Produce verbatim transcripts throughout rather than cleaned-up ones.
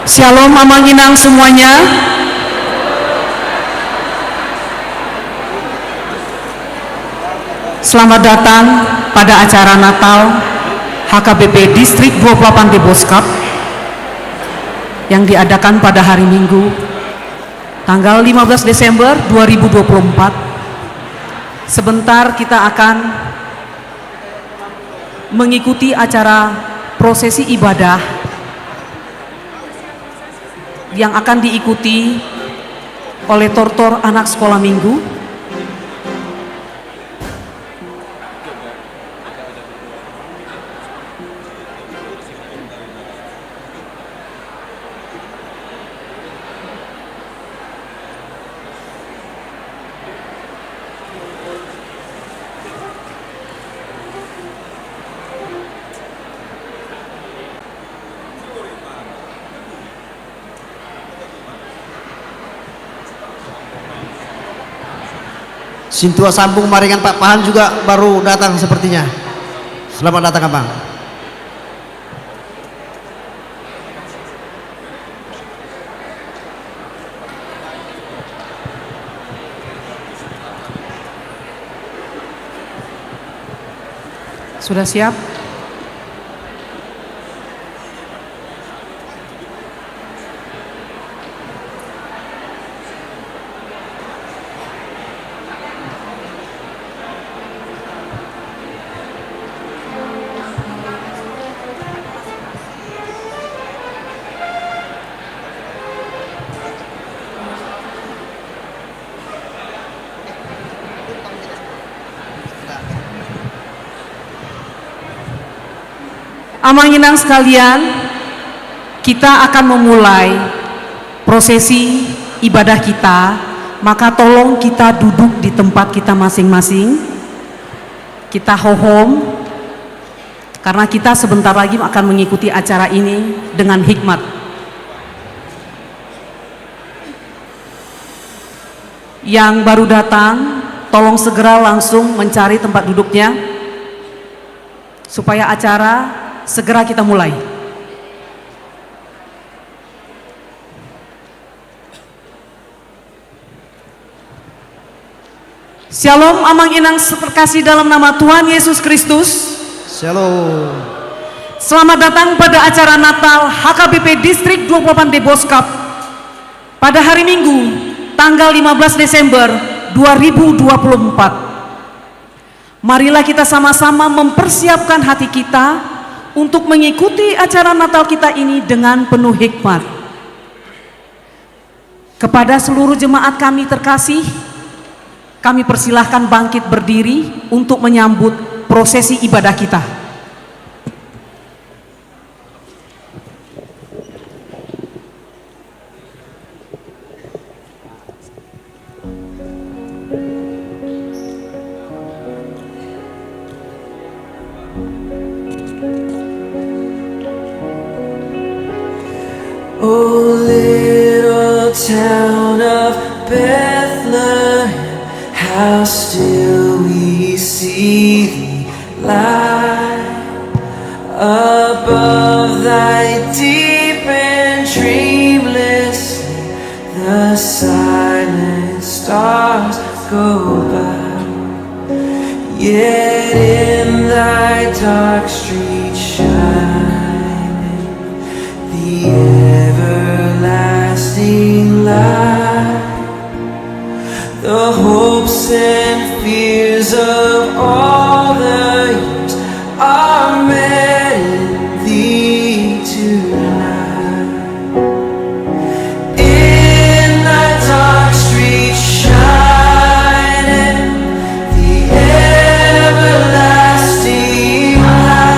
Shalom, Amang Inang semuanya. Selamat datang pada acara Natal H K B P Distrik dua puluh delapan Deboskap yang diadakan pada hari Minggu, tanggal lima belas Desember dua ribu dua puluh empat. Sebentar kita akan mengikuti acara prosesi ibadah yang akan diikuti oleh tortor anak sekolah minggu. Sintua sambung ma ringan, Pak Pahan juga baru datang sepertinya. Selamat datang, Abang. Sudah siap? Amang Inang sekalian, kita akan memulai prosesi ibadah kita, maka tolong kita duduk di tempat kita masing-masing. Kita hohom, karena kita sebentar lagi akan mengikuti acara ini dengan hikmat. Yang baru datang, tolong segera langsung mencari tempat duduknya, supaya acara segera kita mulai. Shalom, Amang Inang terkasih dalam nama Tuhan Yesus Kristus. Shalom. Selamat datang pada acara Natal H K B P Distrik dua puluh delapan Deboskap pada hari Minggu, tanggal lima belas Desember dua ribu dua puluh empat. Marilah kita sama-sama mempersiapkan hati kita untuk mengikuti acara Natal kita ini dengan penuh hikmat. Kepada seluruh jemaat kami terkasih, kami persilahkan bangkit berdiri untuk menyambut prosesi ibadah kita. O little town of Bethlehem, how still we see thee lie. Above thy deep and dreamless sea, the silent stars go by. Yet in thy dark streets shining, the everlasting light. The hopes and fears of all the years are met in thee tonight. In thy dark streets shining, the everlasting light.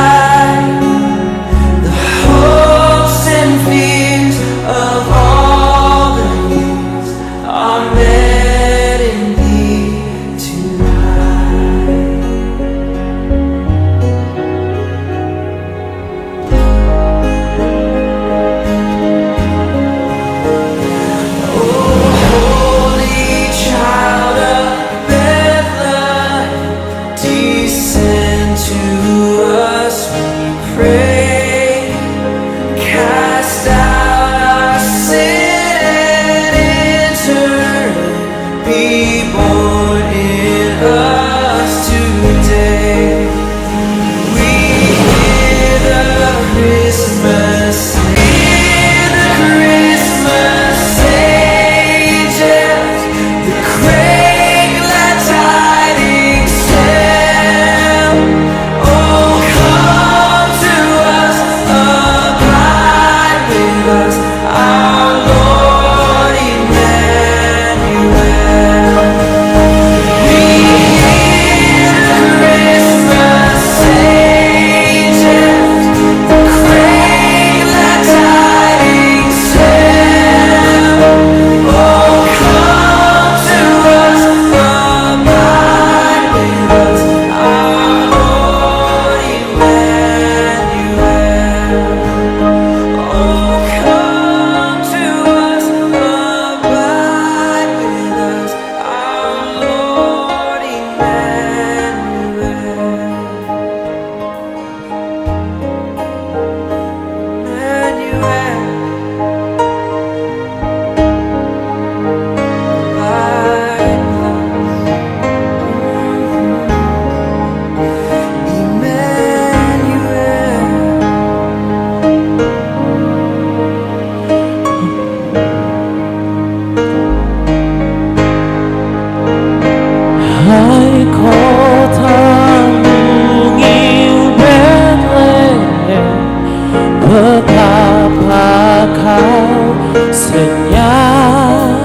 Senyap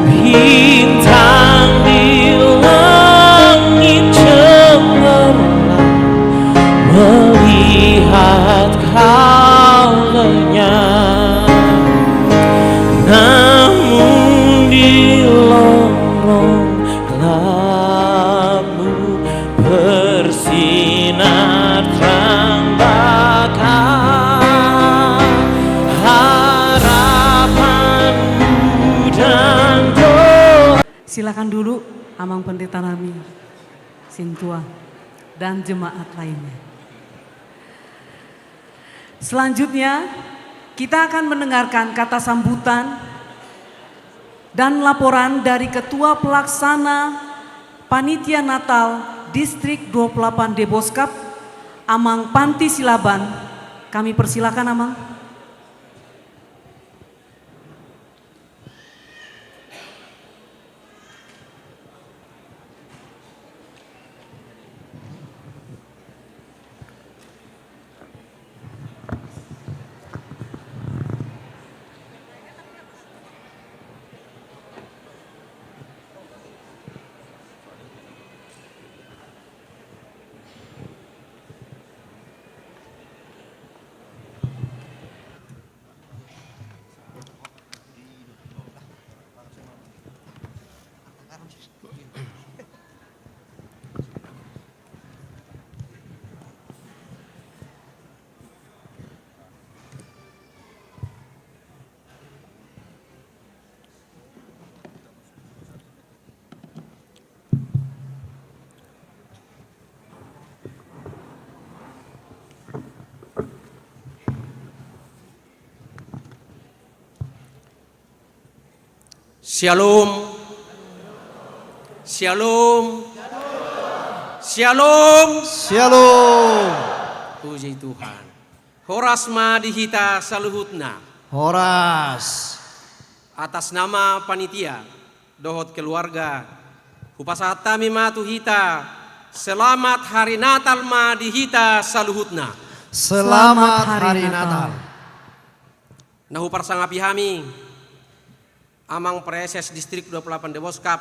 bintang di langit cemerlang melihat kau lenyap. Namun di lorong gelapmu bersinar terang bakal harapanmu dan doa. Silakan dulu Amang Pendeta nami, Sintua, dan jemaat lainnya. Selanjutnya, kita akan mendengarkan kata sambutan dan laporan dari Ketua Pelaksana Panitia Natal Distrik dua puluh delapan Deboskap, Amang Panti Silaban. Kami persilakan, Amang. Syalom. Syalom. Syalom. Syalom. Puji Tuhan. Horas ma di hita saluhutna. Horas. Atas nama panitia dohot keluarga, hupasahat hami ma tu hita, selamat hari Natal ma di hita saluhutna. Selamat hari Natal. Na huparsangapi hami, Amang Praeses Distrik dua puluh delapan Deboskap,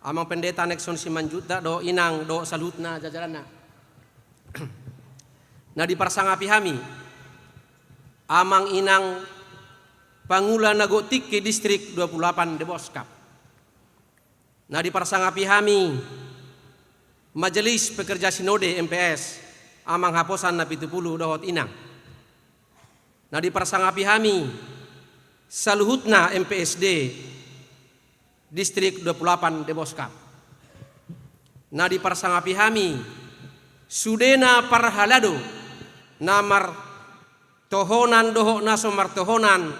Amang Pendeta Nexon Simanjuntak dohot Inang dohot saluhutna jajaranna. Na diparsangapi hami, Amang Inang Pangula na gok tingki Distrik dua puluh delapan Deboskap. Na diparsangapi hami, Majelis Pekerja Sinode M P S, Amang Haposan Napitupulu dohot Inang. Na diparsangapi hami, saluhutna M P S D, Distrik dua puluh delapan Deboskap. Na diparsangapi hami, sudena parhalado, na martohonan dohot na so martohonan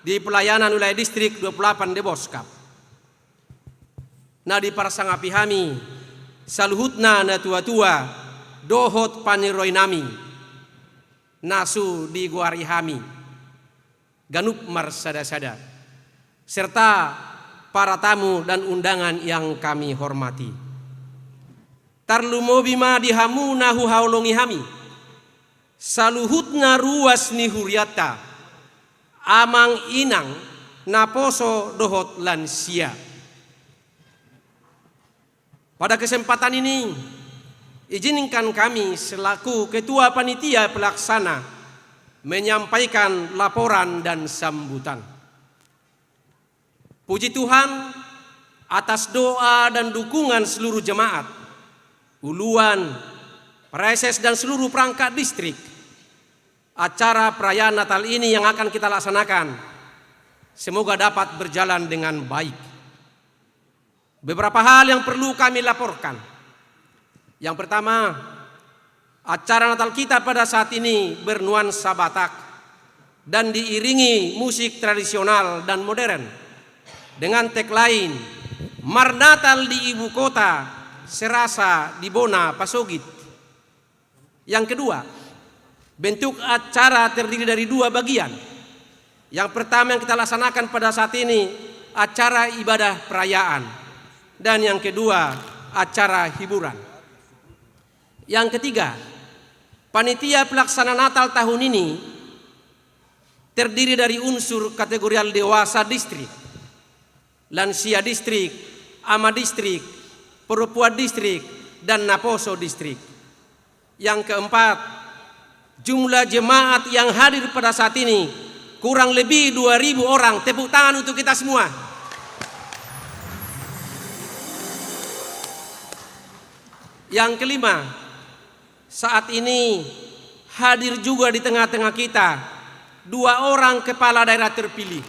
di pelayanan wilayah Distrik dua puluh delapan Deboskap. Na diparsangapi hami, saluhutna natuatua, dohot paniroi nami, na so digoari hami, ganup marsadasada, serta para tamu dan undangan yang kami hormati. Tarlumobi ma di hamu na huhaholongi hami, saluhutna ruas ni hurianta, amang inang, naposo dohot lansia. Pada kesempatan ini, izinkan kami selaku Ketua Panitia Pelaksana menyampaikan laporan dan sambutan. Puji Tuhan, atas doa dan dukungan seluruh jemaat, uluan, praeses dan seluruh perangkat distrik, acara perayaan Natal ini yang akan kita laksanakan, semoga dapat berjalan dengan baik. Beberapa hal yang perlu kami laporkan. Yang pertama, acara Natal kita pada saat ini bernuansa Batak dan diiringi musik tradisional dan modern dengan tagline, "Marnatal di ibu kota, serasa di bona pasogit." Yang kedua, bentuk acara terdiri dari dua bagian. Yang pertama yang kita laksanakan pada saat ini, acara ibadah perayaan. Dan yang kedua, acara hiburan. Yang ketiga, panitia pelaksana Natal tahun ini terdiri dari unsur kategorial dewasa distrik, lansia distrik, ama distrik, perempuan distrik, dan naposo distrik. Yang keempat, jumlah jemaat yang hadir pada saat ini kurang lebih dua ribu orang. Tepuk tangan untuk kita semua. Yang kelima, saat ini hadir juga di tengah-tengah kita dua orang kepala daerah terpilih.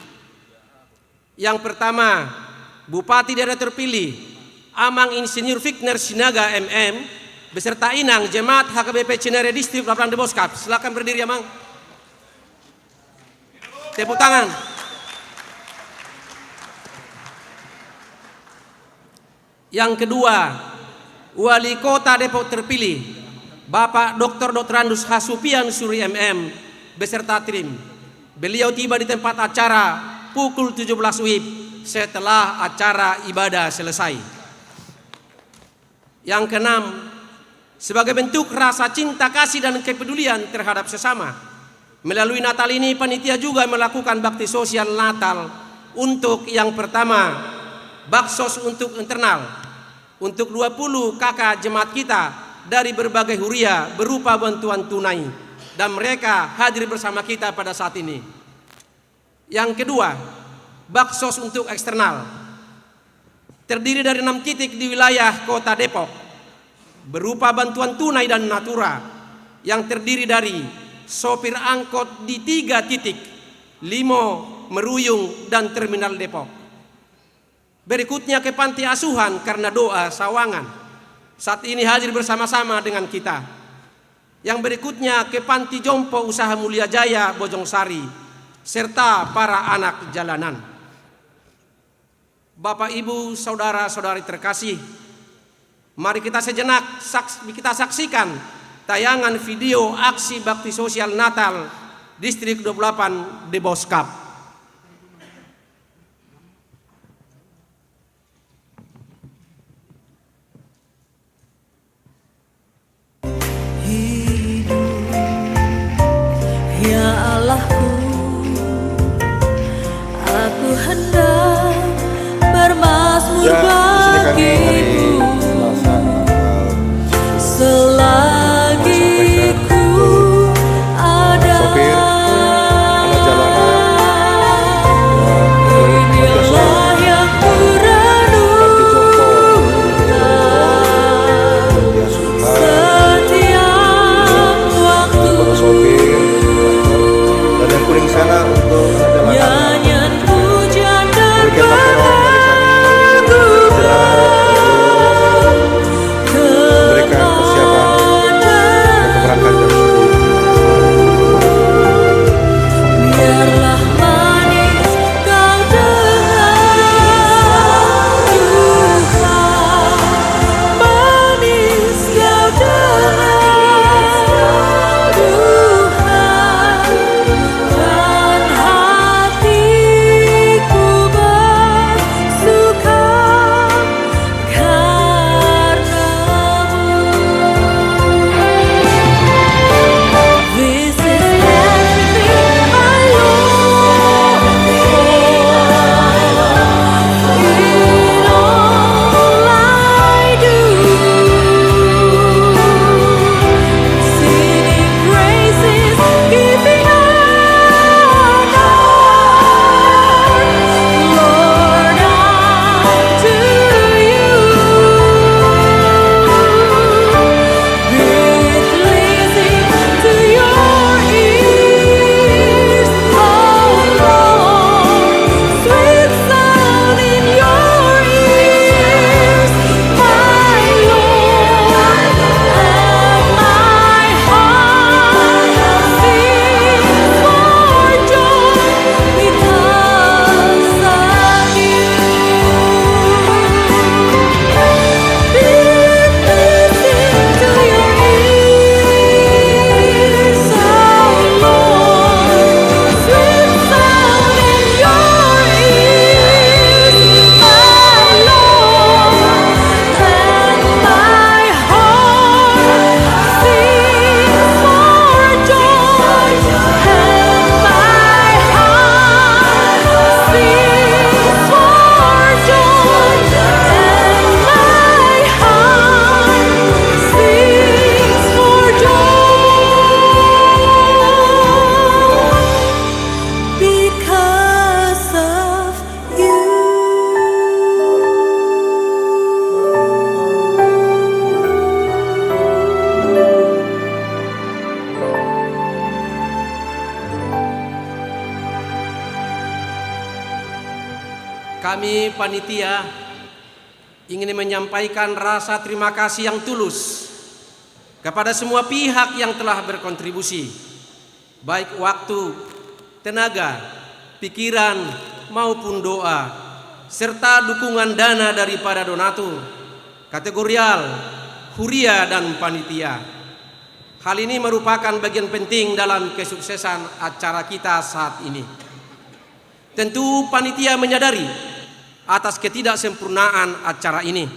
Yang pertama, Bupati daerah terpilih, Amang Insinyur Figner Sinaga, M M, beserta Inang, jemaat H K B P Cinere Distrik dua puluh delapan Deboskap. Silakan berdiri, Amang. Tepuk tangan. Yang kedua, Wali Kota Depok terpilih, Bapak Doktor Doktorandus H Supian Suri, M M, beserta tim. Beliau tiba di tempat acara pukul tujuh belas W I B setelah acara ibadah selesai. Yang keenam, sebagai bentuk rasa cinta kasih dan kepedulian terhadap sesama, melalui Natal ini panitia juga melakukan bakti sosial Natal untuk, yang pertama, baksos untuk internal, untuk dua puluh K K jemaat kita dari berbagai huria berupa bantuan tunai, dan mereka hadir bersama kita pada saat ini. Yang kedua, baksos untuk eksternal. Terdiri dari enam titik di wilayah Kota Depok, berupa bantuan tunai dan natura, yang terdiri dari sopir angkot di tiga titik, Limo, Meruyung, dan Terminal Depok. Berikutnya ke Panti Asuhan Karna Doa Sawangan, saat ini hadir bersama-sama dengan kita. Yang berikutnya ke Panti Jompo Usaha Mulia Jaya Bojong Sari, serta para anak jalanan. Bapak, Ibu, saudara-saudari terkasih, mari kita sejenak saks-, kita saksikan tayangan video aksi bakti sosial Natal Distrik dua puluh delapan Deboskap. Hidup, ya Allahku, aku hendak bermazmur bagimu. Ya, di sini kami hari Selasa, tanggal selagi ku ada. Sopir, anak jalanan, ya, inilah yang kurenungkan. Panti Jompo, ya, setiap waktu. Para sopir, driver, dan yang kuning sana untuk anak jalanan. Nyanyian pujian dan penghargaan. Kami panitia ingin menyampaikan rasa terima kasih yang tulus kepada semua pihak yang telah berkontribusi, baik waktu, tenaga, pikiran, maupun doa, serta dukungan dana daripada donatur, kategorial, huria, dan panitia. Hal ini merupakan bagian penting dalam kesuksesan acara kita saat ini. Tentu panitia menyadari atas ketidaksempurnaan acara ini.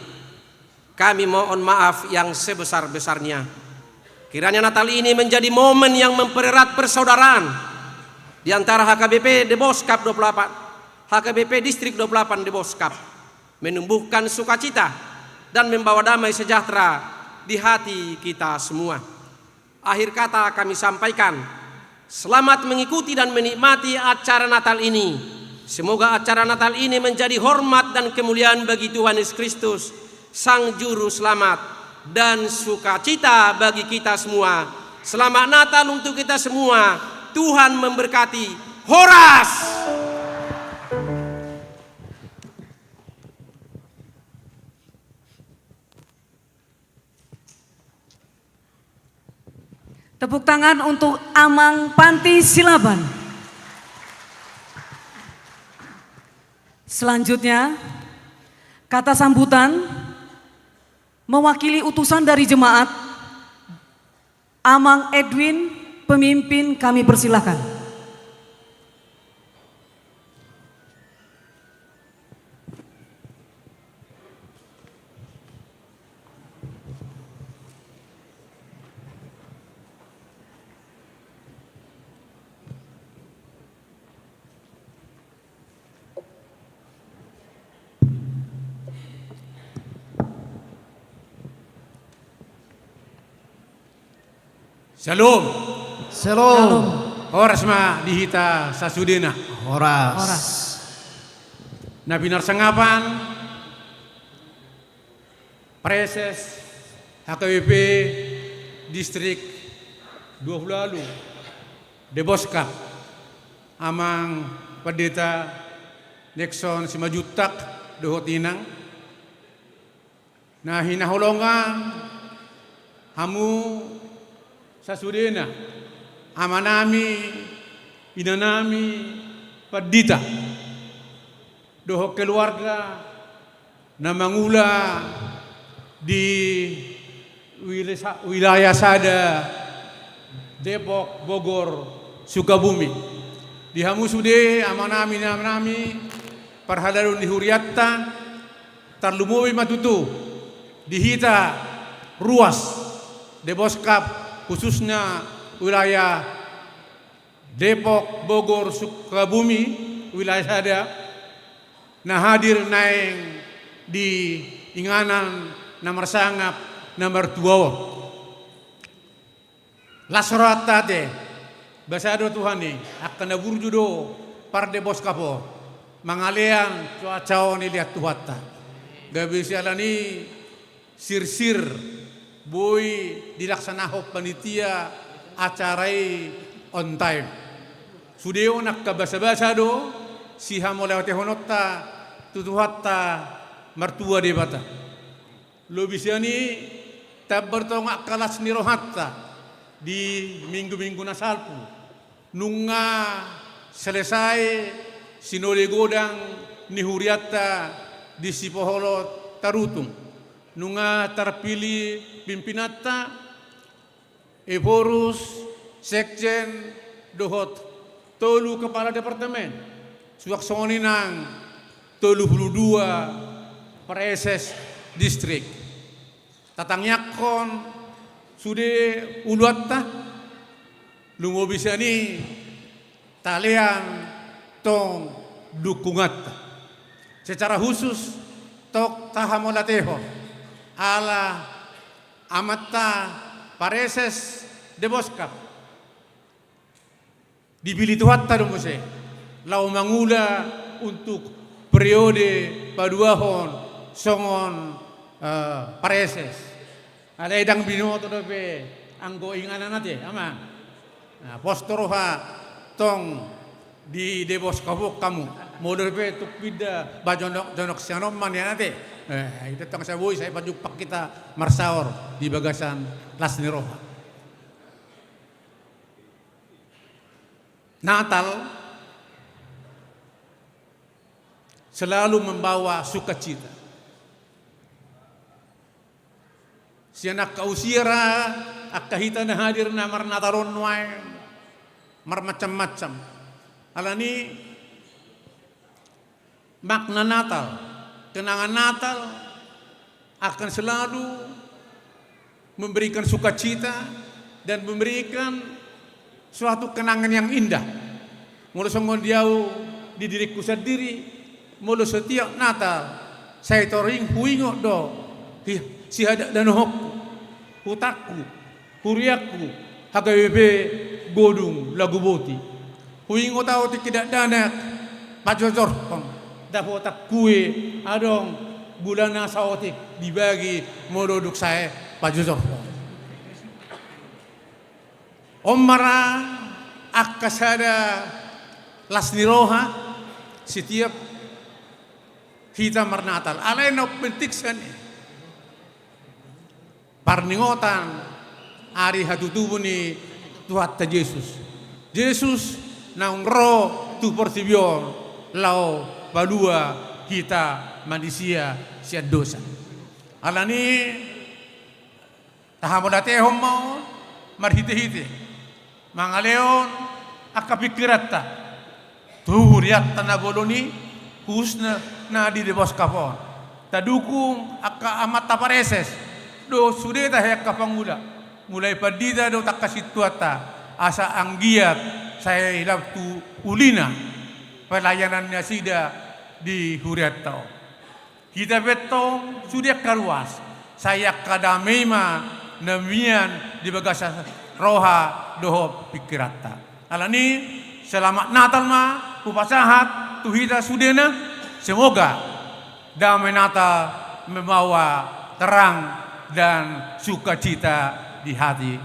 Kami mohon maaf yang sebesar-besarnya. Kiranya Natal ini menjadi momen yang mempererat persaudaraan di antara H K B P Deboskap dua puluh delapan, H K B P Distrik dua puluh delapan Deboskap, menumbuhkan sukacita, dan membawa damai sejahtera di hati kita semua. Akhir kata kami sampaikan, selamat mengikuti dan menikmati acara Natal ini. Semoga acara Natal ini menjadi hormat dan kemuliaan bagi Tuhan Yesus Kristus, Sang Juru Selamat, dan sukacita bagi kita semua. Selamat Natal untuk kita semua. Tuhan memberkati. Horas! Tepuk tangan untuk Amang Panti Silaban. Selanjutnya, kata sambutan mewakili utusan dari jemaat, Amang Edwin, pemimpin, kami persilahkan. Syalom. Syalom. Horas ma di hita sasudena. Horas. Horas. Na pinarsangapan, Praeses H K B P Distrik dua puluh delapan Deboskap, Amang Pandita Nexon Simanjuntak dohot inang, na hinaholongan hamu sasudena, amanami, inanami, pandita, dohot keluarga na mangula di wilesa-, wilayah sada Depok, Bogor, Sukabumi. Di hamu sude amanami, inanami, parhalado ni hurianta, tarlumobi ma tutu di hita ruas Deboskap, khususna wilayah Depok, Bogor, Sukabumi, wilayah sada, na hadir naeng di inganan na marsangap na martua on. Las rohanta ate, basa do Tuhan i, angka na burju do pardeboskap on, mangalean cuaca on dilean Tuhanta. Gabe siala ni sirsir, boi dilaksanahon panitia acara i on time. Sude on angka basabasa do sihamauliatehononta tu Tuhanta martua Debata. Lobi sian i, tamba do tong angka las ni rohanta di minggu-minggu na salpu. Nunga selesai sinode godang ni hurianta di Sipoholot Tarutung. Nunga tarpilih pimpinanta, Ephorus, sekjen, dohot tolu kepala departemen. Suang songon i nang tolu pulu dua praeses distrik. Tatangiangkon sude uluanta, lumobi sian i talean tong dukunganta. Secara khusus, tong tahamauliatehon ala amanta praeses Deboskap. Dipilih Tuhanta do muse laho mangula untuk periode paduahon songon, eh, praeses. Alai ndang binoto dope anggo inganan ate, Amang. Nah, pos do roha tong di Deboskap on hamu. Molo pe tung pinda, ba jonok, jonok sian on ma nian ate. Eh, ida tong sai boi, sai pajumpang hita marsaor di bagasan las ni roha. Natal selalu membawa sukacita. Sian angka usia ra, angka hita na hadir na marnatal on nuaeng, marmacam-macam. Alani makna Natal, kenangan Natal akan selalu memberikan sukacita dan memberikan suatu kenangan yang indah. Molo songon di au, di diringku sandiri, molo setiap Natal, sai toring huingot do hi-, sihadakdanohonku, hutangku, huriangku, H K B P Godung Laguboti. Huingot au tingki dakdanak pajojorhon, dapotanku i adong gulana saotik dibagi molo dung sae pajojorhon. On ma ra angka sada las ni roha setiap hita marnatal. Alai na umpenting sian i, parningotan ari hatutubu ni Tuhanta Jesus. Jesus naung ro tu portibi on laho palua hita manisia sian dosa. Alani tahamauliatehon ma on marhite-hite mangalehon angka pingkiranta tu hurianta na bolon i, khususna na di Debos Cup on. Tadukung angka amanta pareses dohot sude tahe angka pangula, mulai pandita dohot angka sintuanta, asa anggiat sai lam tu ulina pelayanan nasida di hurianta on. Hita pe antong sude angka ruas, sai angka dame i ma na mian di bagasan roha dohot pingkiranta. Alani, selamat Natal ma hupasahat tu hita sudena, semoga damai Natal membawa terang dan sukacita di hati.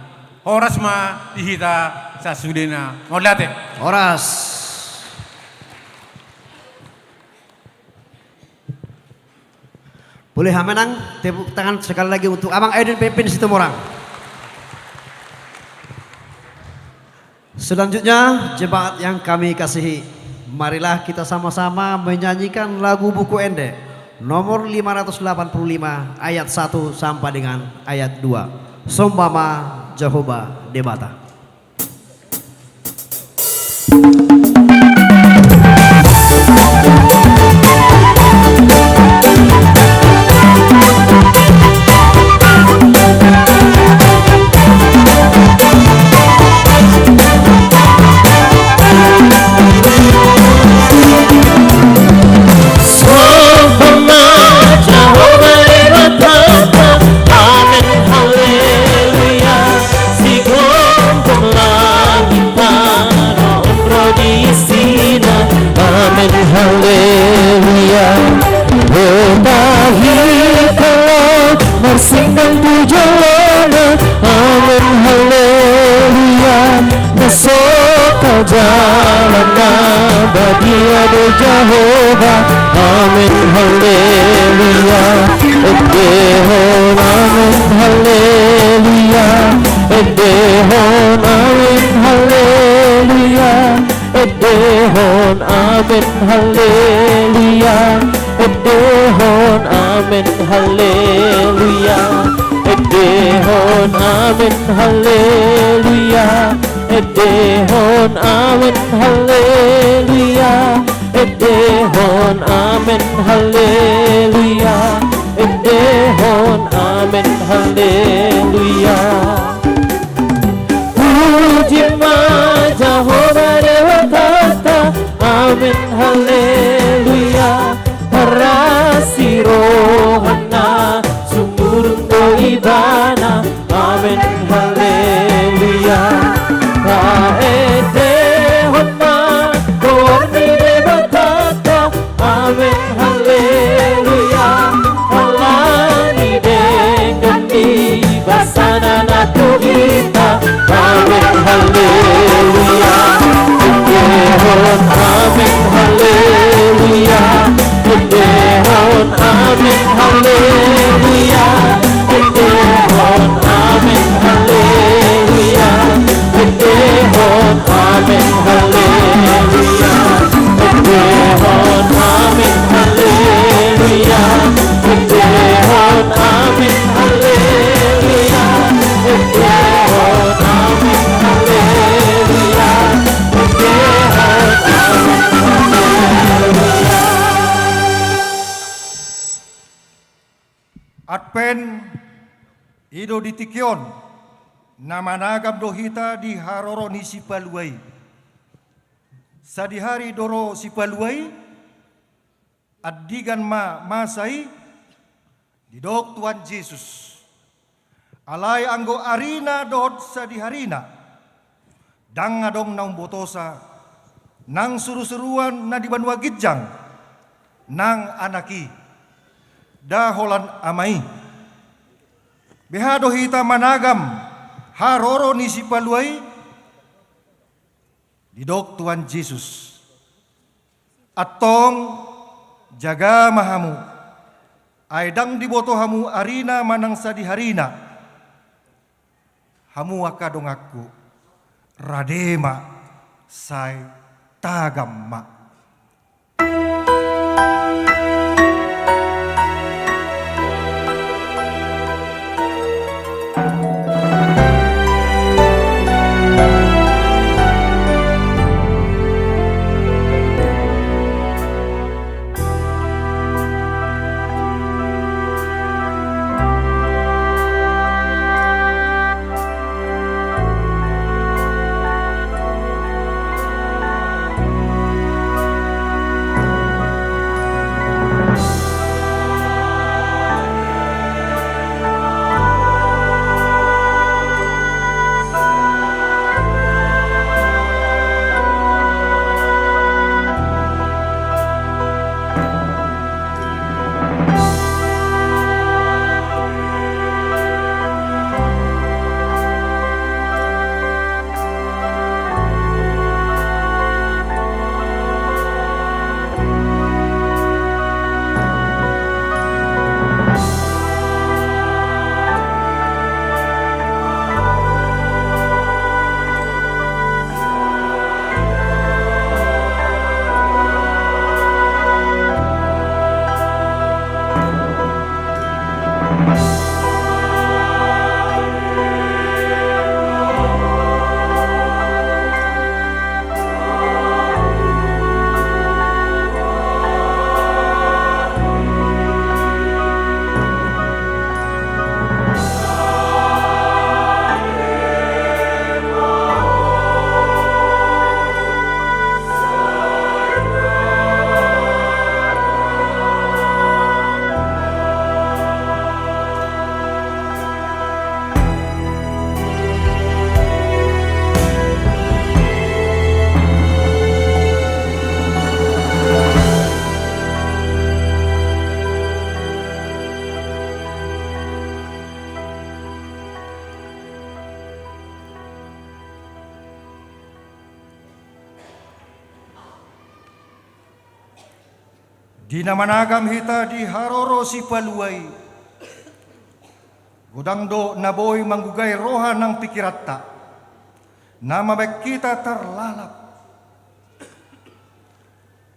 Horas ma di hita sasudena. Mauliate. Horas. Boleh hamenang, tepuk tangan sekali lagi untuk Amang Edwin Pepin Situmorang. Selanjutnya, jemaat yang kami kasihi, marilah kita sama-sama menyanyikan lagu Buku Ende nomor lima ratus delapan puluh lima, ayat satu sampai dengan ayat dua. Somba ma Jahowa Debata. Somba ma Jahowa Debatanta. Amen, haleluya. Sigombong langit tano, umroh di sina. Amen, haleluya. Hita hita marsinang tu jolona. Amen, haleluya. Na so tajalo na badia do Jahowa. Amen, haleluya. Endehon amen, haleluya. Endehon amen, haleluya. Endehon amen, haleluya. Endehon amen, haleluya. Endehon amen, haleluya. Endehon amen, haleluya. Endehon amen, haleluya. Endehon amen, haleluya. Puji ma Jahowa Debatanta. Amen, haleluya. Paras ni rohana sumurung do Ibana. Amen, haleluya. Taendehon ma goar ni Debatanta. Amen, haleluya. Alani denggan ni basana na I do di tingki on, na managam do hita di haroro ni Sipalua i. Sadihari do ro Sipalua i, andigan ma masa i, didok Tuhan Jesus. Alai anggo arina dohot sadiharina, ndang adong na umbotosa, nang surusuruan na di banua ginjang, nang Anak i, nda holan Ama i. Beha do hita managam haroro ni Sipalua i? Didok Tuhan Jesus. Antong, jaga ma hamu, ai ndang diboto hamu arina manang sadiharina. Hamu angka donganku, rade ma, sai tagam ma. Di na managam hita di haroro Sipalua i, godang do na boi manggugai roha nang pingkiranta, na mambahen hita tarlalap.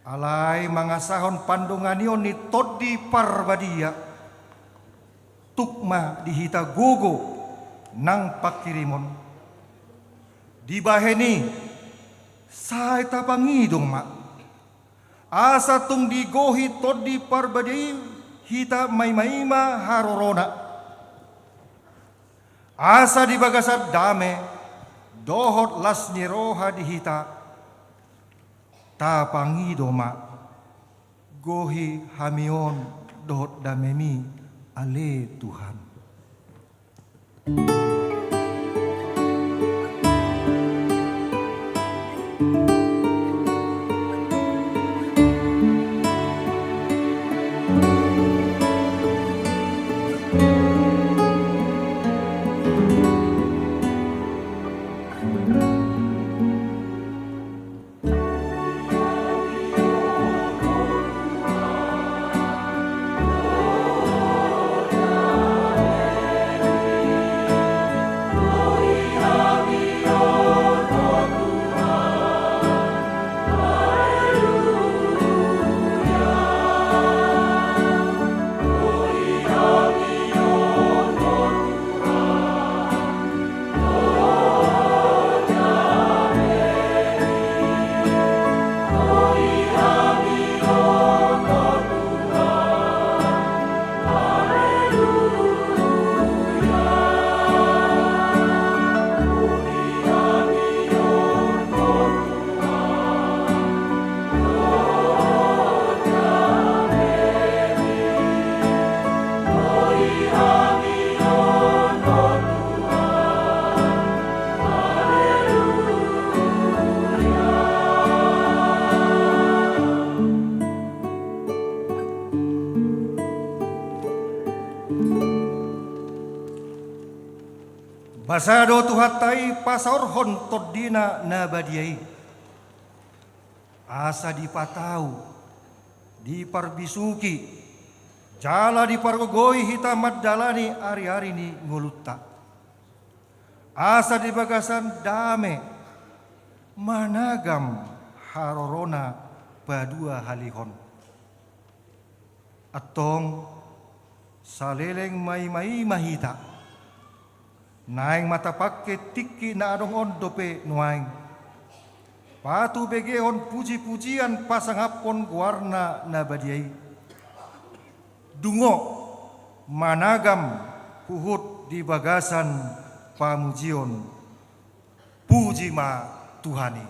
Alai mangasahon pandonganion ni Tondi Parbadia, tuk ma di hita gogo nang panghirimon. Dibahen i, sai tapangido ma, asa tung digohi Tondi Parbadia i hita maimaima harorona. Asa di bagasan dame dohot las ni roha di hita, tapangido ma, gohi hami on dohot damemi, ale Tuhan. Asa do Tuhanta i pasaorhon TondiNa na badia i, asa dipatau, diparbisuki, jala dipargogoi hita mandalani ari-ari ni ngolunta. Asa di bagasan dame managam haroroNa paduahalihon. Antong, saleleng maimaima hita, naeng ma tapangke tingki na adong on dope nuaeng, patubegehon puji-pujian pasangaphon goarNa na badia i. Dungo managam huhut di bagasan pamujion. Puji ma Tuhan i.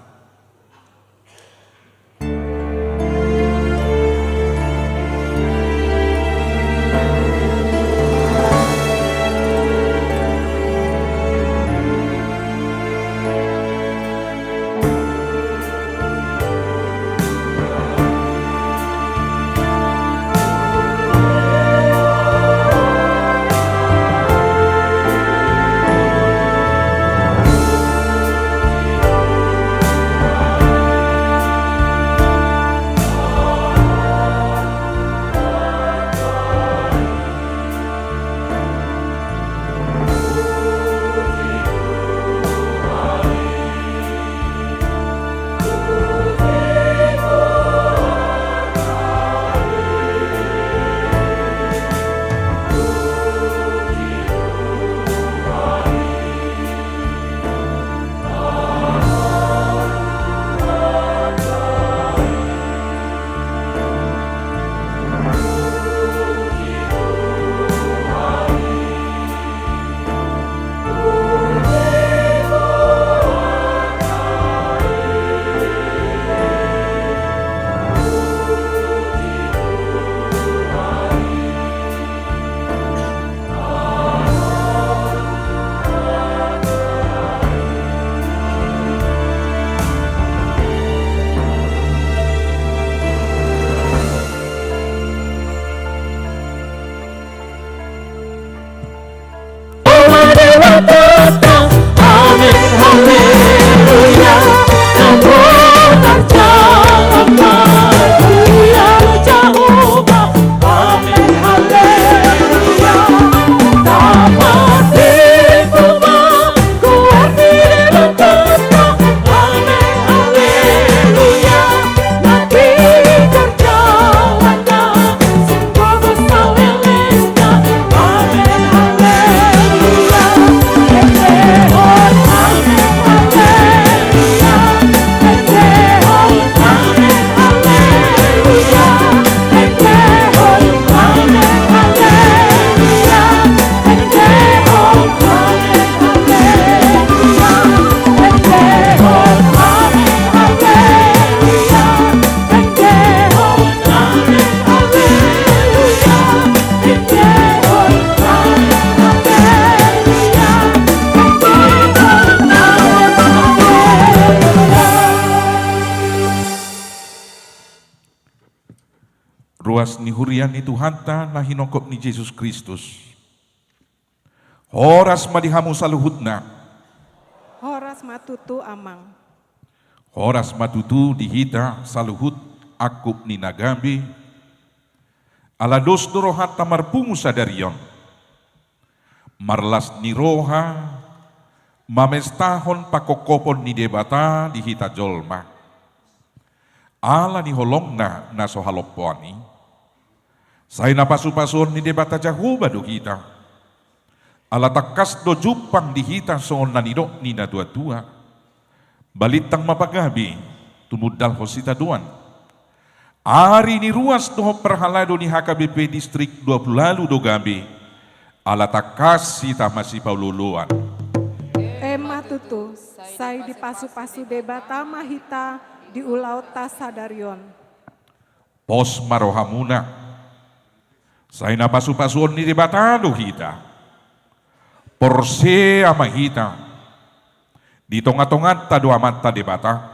Ruas ni huria ni Tuhanta na hinongkop ni Jesus Kristus. Horas ma di hamu saluhutna. Horas ma tutu, Amang. Horas ma tutu di hita saluhut angkup ni na gabe. Ala dos do rohanta marpungu sadari on. Marlas ni roha, mamestahon pangkophopon ni Debata di hita jolma. Ala ni holongna na so halompoan i. Sai na pasupasuon ni Debata Jahowa do hita. Ala tangkas do jumpang di hita songon na nidok ni natuatua. Balintang ma pagabe, tumundalhon sitadoan. Ari ni ruas dohot parhalado ni H K B P Distrik dua pulu ualu do gabe, ala tangkas hita masipaolooloan. Emma tutu, sai dipasupasu Debata ma hita di ulaonta sadari on. Pos ma rohamuna. Sai na pasupasuon ni Debata do hita. Porsea ma hita. Di tongatonganta do Amanta Debata.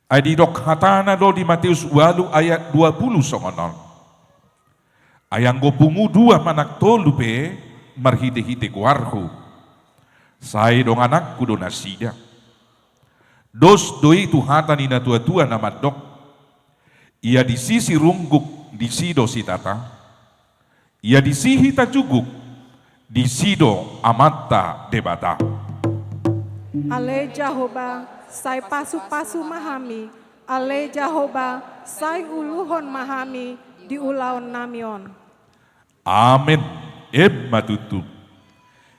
Ai didok hatana do di Mateus ualu ayat dua pulu songon on. Ai anggo pungu dua manang tolu pe marhitehite goarhu, Sai dongananku do nasida. Dos do i tu hata ni natuatua na mandok: Ia disi sirungguk, disi do sitata. Ia disi hita juguk, disi do Amanta Debata. Ale Jahowa, sai pasupasu ma hami. Ale Jahowa, sai uluhon ma hami di ulaonnami on. Amen. Emma tutu.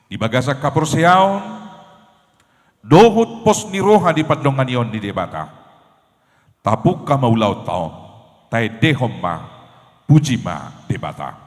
Di bagasan haporseaon dohot pos ni roha di pandonganion ni Debata, tapungka ma ulaonta on, taendehon ma, puji ma Debata.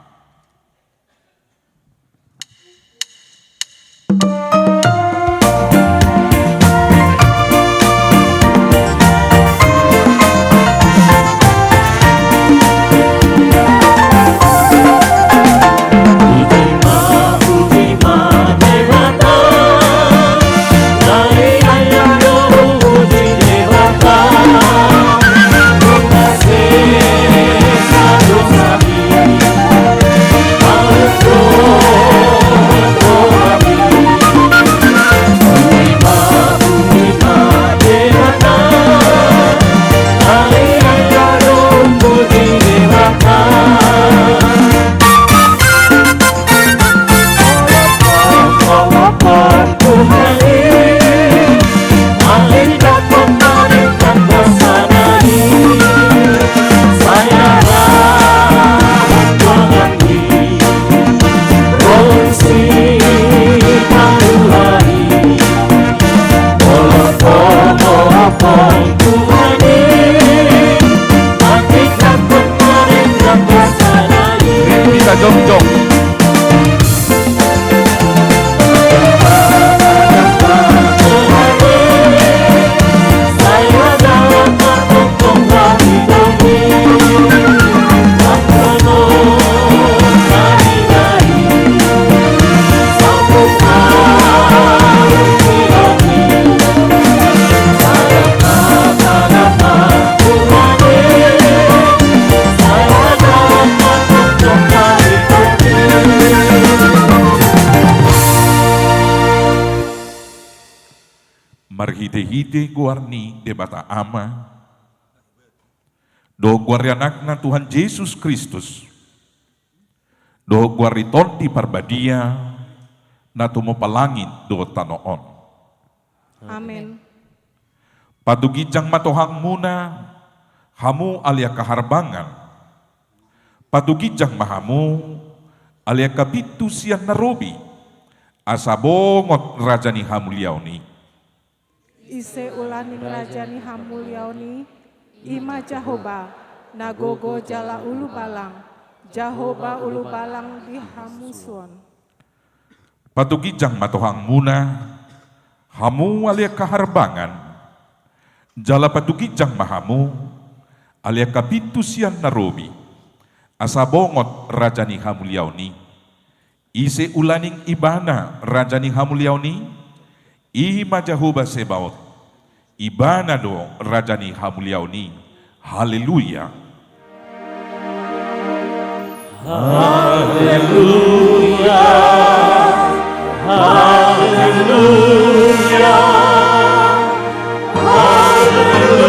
Bisa jongjong. Marhitehite goar ni Debata Ama, dohot goar ni Anakna Tuhan Jesus Kristus, dohot goar ni Tondi Parbadia, na tumompa langit dohot tano on. Amen. Patuginjang ma tohangmuna, hamu ale angka harbangan. Patuginjang ma hamu, ale angka pintu sian na robi, asa bongot Raja ni hamuliaon i. Ise ulaning Raja ni hamuliaon i? I ma Jahowa, na gogo jala ulubalang, Jahowa ulubalang di hamusuon. Patuginjang ma tohangmuna, hamu ale angka harbangan, jala patuginjang ma hamu, ale angka pintu sian na robi, asa bongot Raja ni hamuliaon i. Ise ulaning Ibana Raja ni hamuliaon i? I ma Jahowa Sebaot. Ibana do Raja ni hamuliaon i. Haleluya. Haleluya. Haleluya. Haleluya.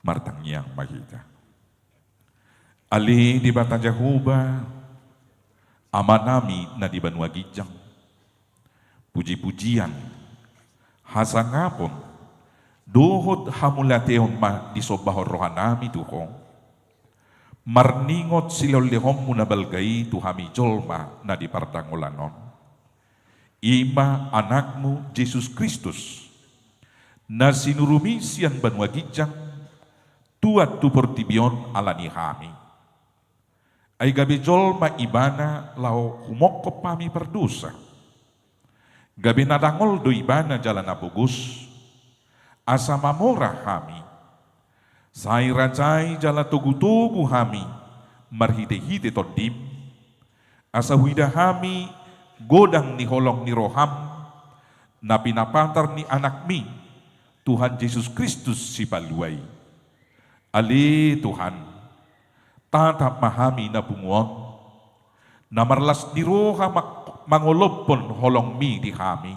Martangiang ma hita. Ale Debata Jahowa, Amanami na di banua ginjang, pujipujian, hasangapon, dohot hamauliateon ma disombahon rohanami tu Ho, marningot silehonlehonMu na balga i tu hami jolma na di partangolan on. I ma AnakMu Jesus Kristus, na sinurumi sian banua ginjang, tuat tu portibi on ala ni hami. Ai gabe jolma Ibana laho humongkop hami pardosa. Gabe na dangol do Ibana jala na pogos, asa mamora hami. Sai rajai jala togutogu hami marhitehite TondiM, asa huida hami godang ni holong ni rohaM, na pinapatar ni AnakMi, Tuhan Jesus Kristus Sipalua i. Ale Tuhan, Tatap ma hami na pungu on, na marlas ni roha mang-, mangolophon holongmi di hami.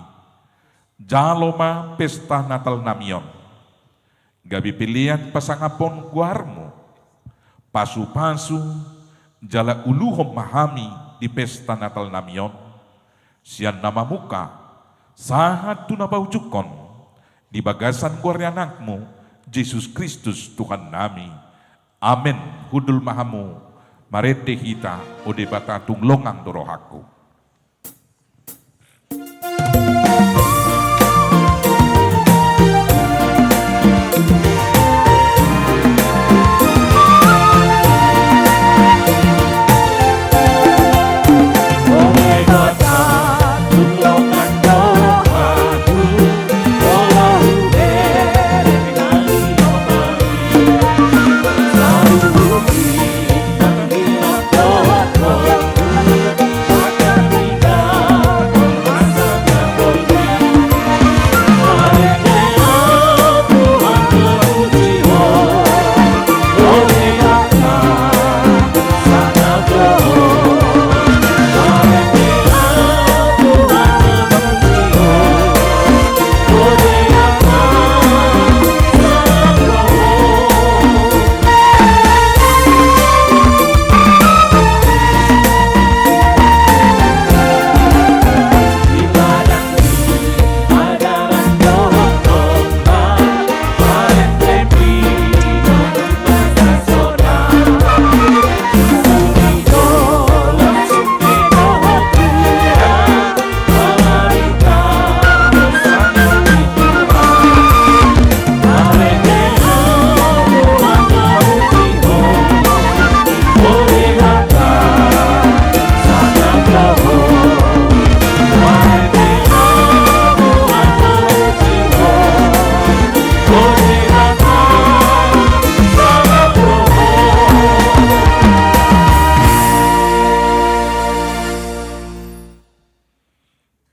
Jalo ma pesta Natalnami on gabe pelean pasangaphon goarmu. Pasupasu jala uluhon ma hami di pesta Natalnami on, sian na mamungka sahat tu na paujunghon, di bagasan goar ni Anakmu, Jesus Kristus Tuhannami. Amen. Hundul ma hamu, marende hita. O Debata, tung longang do rohangku.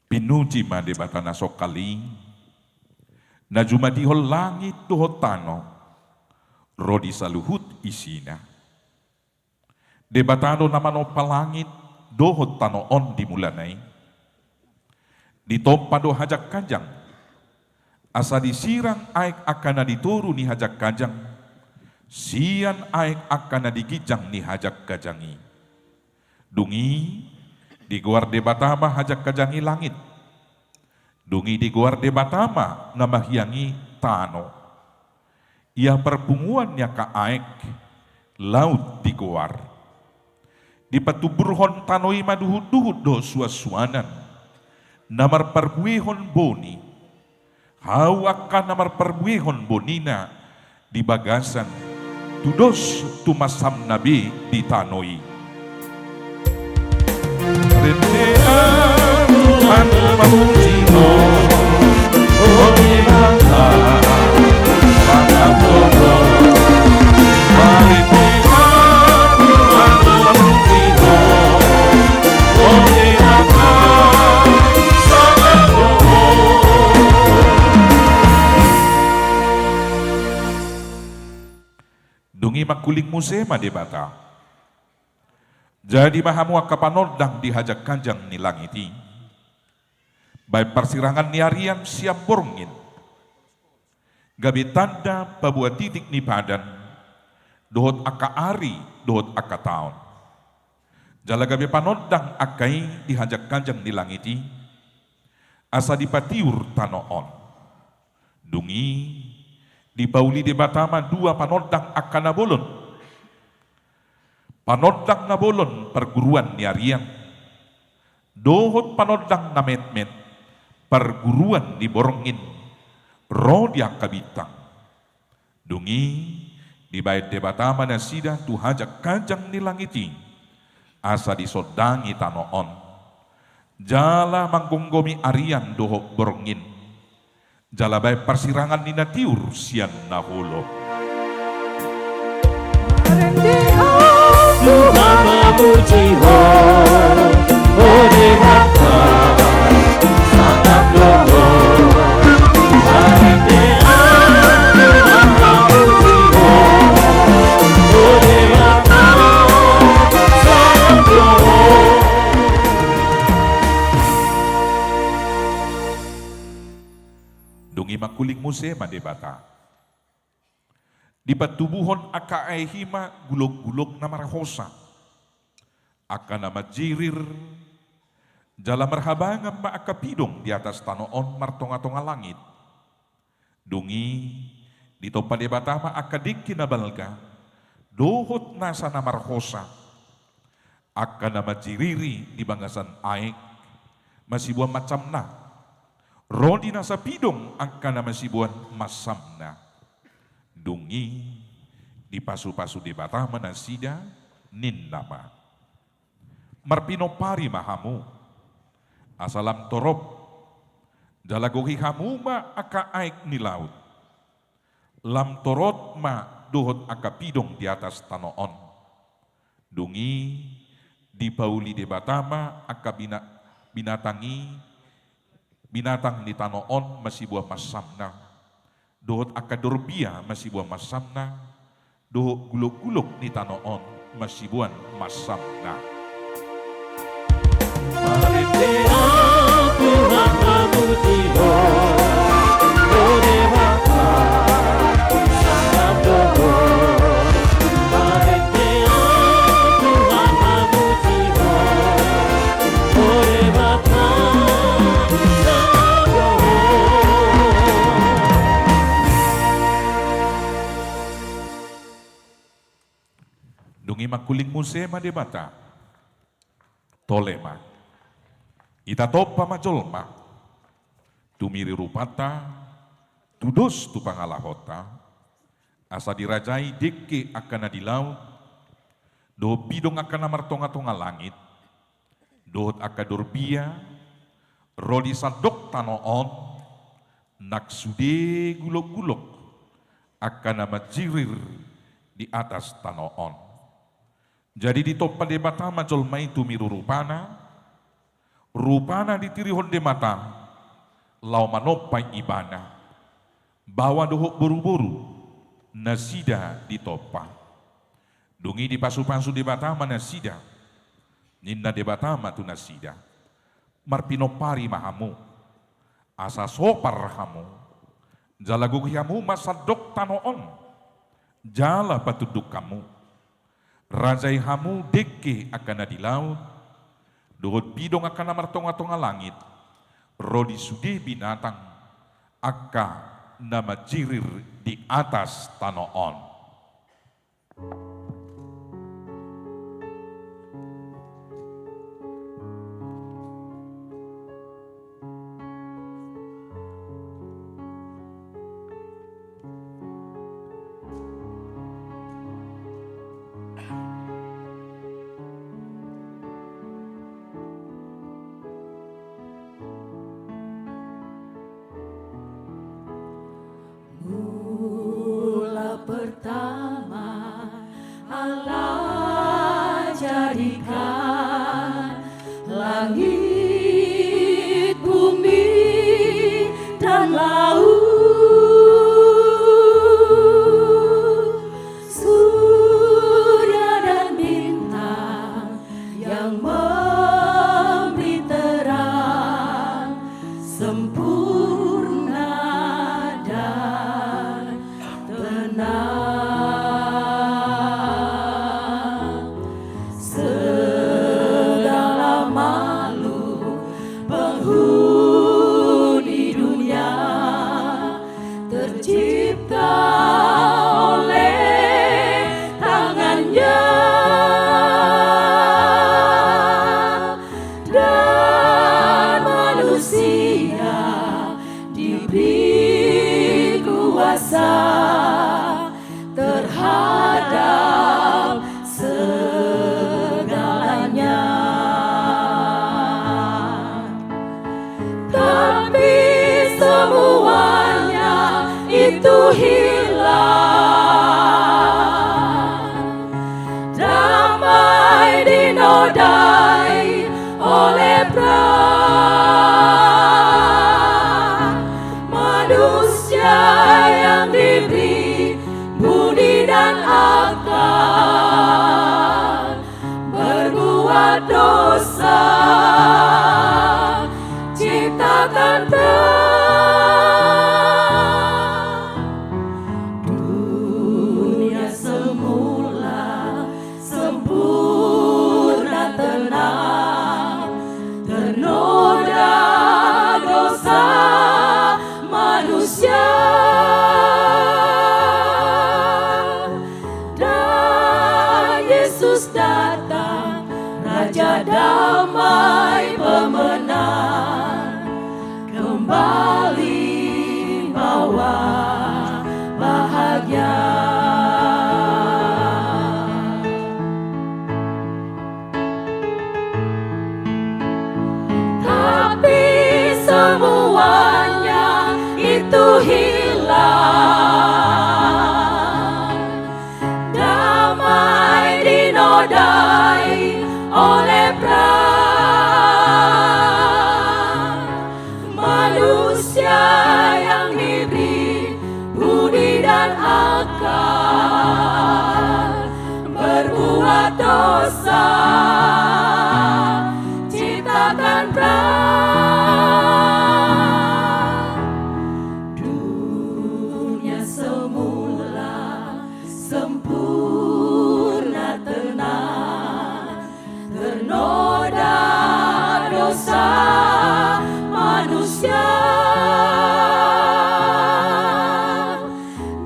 Pinuji ma Debata na songkal i, na jumadihon langit dohot tano, ro di saluhut isina. Debata do na manompa langit dohot tano on di mulana i. Ditompa do hajangkajang, asa disirang aek angka na di toru ni hajangkajang, sian aek angka na di ginjang ni hajangkajang i. Dung i, digoar Debata ma hajangkajang i langit. Dung i digoar Debata ma na mahiang i tano. Ia parpunguan ni angka aek, laut digoar. Dipatumburhon tano i ma duhutduhut dohot suansuanan, na marparbuehon boni. Hau angka na marparbuehon bonina di bagasan, tudos tumasamna be di tano i. Rende ahu, Tuhan, pamuji Ho, o Debata, sangap do Ho. Marende ahu, Tuhan, pamuji Ho, o Debata, sangap do Ho. Dung i mangkuling muse ma Debata. Jadi ma hamu angka panondang di hajangkajang ni langit i, baen parsirangan ni arian sian borngin, gabe tanda paboa titik ni padan, dohot angka ari, dohot angka taon. Jala gabe panondang angka i di hajangkajang ni langit i, asa dipatiur tano on. Dung i, dipauli Debata ma dua panondang angka na bolon. Panondang na bolon parguruan ni arian, dohot panondang na metmet parguruan ni borngin ro di angka bintang. Dung i, dibaen Debata ma nasida tu hajangkajang ni langit i, asa disondangi tano on, jala manggomgomi arian dohot borngin, jala baen parsirangan ni na tiur sian na holom. Marende ahu, Tuhan, pamuji Ho, o Debata, sangap do Ho. Marende ahu, Tuhan, pamuji Ho, o Debata, Kuling muse ma Debata. Dipatubuhon angka aek i ma gulok-gulok na marhosa, angka na manjirir, jala marhabangan ma angka pidong di atas tano on martonga-tonga langit. Dung i ditompa Debata ma angka dengke na balga dohot nasa na marhosa, angka na manjiriri di bagasan aek masiboan mansamna, ro di nasa pidong angka na masiboan mansamna. Dung i dipasu-pasu Debata ma nasida, ninna ma: Marpinompari ma hamu, asa lam torop, jala gohi hamu ma angka aek ni laut. Lam torop ma dohot angka pidong di atas tano on. Dung i dipauli Debata ma angka bina-, binatang i, binatang ni tano on masiboan mansamna, dohot angka dorbia masiboan mansamna, dohot gulok-gulok ni tano on masiboan mansamna. Marende Tuhan, mamuji Ho, O Debata, sangap dohot. Marende Tuhan, mamuji Ho, O Debata, sangap dohot. Dung i mangkuling muse ma Debata. Tole ma. Itatompa ma jolma, tumiri rupanta, tudos tu pangalahonta, asa dirajai dengke angka na di laut, dohot pidong angka na martonga-tonga langit, dohot angka dorbia, ro di sandok tano on, nang sude gulok-gulok angka na manjirir di atas tano on. Jadi ditompa Debata ma jolma i tumiri rupana, rupana ditirihon Debata, laho manompa ibana, baoa dohot boru-boru, nasida ditompa. Dung i dipasu-pasu Debata ma nasida, ninna Debata ma tu nasida: Marpinompari ma hamu, asa sopar hamu, jala gohi hamu ma sandok tano on, jala patunduk hamu. Rajai hamu dengke angka na di laut, dohot pidong angka na martonga-tonga langit, ro di sude binatang angka na manjirir di atas tano on. Mula pertama Allah jadikan langit, bumi, dan laut, surya dan bintang yang memberi terang sempurna dan tenang. Segala makhluk penghuni dunia tercipta oleh tangan-Nya, dan manusia diberi kuasa terhadap segalanya. Tapi semuanya itu hilang. Damai dinodai oleh perang. Manusia yang diberi budi dan akal berbuat dosa, ciptakan perang. hilang. Damai dinodai oleh perang. Manusia yang diberi budi dan akal berbuat dosa, ciptakan perang. Dunia semula sempurna tenang, ternoda dosa manusia.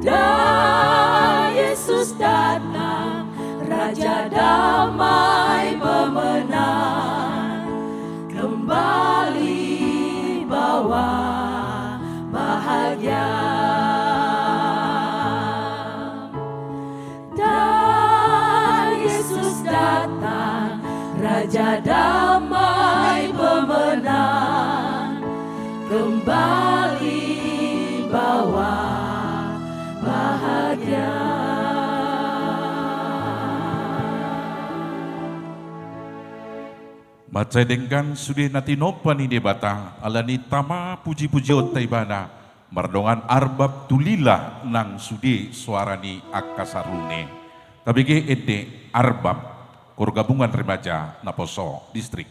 Dan Yesus datang, Raja Damai pemenang, kembali bawa bahagia. Dan Yesus datang, Raja Damai pemenang, kembali bawa bahagia. Mansai denggan sude na tinompa ni Debata, ala ni tama puji-pujionta Ibana, mardongan arbab tu lila nang sude soara ni angka sarune. Tabege ende arbab, Kor Gabungan Remaja Naposo Distrik.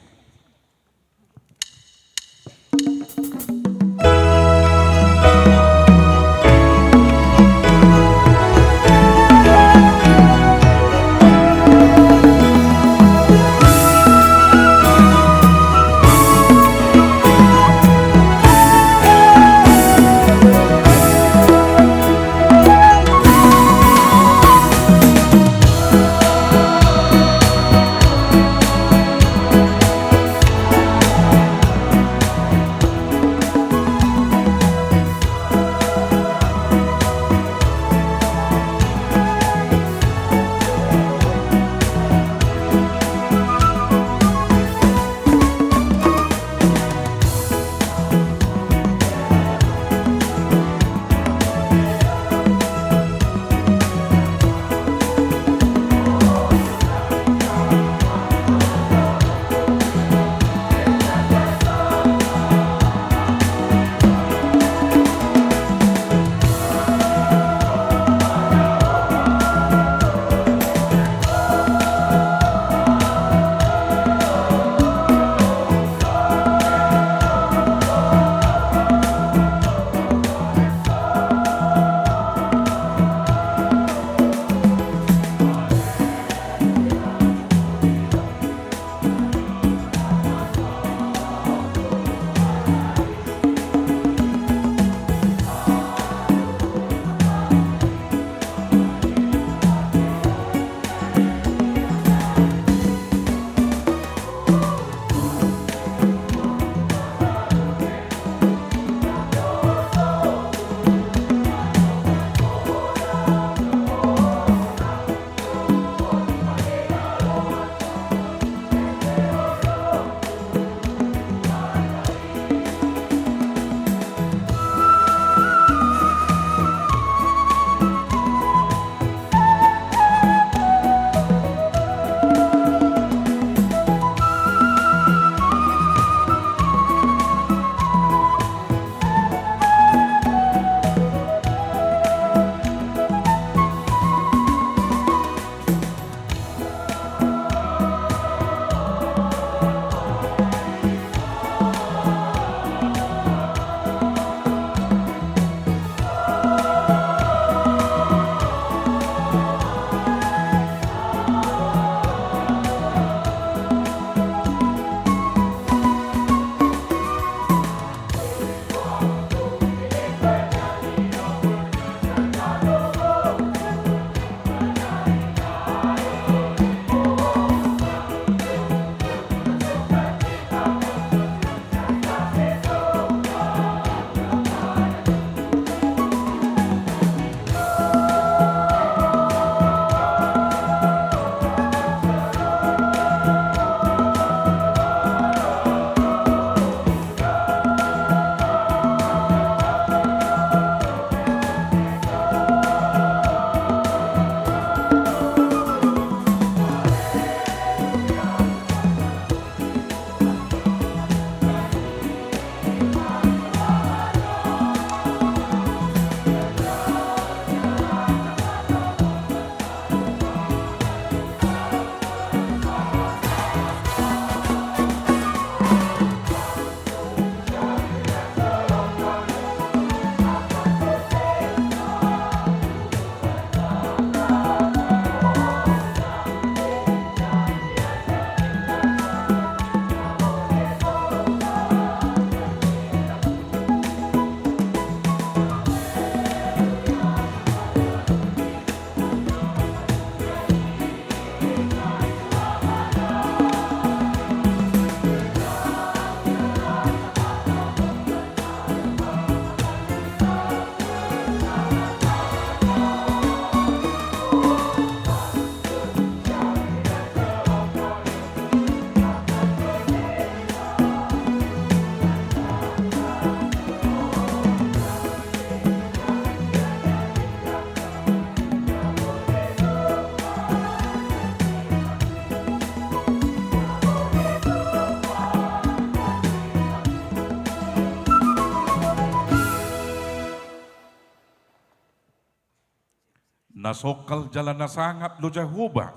Na songkal jala na sangap do Jahowa,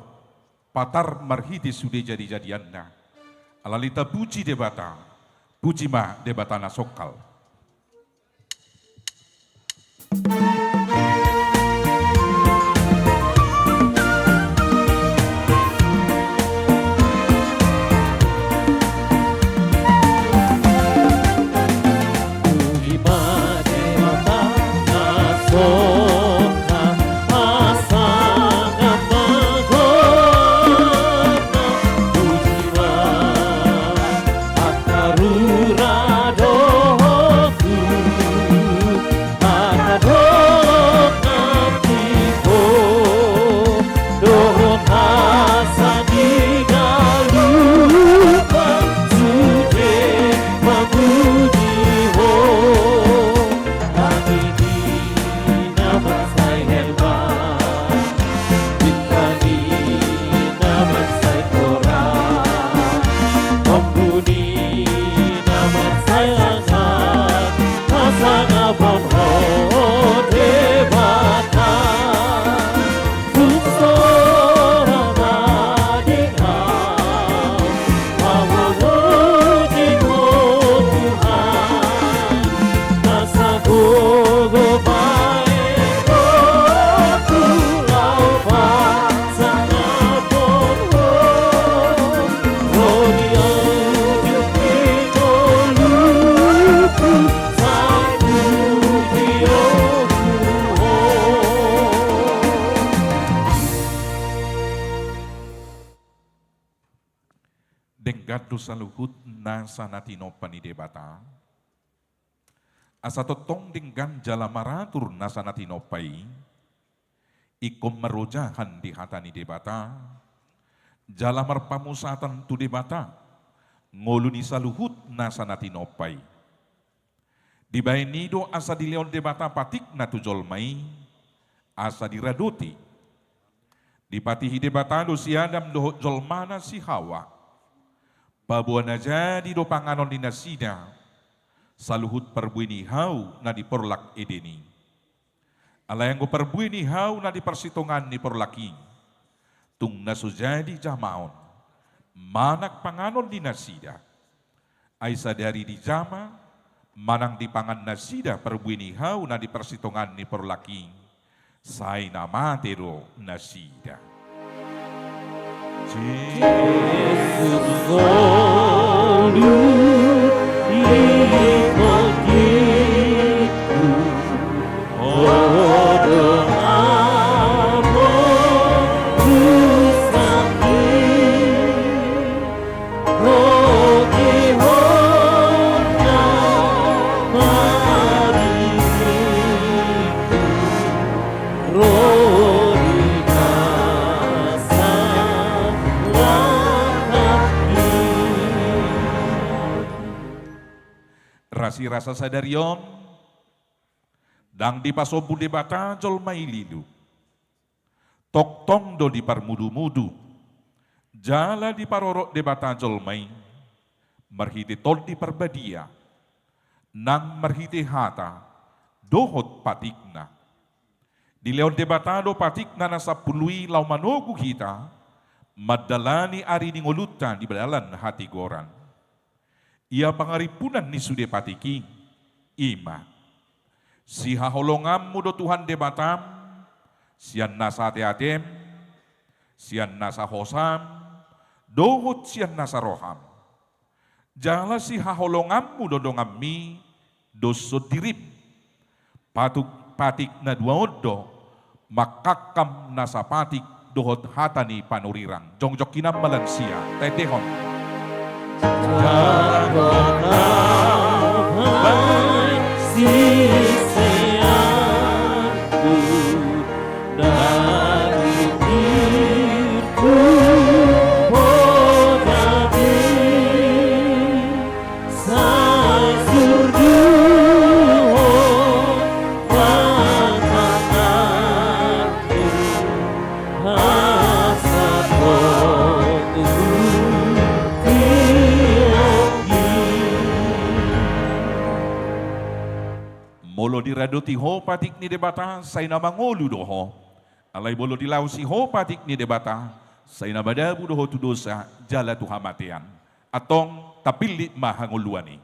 patar marhite sude jadijadianna. Alani i tapuji Debata, puji ma Debata na songkal. Denggan do saluhut nasa na tinompa ni Debata. Asa tongtong denggan jala maratur nasa na tinompa i, ingkon marojahan di hata ni Debata, jala marpamusatan tu Debata, ngolu ni saluhut nasa na tinompa i. Dibaen i do asa dilehon Debata patikna tu jolma i, asa diradoti. Dipatihi Debata do si Adam dohot jolmana si Hawa. Paboa na jadi do panganon ni nasida, saluhut parbue ni hau na di porlak Eden i. Alai anggo parbue ni hau na di parsitongaan ni porlak i, tung na so jadi jamaon, manang panganon ni nasida. Ai sadari dijama, manang dipangan nasida parbue ni hau na di parsitongaan ni porlak i, sai na mate do nasida. Jesus, solu, ikut ikut. Rasirasa sadari on, ndang dipasombu Debata jolma i lilu. Tongtong do diparmudumudu, jala diparorot Debata jolma i, marhite Tondi Parbadia, nang marhite hata, dohot patikna. Dilehon Debata do patikna na sampulu i laho manogu hita, mandalani ari ni ngolunta di dalan hatigoran. Ia pangarimpunan ni sude patik i, i ma. Sihaholonganmu do Tuhan Debatam, sian nasa ateatem, sian nasa hosam, dohot sian nasa roham. Jala sihaholonganmu do donganmi, doshon dirim. Patuk, patik na dua on do, mangkangkam nasa patik dohot hata ni panurirang. Jongjong hinan ma lansia, taendehon. Molo diradoti ho patik ni Debata, sai na mangolu do ho. Alai molo dilaosi ho patik ni Debata, sai na madabu do ho tu dosa jala tu hamatean. Antong tapillit ma hangoluan i.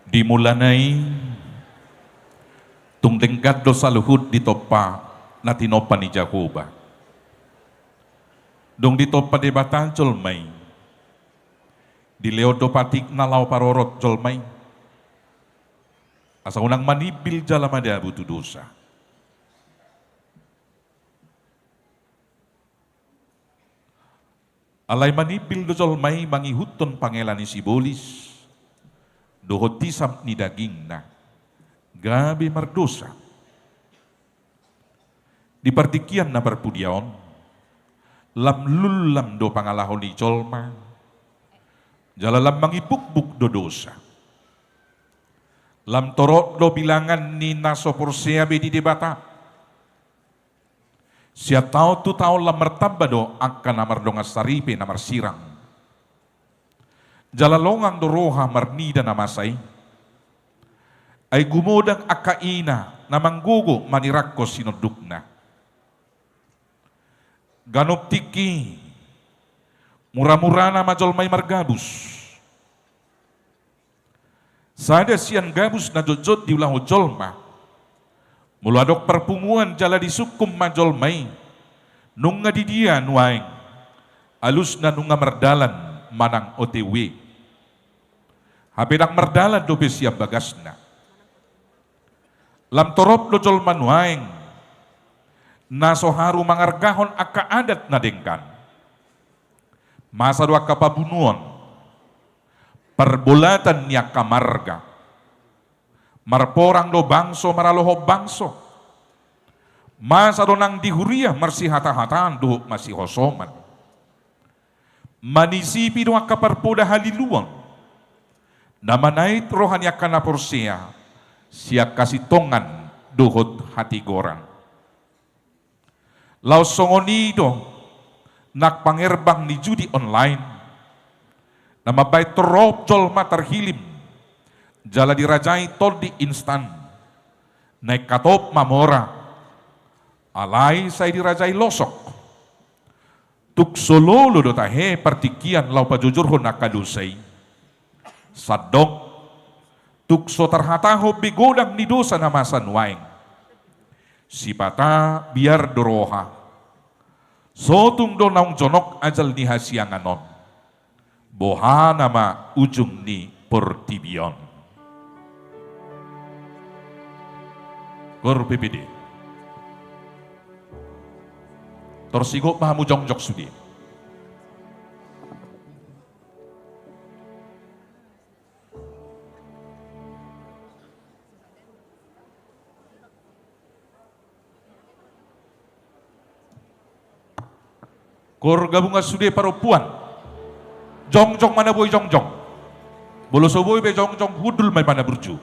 Di mulana i, tung denggan do saluhut ditompa na tinompa ni Jahowa. Dung ditompa Debata jolma i, dilehon do patikna laho parorot jolma i, asa unang manimbil jala madabu tu dosa. Alai manimbil do jolma i mangihuthon pangela ni sibolis dohot hisap ni dagingna, gabe mardosa. Di partingkian na parpudian on, lam lullam do pangalaho ni jolma, jala lam mangibukbuk do dosa. Lam torop do bilangan ni na so porsea be di Debata. Sian taon tu taon lam martamba do angka na mardongan saripe na marsirang. Jala longang do roha marnida na masa i. Ai gumodang angka ina na manggogo manirangkon sinondukna. Ganup tingki, mura-murana ma jolma i margabus. Sada sian gabus na jotjot diulahon jolma. Molo adong parpunguan jala disungkun ma jolma i, nunga di dia nuaeng, alusna nunga mardalan manang O T W. Hape ndang mardalan dope sian bagasna. Lam torop do jolma nuaeng na so haru mangargahon angka adat na denggan. Masa do angka pabunuon, parbolatan ni angka marga. Marporang do bangso maralohon bangso. Masa do nang di huria marsihata-hataan dohot masihosoman. Manisipi do angka parpoda haliluon, na manait roha ni angka na porsea sian hasintongan dohot hatigoran. Laos songon i do nang pangerbang ni judi online, na mambahen torop jolma tarhilim jala dirajai tondi instan. Naeng hatop mamora, alai sai dirajai losok. Tung so lolo do tahe partingkian laho pajojorhon angka dosa i. Sandok, tung so tarhatahon be godang ni dosa na masa nuaeng. Sipata biar do roha. Sotung do naung jonok ajal ni hasiangan on. Boha nama ujung ni portibi on. Gor P P D. Tor sigot ma hamu jongjong sude. Gor gabungan sude parompuan. Jongjong ma na boi jongjong. Molo so boi be jongjong, hundul ma i ma na burju.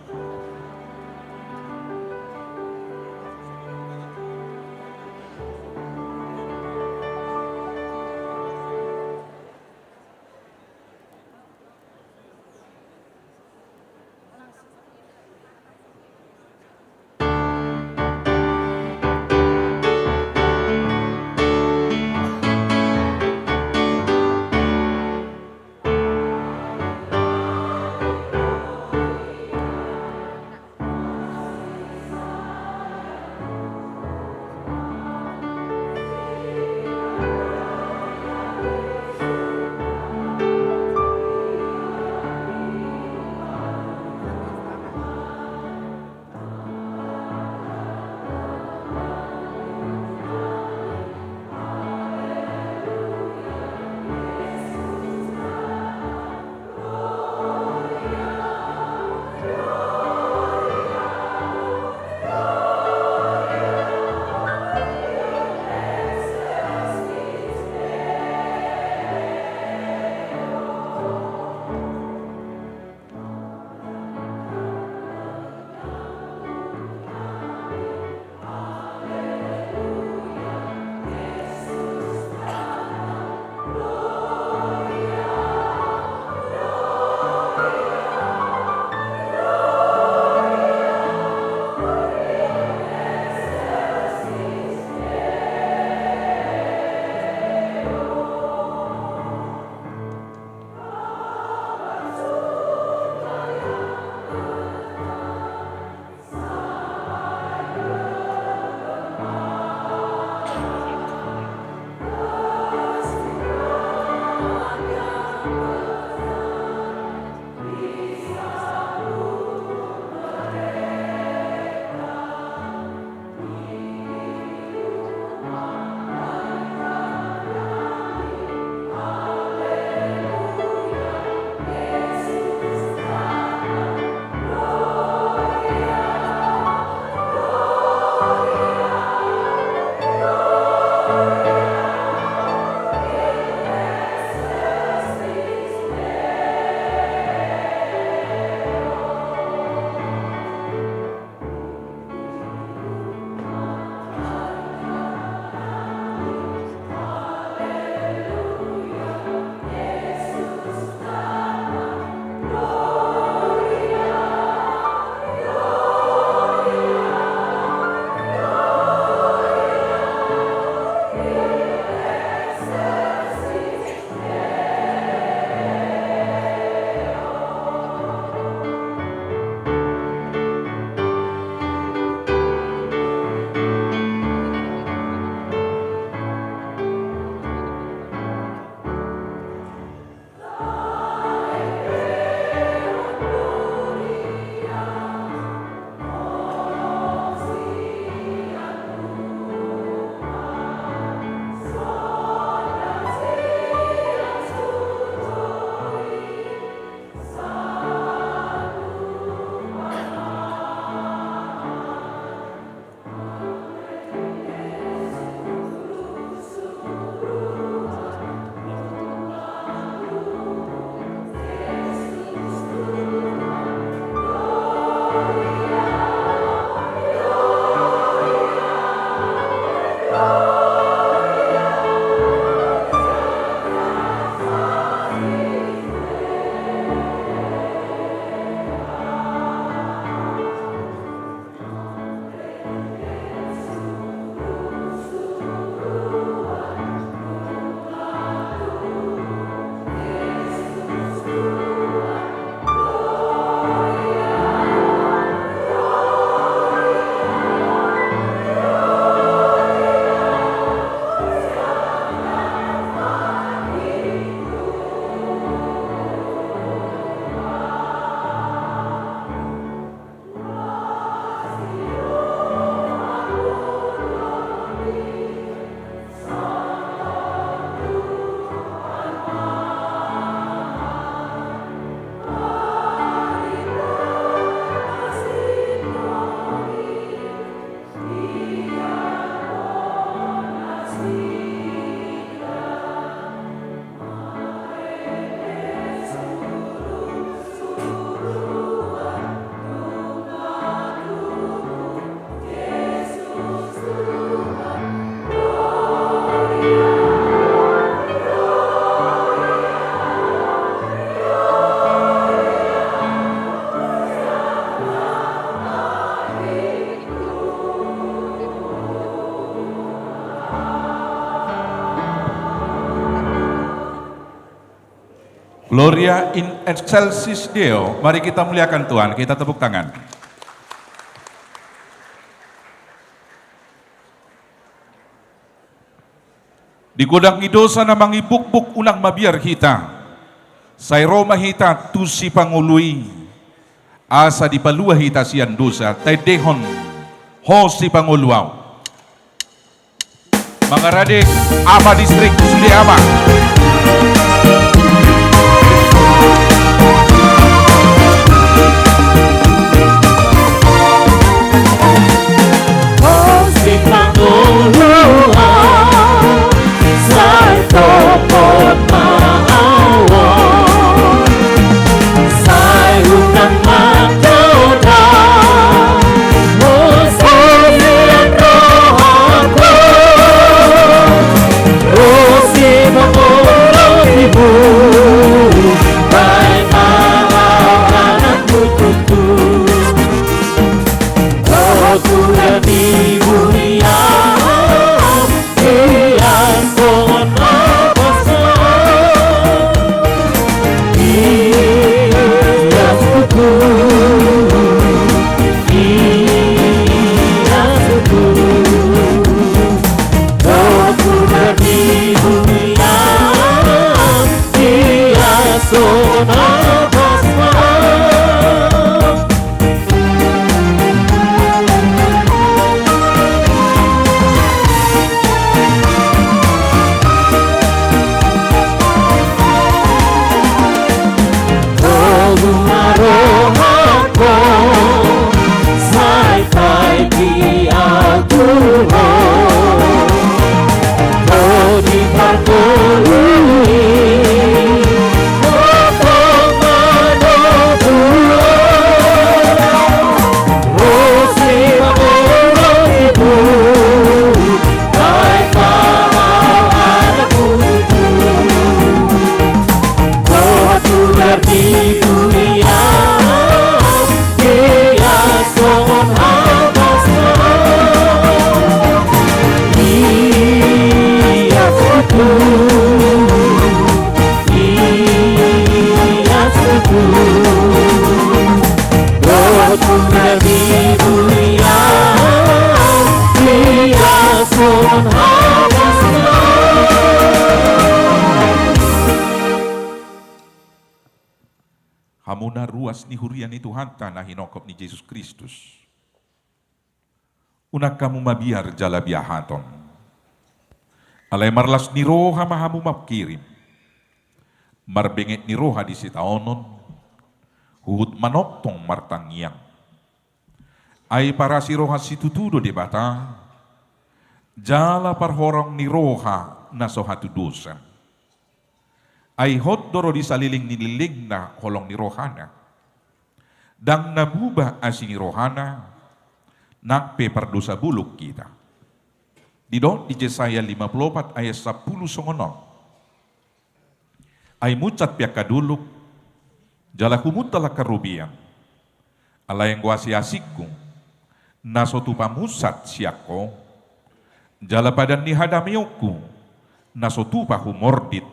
Gloria in excelsis Deo. Mari kita muliakan Tuhan, kita tepuk tangan. Di godang ni dosa na mangimbukbuk unang mabiar hita. Sai ro ma hita tu Sipangolu i, asa dipalua hita sian dosa. Taendehon, ho Sipangolu au. Mangarade Ama Distrik, sude Ama. Hamuna ruas ni huria ni Tuhanta na hinophop ni Jesus Kristus. Unang hamu mabiar jala biahaton. Alai marlas ni roha ma hamu mangkirim. Marbenget ni roha di sitaonon. Huhut manongtong martangiang. Ai parasi roha situtu do Debata. Jala parhorong ni roha na so hatudosan. Ai hot do ro di saleleng ni lelengna holong ni rohana. Ndang na muba asi ni rohana, nang pe pardosa bolon hita. Didok di Jesaya lima pulu opat ayat sampulu songon on. Ai munsat pe angka dolok, jala humuntal angka robean. Alai anggo asiasingku, na so tupa munsat sian ho, jala padan ni hadameonku, na so tupa humordit,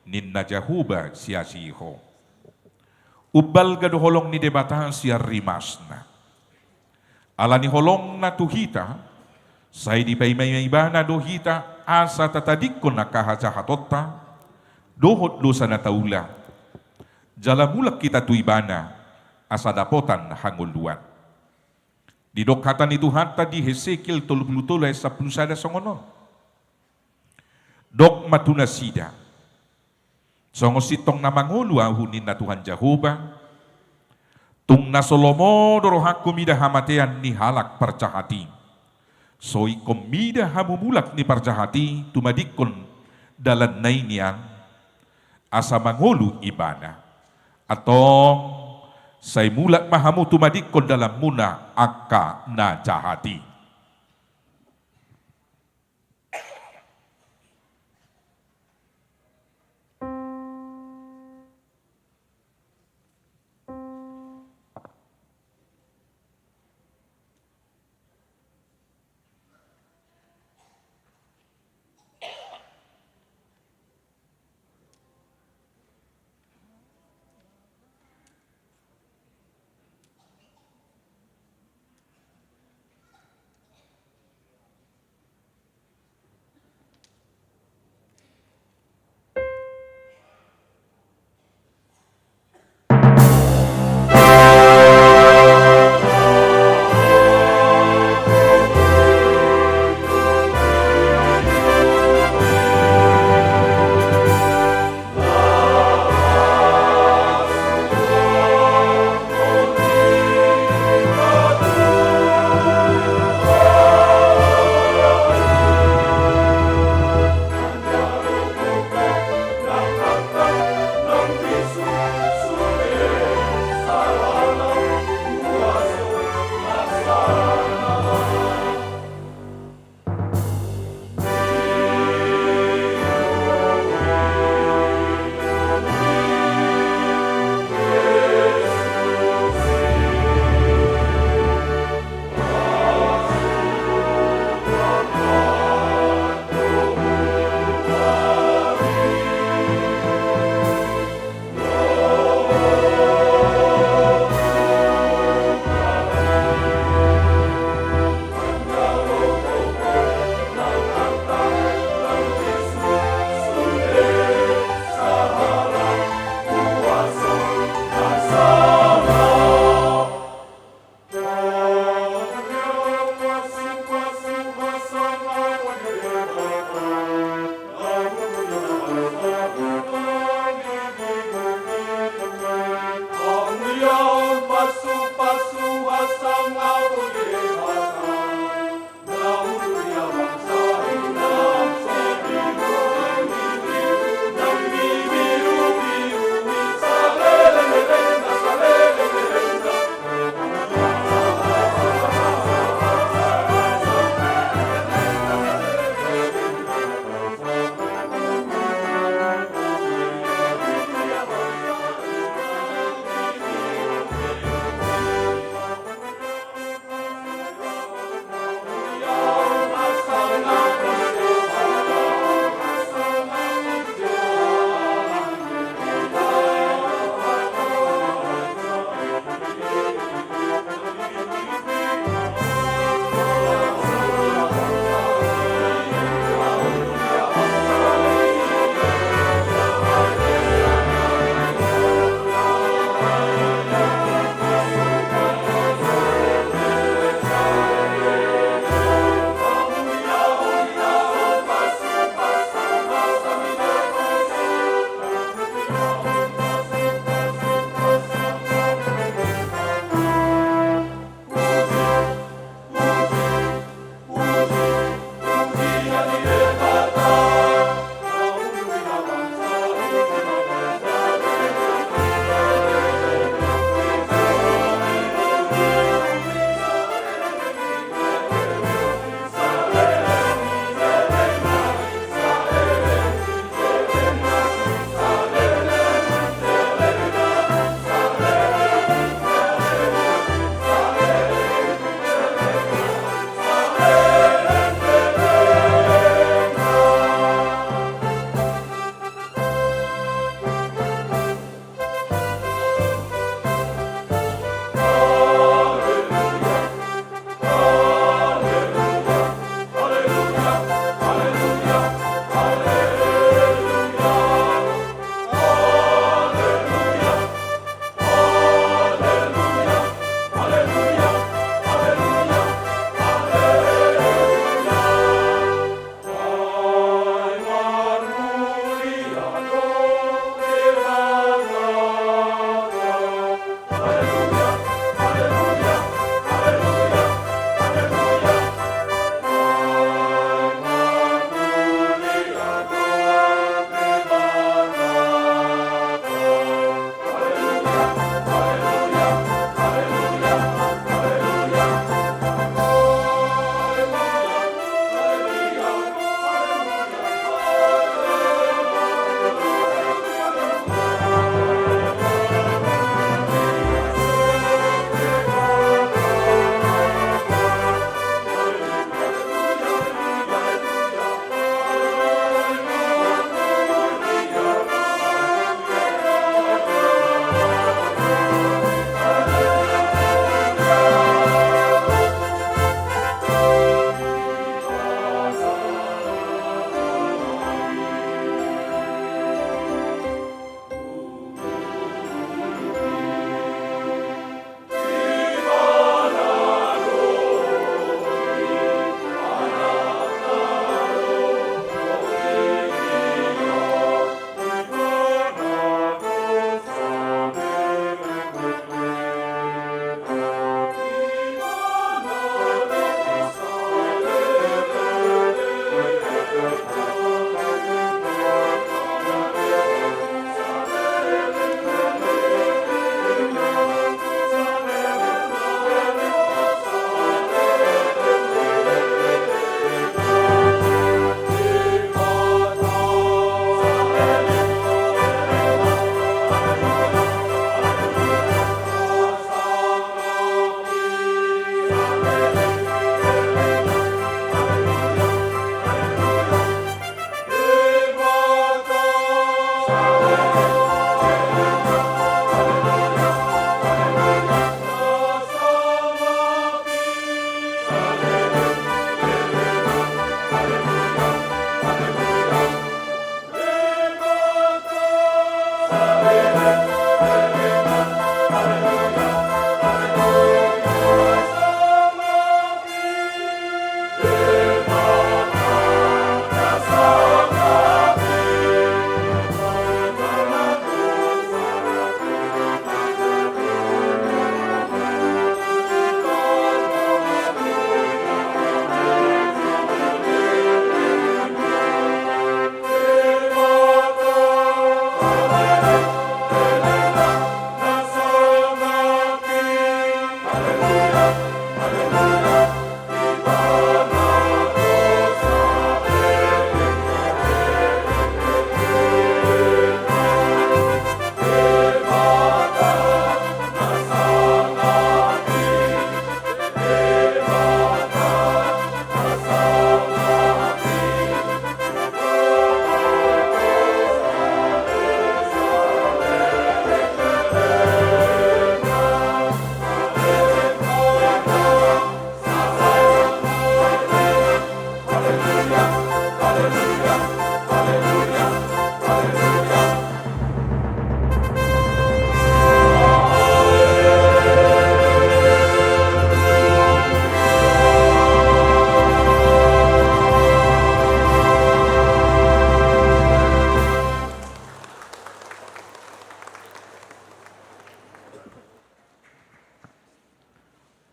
ninna Jahowa sian ho. Umbalga do holong ni Debata sian rimasna. Ala ni holongna tu hita, sai dipaimaima Ibana do hita asa tatadingkon angka hajahatonta, dohot dosa na taula. Jala mulak hita tu Ibana, asa dapotan hangoluan. Didok hata ni Tuhanta di Hesekiel tolu pulu tolu ayat sampulu sada songon on. Dok ma tu nasida. Songon sintong na mangolu ahu ninna Tuhan Jahowa. Tung na so lomo do rohangku mida hamatean ni halak parjahat i. So ingkon mida hamumulak ni parjahat i tumadingkon dalanna i nian. Asa mangolu Ibana. Antong, sai mulak ma hamu tumadingkon dalanmuna angka na jahat i.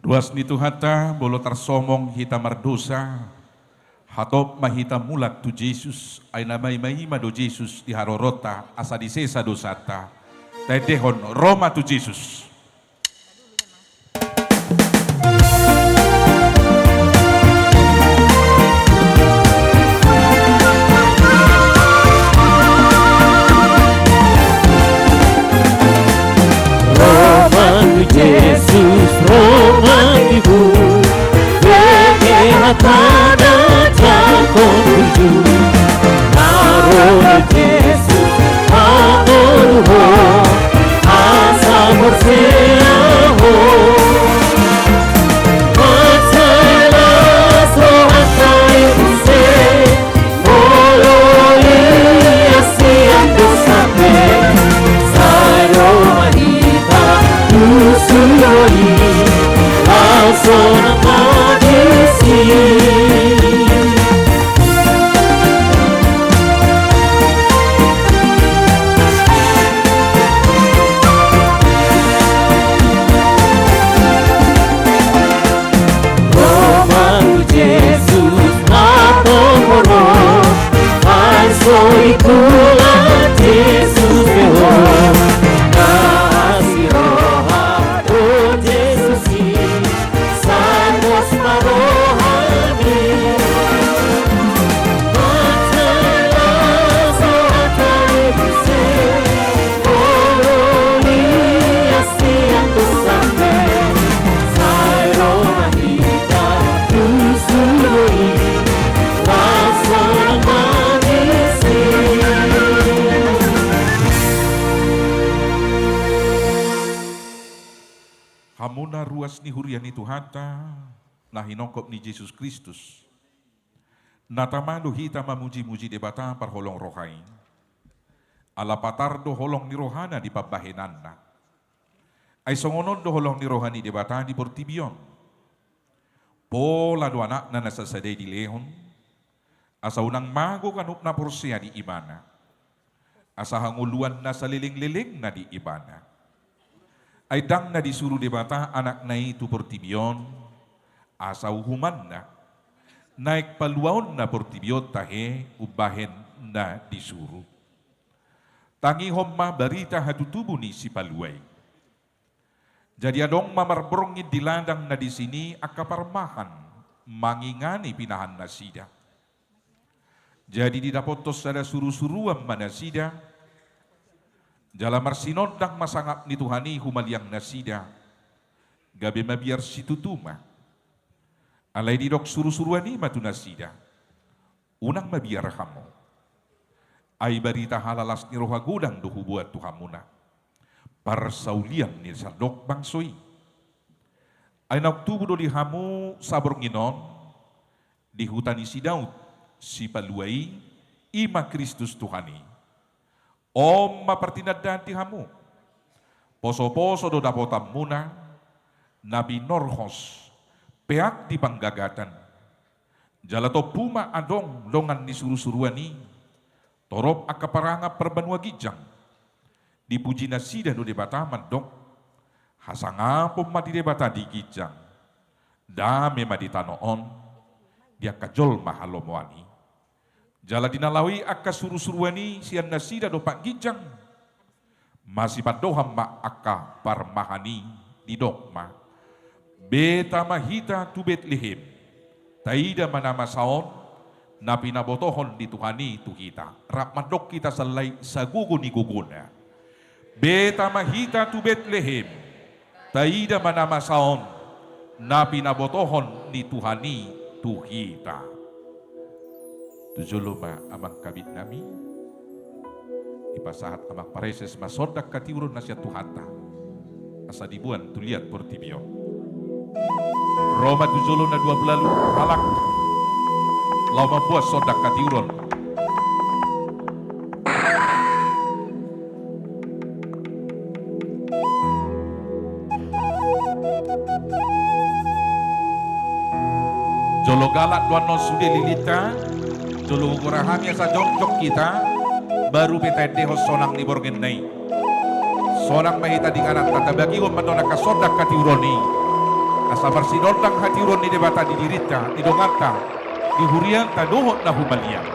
Ruas ni Tuhanta, molo tarsomong hita mardosa, hatop ma hita mulak tu Jesus, ai na maima-ima do Jesus di haroronta, asa disesa dosanta. Taendehon, ro ma tu Jesus. Ro ma tu Jesus, ro ma tu ibu, bege hatana jangkon burju. Na ro ma Jesus, na ro ho, asa porsea ho. Mansai las rohanta i muse, molo lias sian dosa pe, sai ro ma hita tu surgo i, laos sonang ma disi. Ro ma tu Jesus na tonggo ro, ai so i tulan Jesus pe ho. Na asi roha do Jesus i, sai pos ma rohami. Hamuna ruas ni huria ni Tuhanta, na hinongkop ni Jesus Kristus. Na tama do hita mamuji-muji Debata parholong roha i. Ala patar do holong ni rohana di pambahenanna. Ai songon on do holong ni roha ni Debata di portibi on. Pola do Anakna na sasada i dilehon, asa unang mago ganup na porsea di Ibana. Asa hangoluan na salelenglelengna di Ibana. Ai ndang na disuru Debata Anakna i tu portibi on, asa uhumanna, naeng paluaonna portibi on tahe umbahen na disuru. Tangihon ma barita hatutubu ni Sipalua i. Jadi adong ma marborngin di ladang na disi angka parmahan mangingani pinahannasida. Jadi didapothon sada surusuruan ma nasida, jala marsinondang ma sangap ni Tuhan i humaliang nasida, gabe mabiar situtu ma. Alai didok surusuruan i ma tu nasida: Unang mabiar hamu. Ai barita halalas ni roha godang do huboan tu hamuna, parsaulian ni sandok bangso i. Ai naung tubu do di hamu saborngin on, di huta ni si Daud, Sipalua i, i ma Kristus Tuhan i. On ma partinandaan di hamu: Poso-poso do dapotanmuna, na pinorhos, peak di panggagatan. Jala tompu ma adong dongan ni surusuruan i, torop angka parangan parbanua ginjang. Dipuji nasida do Debata mandok, hasangapon ma di Debata di ginjang, dame ma di tano on, di angka jolma halomoan i. Jala di na laho i angka surusuruan i sian nasida dompak ginjang, masipandohan ma angka parmahan i, didok ma: Beta ma hita tu Betlehem, taida ma na masa on, na pinabotohon ni Tuhan i tu hita. Rap mandok hita sallai sagogo ni gogona. Beta ma hita tu Betlehem, taida ma na masa on, na pinabotohon ni Tuhan i tu hita. Tu jolo ma amang kabitnami, dipasahat amang pareses ma sondak hatiuron na sian Tuhanta, asa diboan tu liat portibi on. Ro ma tu jolo na dua pulu ualu halak, laho mamboan sondak hatiuron. Jolo galak do annon sude lilinta, jolo hugora hami asa jongjong hita, baru pe taendehon sonang ni borngenna i. Sonang ma hita di ingananta, tabagihon ma annon angka sondak hatiuron i, asa marsinondang hatiuron ni Debata di dirinta, di donganta, di hurianta dohot na humaliang.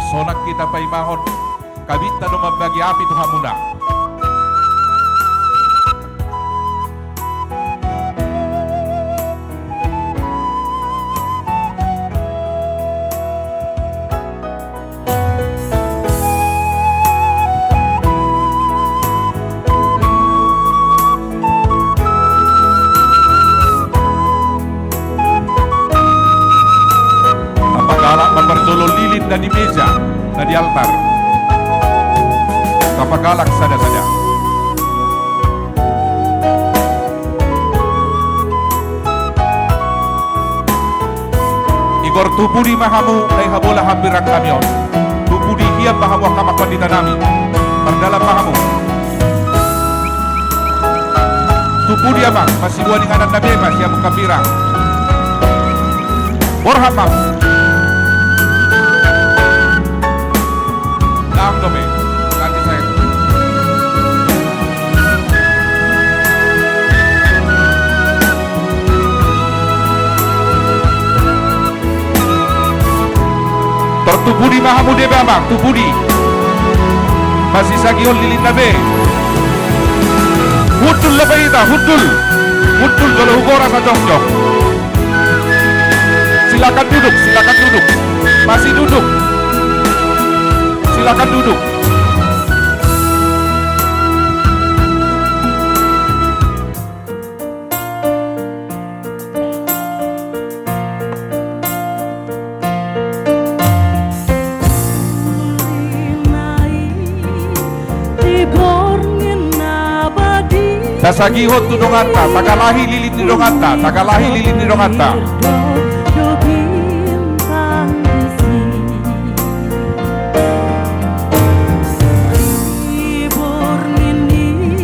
Sonang hita paimahon, kabinta do mambagi api tu hamuna. Tapagalak ma parjolo lilin na di meja, na di altar. Tapagalak sada-sada. Igor tu pudi ma hamu, na i habola hambirang hami on. Tu pudi hian ma hamu angka amang pandita nami. Mardalan ma hamu. Tu pudi amang, masiboan inganan na be ma sian hambirang. Borhat ma. Dang dope, ganti saya. Tor tu pudi ma hamu deba amang, tu pudi. Masisagihon lilin na be. Hundul dope hita, hundul. Hundul jolo hugora sajongjong. Silakan duduk, silakan duduk. Masih duduk. Silakan duduk. Tasagihon tu donganta, tagalahi lilin ni donganta, tagalahi lilin ni donganta.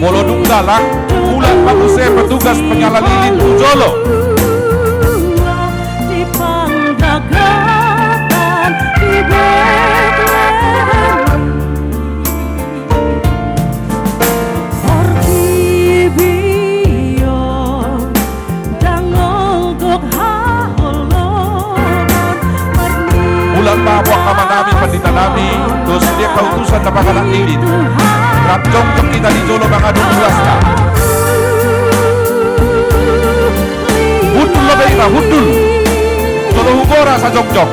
Molo dung galak, mulak ma muse petugas penyala lilin tu jolo. Mulak ma hamu angka amanami, panditanami, dohot sude angka utusan na pagalak lilin. Rap jongjong hita di jolo mangadop ruasna. Hundul dope hita, hundul. Jolo hugora sajongjong.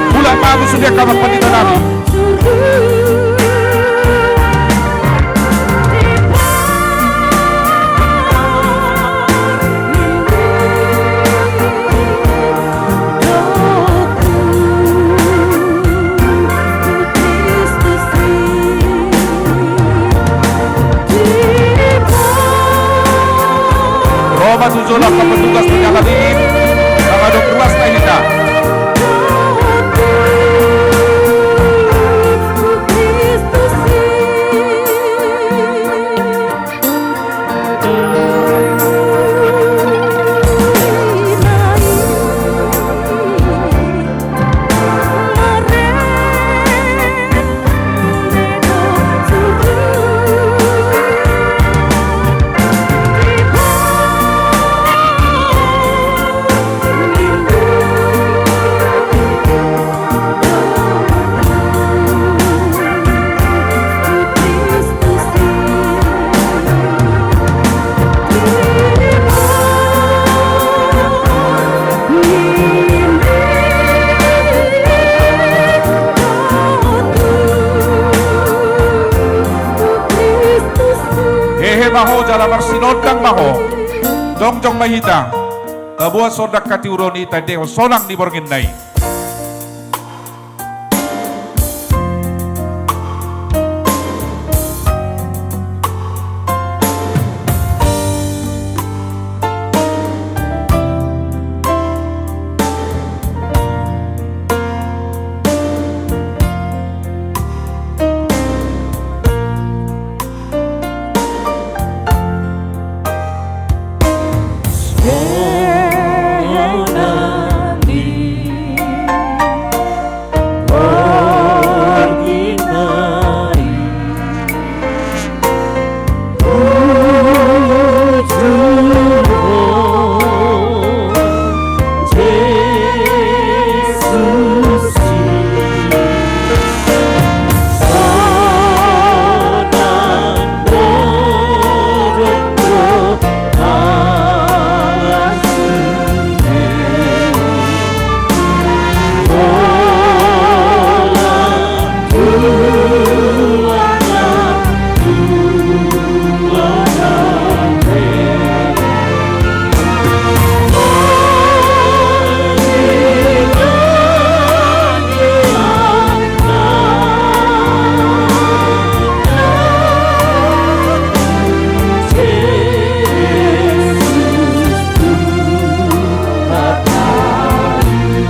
Mulak ma hamu sude angka amanami, panditanami. Jala marsinondang ma ho. Jongjong ma hita. Taboan sonang hatiuron i, taendehon sonang ni borngin na i.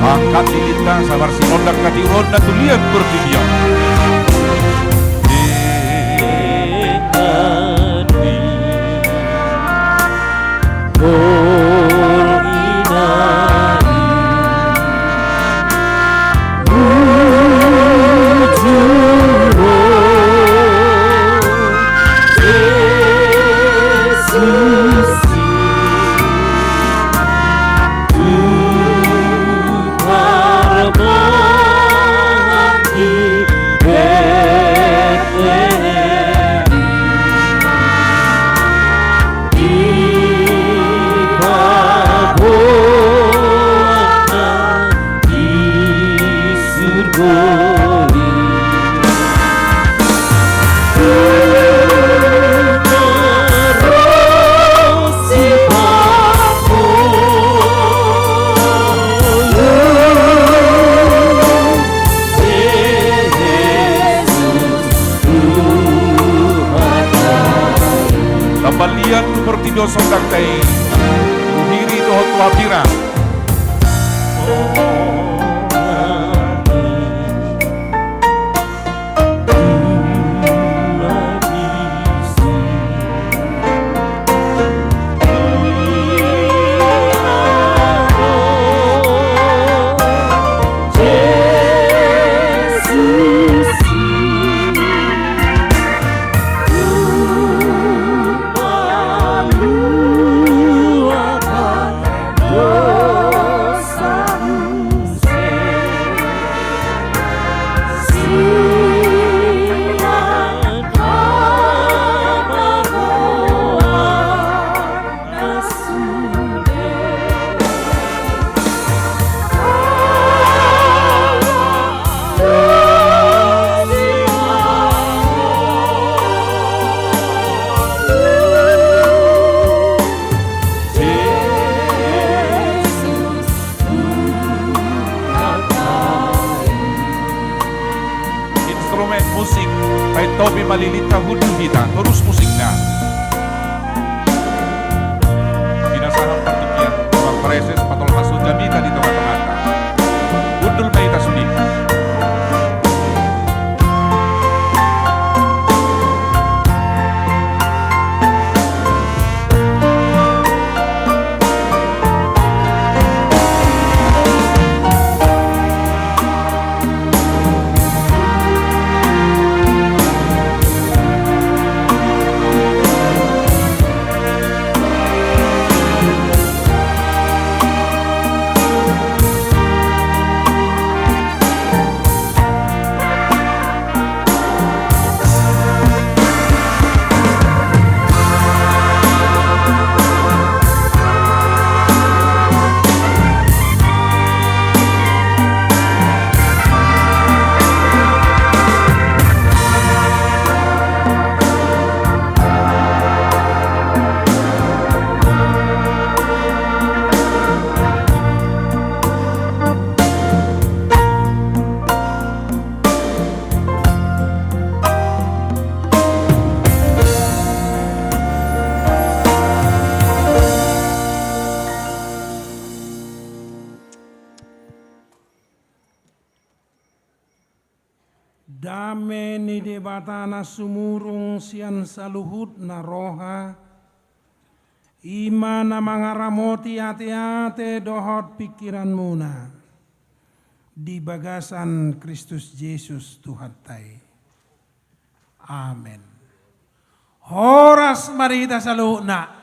Angkat lilitna, sabar sinondang hatiuron na tulian portibi on. Tambalian tu portibi on sonang hita i, tu hiri dohot tu hambira. Instrumen musik, paintopi ma lilitna, hundul hita, torus musikna. Pinasahat partingkian, Tuhan Praeses, patolhas jamita di tonga-tonganta. Hundul ma hita sude. Dame ni Debata na sumurung sian saluhutna roha, i ma na mangaramoti ateate dohot pingkiranmuna di bagasan Kristus Jesus Tuhanta i. Amen. Horas ma di hita saluhutna.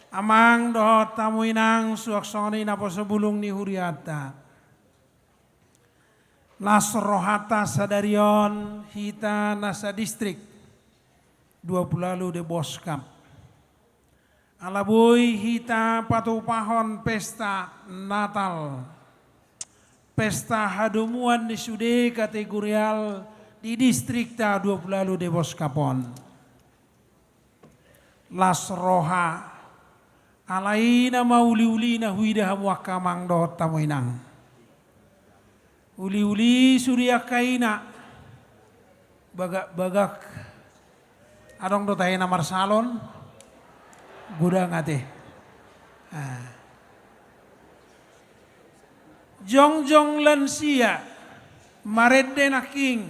Amang dohot hamu inang, suang songon i naposo bulung ni hurianta. Las rohanta sadari on hita na sadistrik dua pulu ualu Deboskap. Ala boi hita patupahon pesta Natal, pesta hadomuan ni sude kategorial di distrikta dua pulu ualu Deboskap on. Las roha, ala i nama uliuli na huida hamu angka amang dohot hamu inang. Uliuli sude angka ina. Bagak-bagak. Adong do tahe na marsalon? Godang ate. Ah. Jongjong lansia, marende nangkin.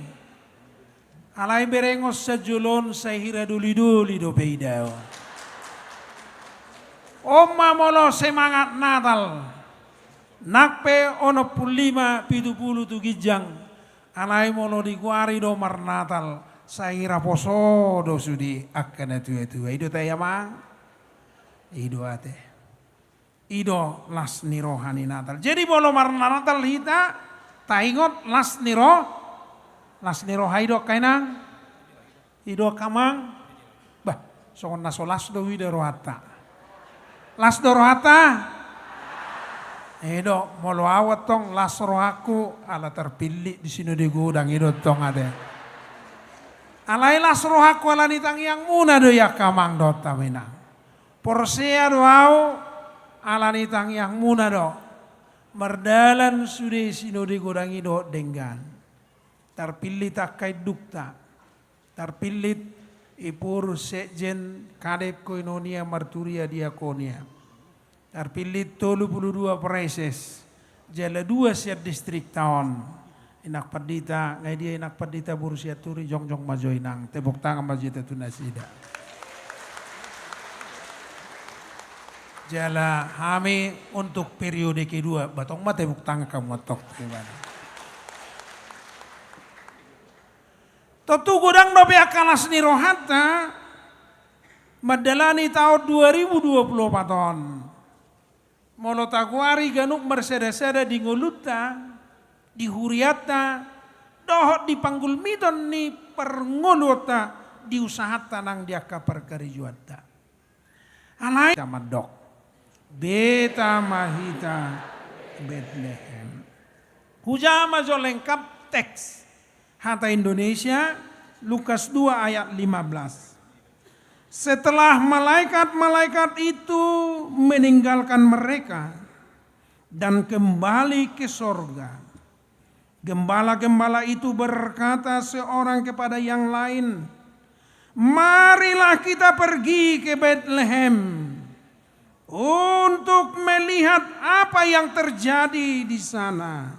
Alai berengon sajolo on sai hira dolidoli dope idaon. On ma molo semangat Natal. Nang pe onom pulu lima, pitu pulu tu ginjang. Alai molo digoari do marnatal, sai hira poso do sude angka na tuatua. I do tahe amang? I do ate. I do las ni roha ni Natal. Jadi molo marnatal hita, taingot las ni ro-, las ni roha i do angka inang. I do angka amang. Bah, songon na so las do huida rohanta. Las do rohanta? I do, molo au antong las rohangku, ala tarpillit di Sinode Godang i do antong ate. Alai las rohangku ala ni tangiangmuna do i angka amang dohot hamu inang. Porsea do au, ala ni tangiangmuna do. Mardalan sude Sinode Godang i dohot denggan. Tarpillit angka indukta. Tarpillit Ipur, Sekjen, Kadep, Koinonia, Marturia, Diakonia. Tarpillit tolu pulu dua praeses. Jala dua sian distrikta on. Inang pandita, nga i dia inang pandita boru Sianturi, jongjong ma jo inang, tepuk tangan ma jo hita tu nasida. Jala hami untuk periode kedua, bah tong ma tepuk tangan hamu antong tu ibana. Tontu godang dope angka las ni rohanta mandalani taon dua ribu dua pulu opat on. Molo tagoari ganup marsadasada di ngolunta, di hurianta, dohot di panggulmiton ni parngoluonta, di usahanta nang di angka parkarejoanta. Alai hita mandok, beta ma hita Betlehem. Hujaha ma jo lengkap teks. Hata Indonesia, Lukas dua ayat lima belas. Setelah malaikat-malaikat itu meninggalkan mereka dan kembali ke sorga, gembala-gembala itu berkata seorang kepada yang lain, "Marilah kita pergi ke Betlehem untuk melihat apa yang terjadi di sana,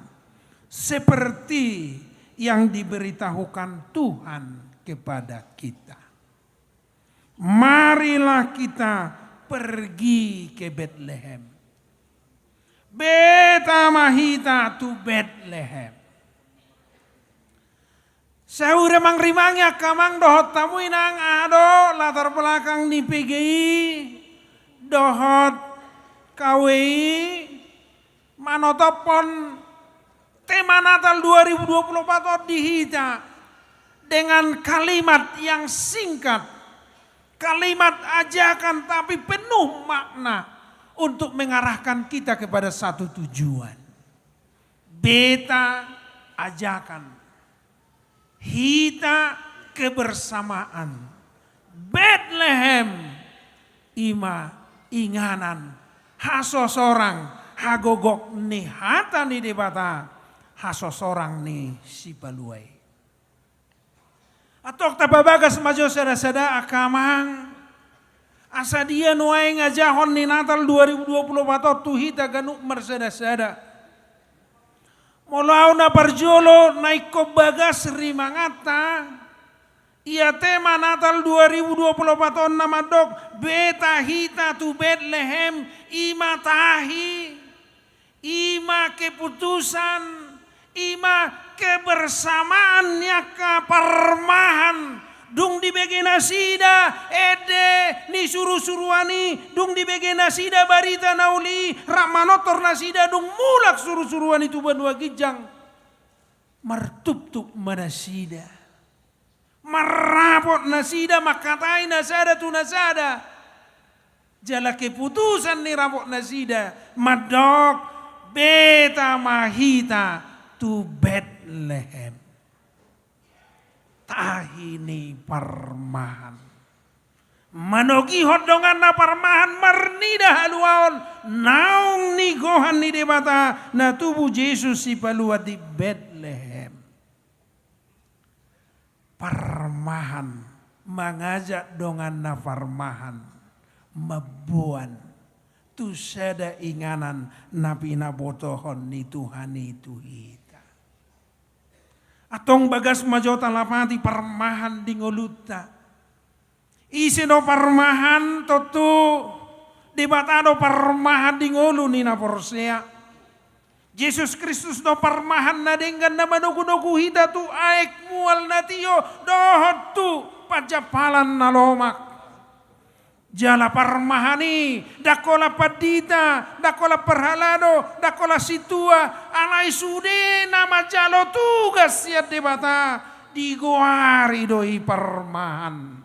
seperti yang diberitahukan Tuhan kepada kita." Marilah kita pergi ke Betlehem. Beta ma hita tu Betlehem. Saur amang rimangi angka amang dohot hamu inang, aha do latar belakang ni P G I dohot K W I manotophon tema Natal dua ribu dua puluh empat on di hita dengan kalimat yang singkat, kalimat ajakan tapi penuh makna untuk mengarahkan kita kepada satu tujuan. Beta ajakan. Hita kebersamaan. Betlehem i ma inganan hasosorang, hagogok ni hata ni Debata, hasosorang ni Sipalua i. Antong tapabagas ma jo sada-sada angka amang, asa dia nuaeng ajahon ni Natal dua ribu dua puluh empat on tu hita ganup marsadasada. Molo au na parjolo na ingkon bagas rimanganta, ia tema Natal dua ribu dua puluh empat on na mandok, beta hita tu Betlehem, i ma tahi, i ma keputusan, i ma kebersamaan ni angka parmahan. Dung dibege nasida ende ni surusuruan i, dung dibege nasida barita na uli, rap manortor nasida, dung mulak surusuruan i tu banua ginjang. Martuptup ma nasida. Marrapot nasida mangkatai na sada tu na sada. Jala keputusan ni rapot nasida mandok, beta ma hita tu Betlehem, tahi ni parmahan. Manogihon donganna parmahan marnida haluaon naung nigohan ni Debata na tubu Jesus Sipalua di Betlehem. Parmahan mangajak donganna parmahan mamboan tu sada inganan na pinabotohon ni Tuhan i tu hita. Antong bagas ma jo talapati parmahan di ngolunta. Ise do parmahan? Tontu Debata do parmahan di ngolu ni na porsea. Jesus Kristus do parmahan na denggan na manogunogu hita tu aek mual na tio dohot tu panjampalan na lomak. Jala parmahan i ndang holan pandita, ndang holan parhalado, ndang holan sintua, alai sude na manjalo tugas sian Debata, digoari do i parmahan.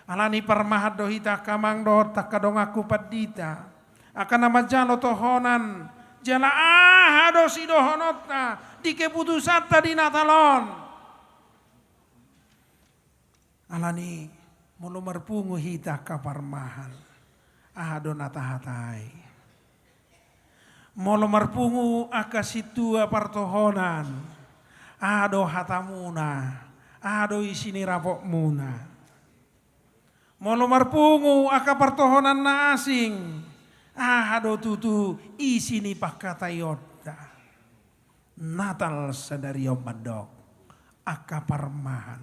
Alani parmahan do hita angka amang dohot angka donganku pandita, angka na manjalo tohonan, jala aha do sidohononta di keputusanta di Natal on. Alani molo marpungu hita angka parmahan, aha do na tahatai? Molo marpungu angka sintua partohonan, aha do hatamuna, aha do isi ni rapotmuna? Molo marpungu angka partohonan na asing, aha do tutu isi ni pangkataionta? Natal sadari on mandok, angka parmahan,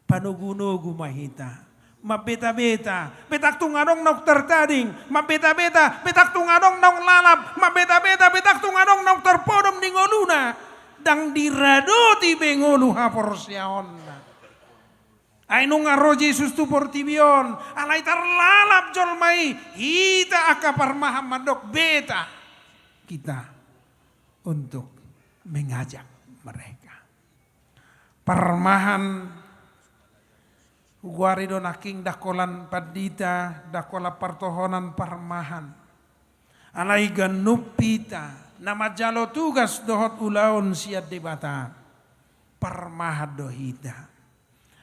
panogunogu ma hita. Mambetabeta, betak tung adong naung tartading. Mambetabeta, betak tung adong naung lalap. Mambetabeta, betak tung adong naung tarpodom di ngoluna. Ndang diradoti be ngolu haporseaonna. Ai nunga ro Jesus tu portibi on, alai tarlalap jolma i, hita angka parmahan mandok, beta kita untuk mengajak mereka. Parmahan, hugoari do nangkin ndang holan pandita, ndang holan partohonan parmahan. Alai ganup hita na manjalo tugas dohot ulaon sian Debata, parmahan do hita.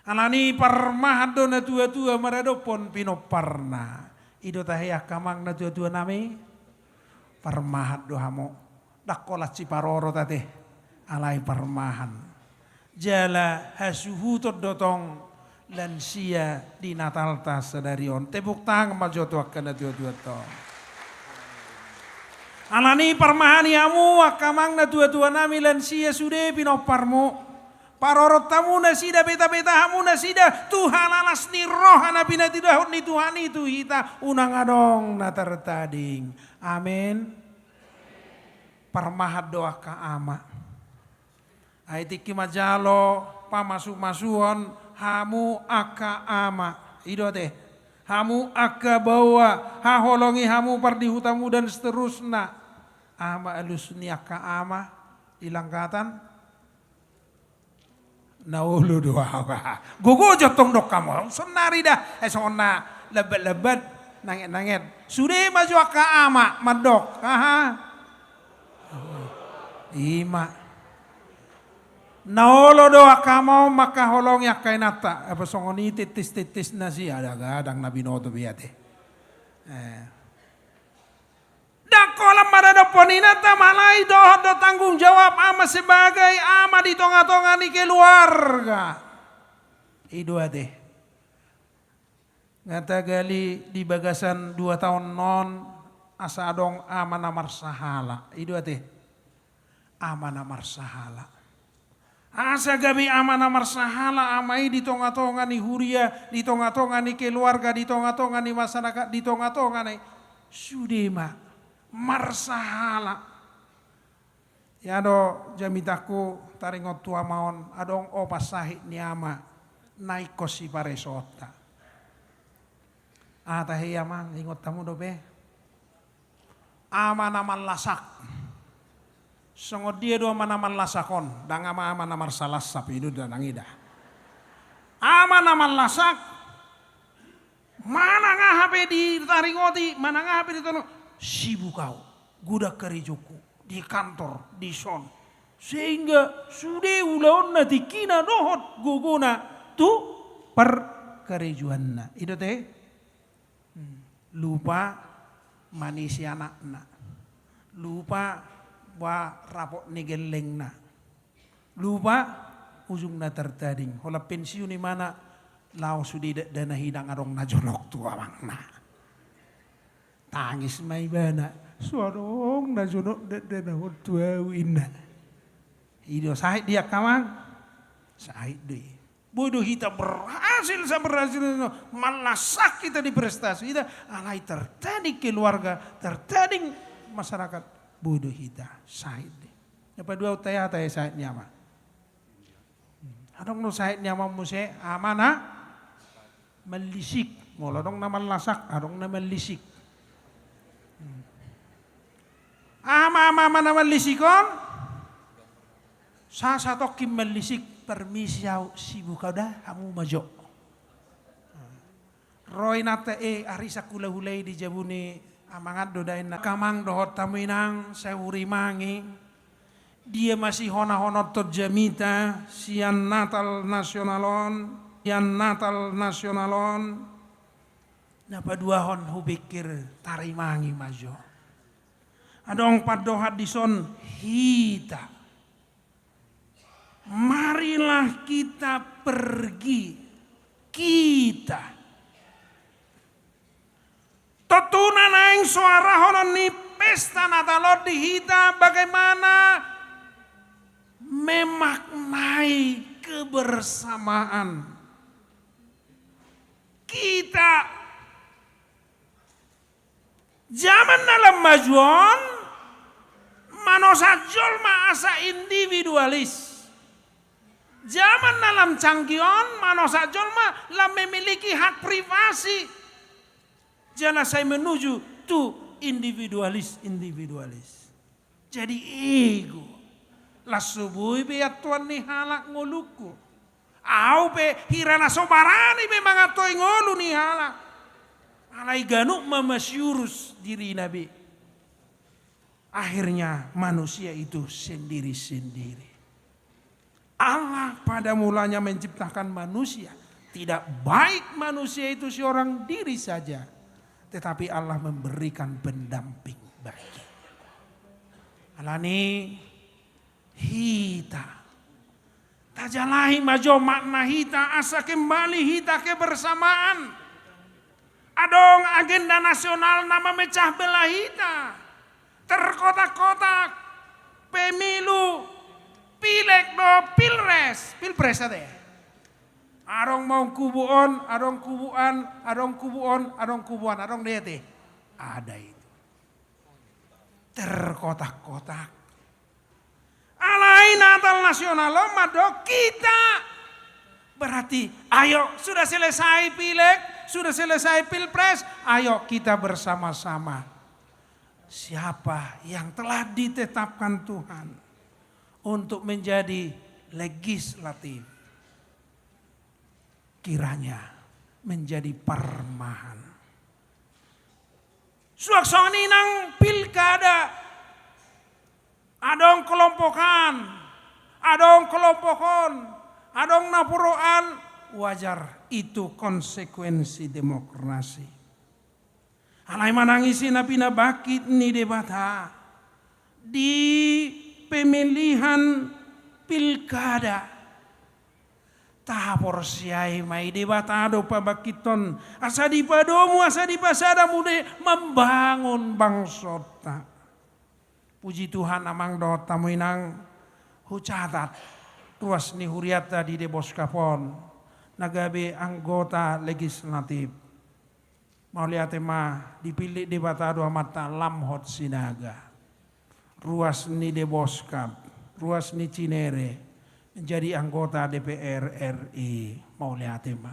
Alani parmahan do natuatua maradophon pinomparna. I do tahe angka amang natuatua nami, parmahan do hamu. Ndang holan siparorot ate, alai parmahan. Jala hasuhuton do tong lansia di Natalta sadari on. Tepuk tangan ma jo tu angka natuatua tong. Alani parmahan i hamu angka amang natuatua nami lansia sude pinomparmu. Parorot hamu nasida, betabeta hamu nasida tu halalas ni roha na pinatindahon ni Tuhan i tu hita, unang adong na tartading. Amen. Parmahan do angka ama. Ai tingki manjalo pamasumasuon hamu angka ama. I do ate. Hamu angka baoa, haholongi hamu pardihutamu dan seterusna. Aha ma alus ni angka ama di langgatan? Na olo do au. Gogo jo tong dok hamu. Saonnari da. Eh, songon na lambatlambat, nangetnanget. Sude ma jo angka ama mandok. Aha? I ma. Na olo do angka ama on mangkaholongi angka inanta. Apa songon i titistittis na si, ada gadang na binoto be ate. Eh. Ndang holan maradophon inanta, alai dohot do tanggung jawab ama sebagai ama di tongatonga ni keluarga. I do ate. Nga tagali di bagasan dua taon on asa adong ama na marsahala. I do ate. Ama na marsahala. Asa gabe ama na marsahala ama i di tonga-tonga ni huria, di tonga-tonga ni keluarga, di tonga-tonga ni masyarakat, di tonga-tonga ni sude ma marsahala. Ia do jamitangku taringot tu ama on, adong opat sahit ni ama na ingkon siparesoonta. Aha tahe i amang, ingot hamu dope? Ama na mallasak. Songon dia do ama na mallasak on? Ndang ama-ama na marsalasap i do da, ndang i da. Ama na mallasak, manang aha pe ditaringoti, manang aha pe ditaringoti, sibuk au, godang karejongku, di kantor, dison. Sehingga sude ulaonna, tingkina dohot gogona tu parkarejoanna. I do te? Hmm. Lupa manisi anakna. Lupa ba rapot ni gellengna. Lupa ujungna tartading. Holan pensiun imana, laho sude dakdanak i, ndang adong na jonok tu amangna. Tangis ma ibana. So adong na jonok dakdanak on tu ahu, inna. I do sahit di angka amang. Sahit do i. Boi do hita berhasil, sa berhasil, mallasak hita di prestasi hita, alai tartading keluarga, tartading masyarakat, boi do hita sahit di. Na paduahon, tahe, tahe sahit ni ama. Adong do sahit ni ama muse, ama na mallisik. Molo adong na mallasak, adong na mallisik. Aha ma ama-ama na mallisik on? Sa satongkin mallisik, permisi au, sibuk au da, hamu ma jo. Ro inanta, e, arisan hulahula i di jabu ni amang an do da, inna. Angka amang dohot hamu inang, sai hurimangi. Dia masihonahononhon jamita sian Natal nasional on, sian Natal nasional on. Na paduahon hupikir, tarimangi ma jo. Adong pandohan dison, hita. Marilah kita pergi. Kita. Tontuna naeng so arahonon ni pesta Natal on di hita bagaimana memaknai kebersamaan. Kita. Jaman na lam maju on, manosak jolma asa individualis. Jaman na lam canggih on, manosak jolma lam memiliki hak privasi. Jala sai menuju tu individualis, individualis. Jadi ego. Las so boi be antoan ni halak ngolungku. Au pe hira na so barani be mangantoi ngolu ni halak. Alai ganup ma masiurus dirina be. Akhirnya manusia itu sendiri-sendiri. Allah pada mulanya menciptakan manusia. Tidak baik manusia itu seorang diri saja, tetapi Allah memberikan pendamping bagi. Alani hita. Tajalahi ma jo makna hita, asa kembali hita kebersamaan. Adong agenda nasional na memecah belah hita. Terkotak-kotak, pemilu, pileg do pilpres, pilpres ate. Adong ma on kubu on, adong kubu an, adong kubu on, adong kubu an, adong do i ate. Ada itu. Terkotak-kotak. Alai Natal nasional on mandok hita. Berarti, ayo, sudah selesai pileg, sudah selesai pilpres, ayo kita bersama-sama. Siapa yang telah ditetapkan Tuhan untuk menjadi legislatif, kiranya menjadi parmahan. Suang songon i nang pilkada. Adong kelompok an, adong kelompok on, adong na pro an, wajar, itu konsekuensi demokrasi. Alai manang ise na pinabangkit ni Debata di pemilihan pilkada. Tahaporseai ma i, Debata do pabangkithon, asa dipadomu, asa dipasada muse mambangun bangsonta. Puji Tuhan, amang dohot hamu inang, hucatat ruas ni hurianta di Deboskap on na gabe anggota legislatif. Mauliate ma, dipillit Debata do amanta Lamhot Sinaga, ruas ni Deboskap, ruas ni Cinere, menjadi anggota D P R R I. Mauliate ma.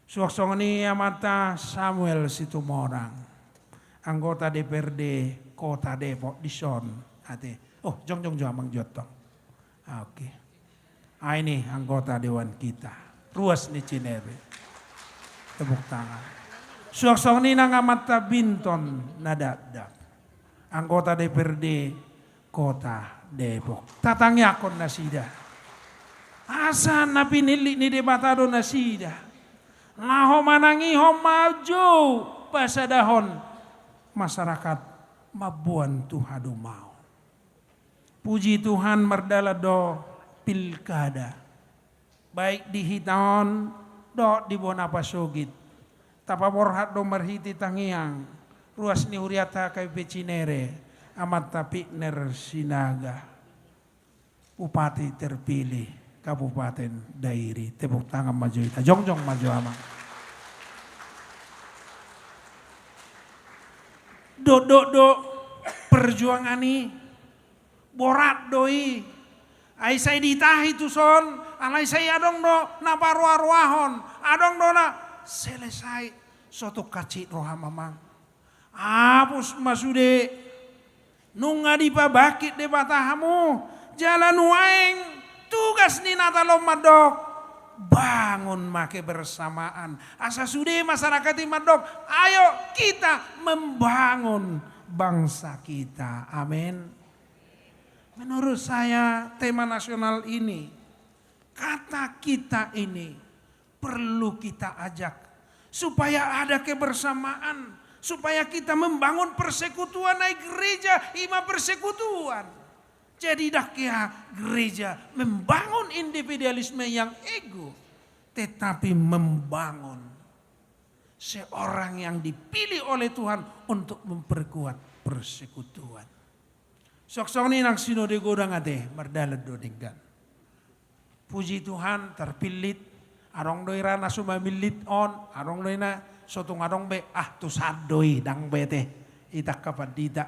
Suang songon i amanta Samuel Situmorang, anggota D P R D Kota Depok, dison ate. Oh, jongjong jo amang jo antong. Ah, oke. Ah, ini anggota dewan kita, ruas ni Cinere. Tepuk tangan. Suang songon i nang amanta Binton na dakdak, anggota D P R D Kota Depok. Tatangiangkon nasida asa na pinillit ni Debata do nasida laho manangihon, manjou, pasadahon masyarakat mamboan tu hadumaon. Puji Tuhan, mardalan do pilkada, baik di hita on dohot di bona pasogit. Tapaborhat do marhite tangiang ruas ni hurianta H K B P Cinere, amanta Pitner Sinaga, bupati terpilih Kabupaten Dairi. Tepuk tangan ma jo hita, jongjong ma jo amang. Dokdok do perjuangan i, borat do i. Ai sai ditahi tuson, alai sai adong do na paroaroahon, adong do na selesai. So tung hansit roham amang, hapus ma sude. Nunga dipabangkit Debata hamu, jala nuaeng tugas ni Natal on mandok, bangun ma kebersamaan. Asa sude masyarakat i mandok, ayo kita membangun bangsa kita. Amin. Menurut saya, tema nasional ini, kata kita ini, perlu kita ajak supaya ada kebersamaan, supaya kita membangun persekutuan. Ai gereja i ma persekutuan. Jadi, ndang hea gereja membangun individualisme yang ego, tetapi membangun seorang yang dipilih oleh Tuhan untuk memperkuat persekutuan. Suang songon i nang sinode godang ate, mardalan do denggan. Puji Tuhan, terpillit. Adong do hira na so mamillit on, adong do hira so tung adong be, ah, tusan do i, ndang be ate, hita angka pandita.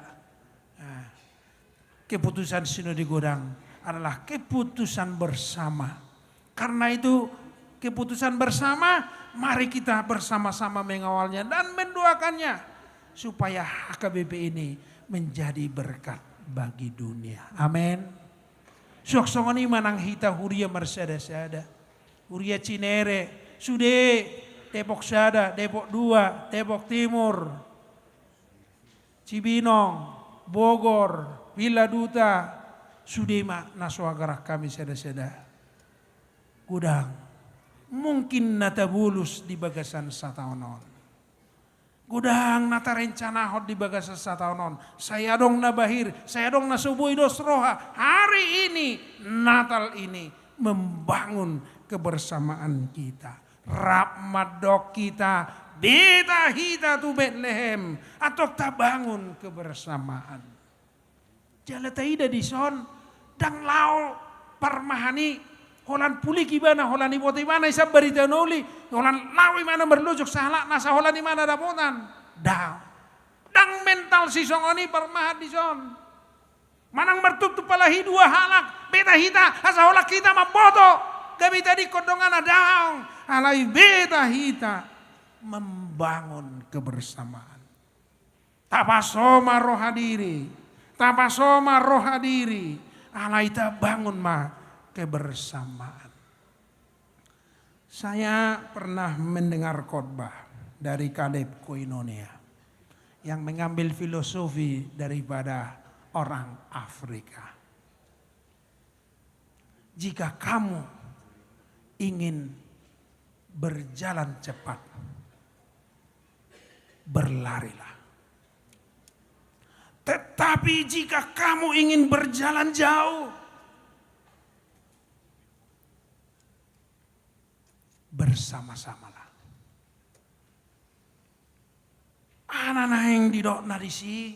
Ah, keputusan sinode godang adalah keputusan bersama. Karena itu, keputusan bersama, mari kita bersama-sama mengawalnya dan mendoakannya supaya H K B P ini menjadi berkat bagi dunia. Amin. Suang songon i ma nang hita huria marsadasada. Huria Cinere, sude, Depok Sada, Depok Dua, Depok Timur, Cibinong, Bogor, Villa Duta, sude ma na so agarahon hami sadasada. Godang mungkin na tabolus di bagasan sataon on. Godang na tarencanahon di bagasan sataon on. Sai adong na bahir, sai adong na so boi dos roha. Hari ini, Natal ini, membangun kebersamaan kita. Rap mandok hita, beta hita tu Betlehem, antong tabangun kebersamaan. Jala taida dison, ndang laho parmahan i holan pulik ibana, holan diboto ibana i sian barita na uli, holan laho ibana marlojong sahalak na saholan ibana dapotan. Ndang. Ndang mental sisongon i parmahan dison. Manang martungtung pala hidua halak, beta hita, asa holan hita mamboto, gabe tadingkon dongan, ndang, alai beta hita membangun kebersamaan. Tapaso ma roha diri, tapaso ma roha diri, alai tabangun ma kebersamaan. Saya pernah mendengar khotbah dari Kaleb Koinonia yang mengambil filosofi daripada orang Afrika. Jika kamu ingin berjalan cepat, berlarilah. Tetapi jika kamu ingin berjalan jauh, bersama-samalah. Aha na naeng didokna disi?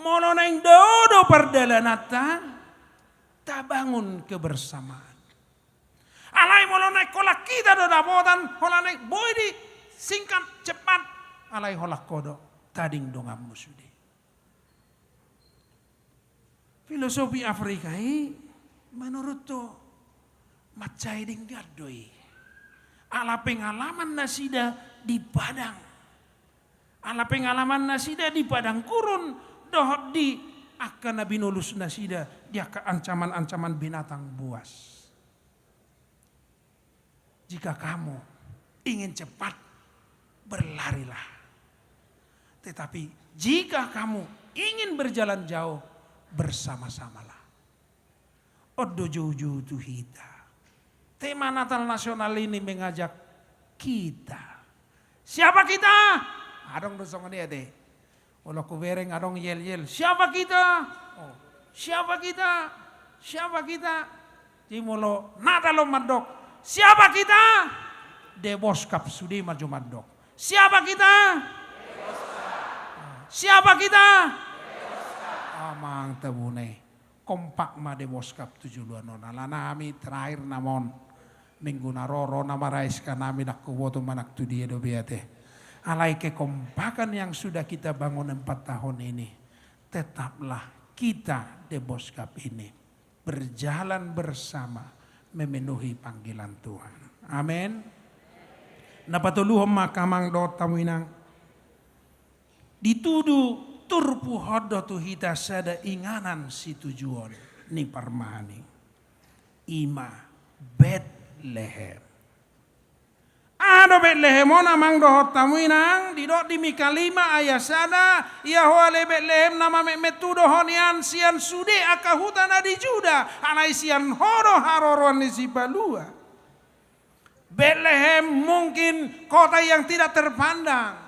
Molo naeng dao do pardalananta, tabangun kebersamaan. Alai molo naeng holan hita do dapotan, holan naeng boi disingkat cepat, alai holan ho do, tading donganmu sude. Filosofi Afrika i, manuruthu, mansai denggan do i. Ala pengalaman nasida di padang. Ala pengalaman nasida di padang gurun, dohot di angka na binolus nasida di angka ancaman-ancaman binatang buas. Jika kamu ingin cepat, berlarilah. Tetapi jika kamu ingin berjalan jauh, bersama-samalah. On do joujou tu hita. Tema Natal nasional ini mengajak kita. Siapa kita? Adong do songon i ate. Molo hubereng adong yel-yel. Siapa kita? Oh, siapa kita? Siapa kita? Jadi molo Natal on mandok, siapa kita? Deboskap sude ma jo mandok. Siapa kita? Siapa kita? Amang tabune. Kompak ma Deboskap tu joloan on. Ala nami terakhir nama on. Minggu na ro, ro nama ra S K nami, ndang huboto manang tu dia do be ate. Alai kekompakan yang sudah kita bangun empat tahun ini, tetaplah kita Deboskap ini berjalan bersama memenuhi panggilan Tuhan. Amin. Na patoluhon ma angka amang dohot hamu inang. Dituduh turpuk on do tu hita sada inganan situjuon ni parmahan i. I ma Betlehem. Aha do Betlehem on amang dohot hamu inang? Didok di Mika lima ayat sada, ia ho ale Betlehem na mametmet tu do ho nian sian sude angka huta na di Juda, alai sian ho do haroroan ni sipalua. Betlehem mungkin kota yang tidak terpandang,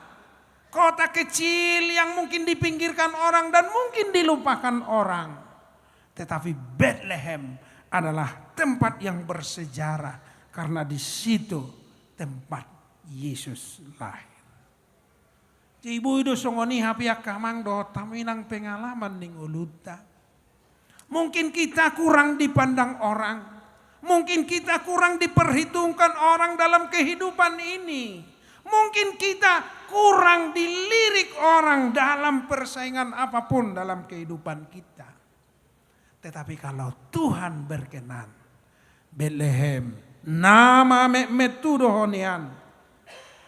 kota kecil yang mungkin dipinggirkan orang dan mungkin dilupakan orang. Tetapi Betlehem adalah tempat yang bersejarah karena di situ tempat Yesus lahir. Jadi boi do songon i hape angka amang dohot hamu inang pengalaman ni ngolunta. Mungkin kita kurang dipandang orang. Mungkin kita kurang diperhitungkan orang dalam kehidupan ini. Mungkin kita kurang dilirik orang dalam persaingan apapun dalam kehidupan kita. Tetapi kalau Tuhan berkenan, Betlehem, na mametmet tu do ho nian,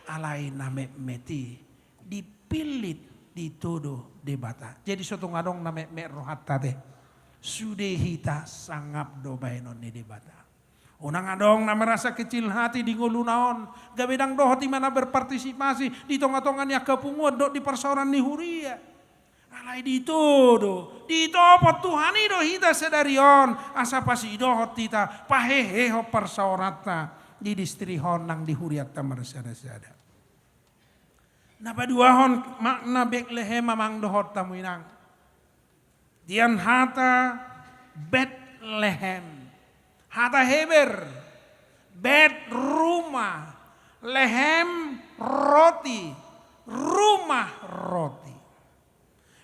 alai na metmet i dipillit, ditodo Debata. Jadi so tung adong na metmet rohanta ate, sude hita sangap do bahenon ni Debata. Unang adong na merasa kecil hati di ngoluna on, gabe ndang dohot ibana berpartisipasi di tonga-tonga ni angka punguan dohot di parsaoran ni huria. Alai ditodo, ditopot Tuhan i do hita sadari on, asa pasidohot hita, pahehehon parsaoranta di distrihon nang di hurianta marsada-sada. Na paduahon makna Betlehem amang dohot hamu inang. Sian hata Betlehem. Hata Heber, Bet rumah, Lehem roti, rumah roti.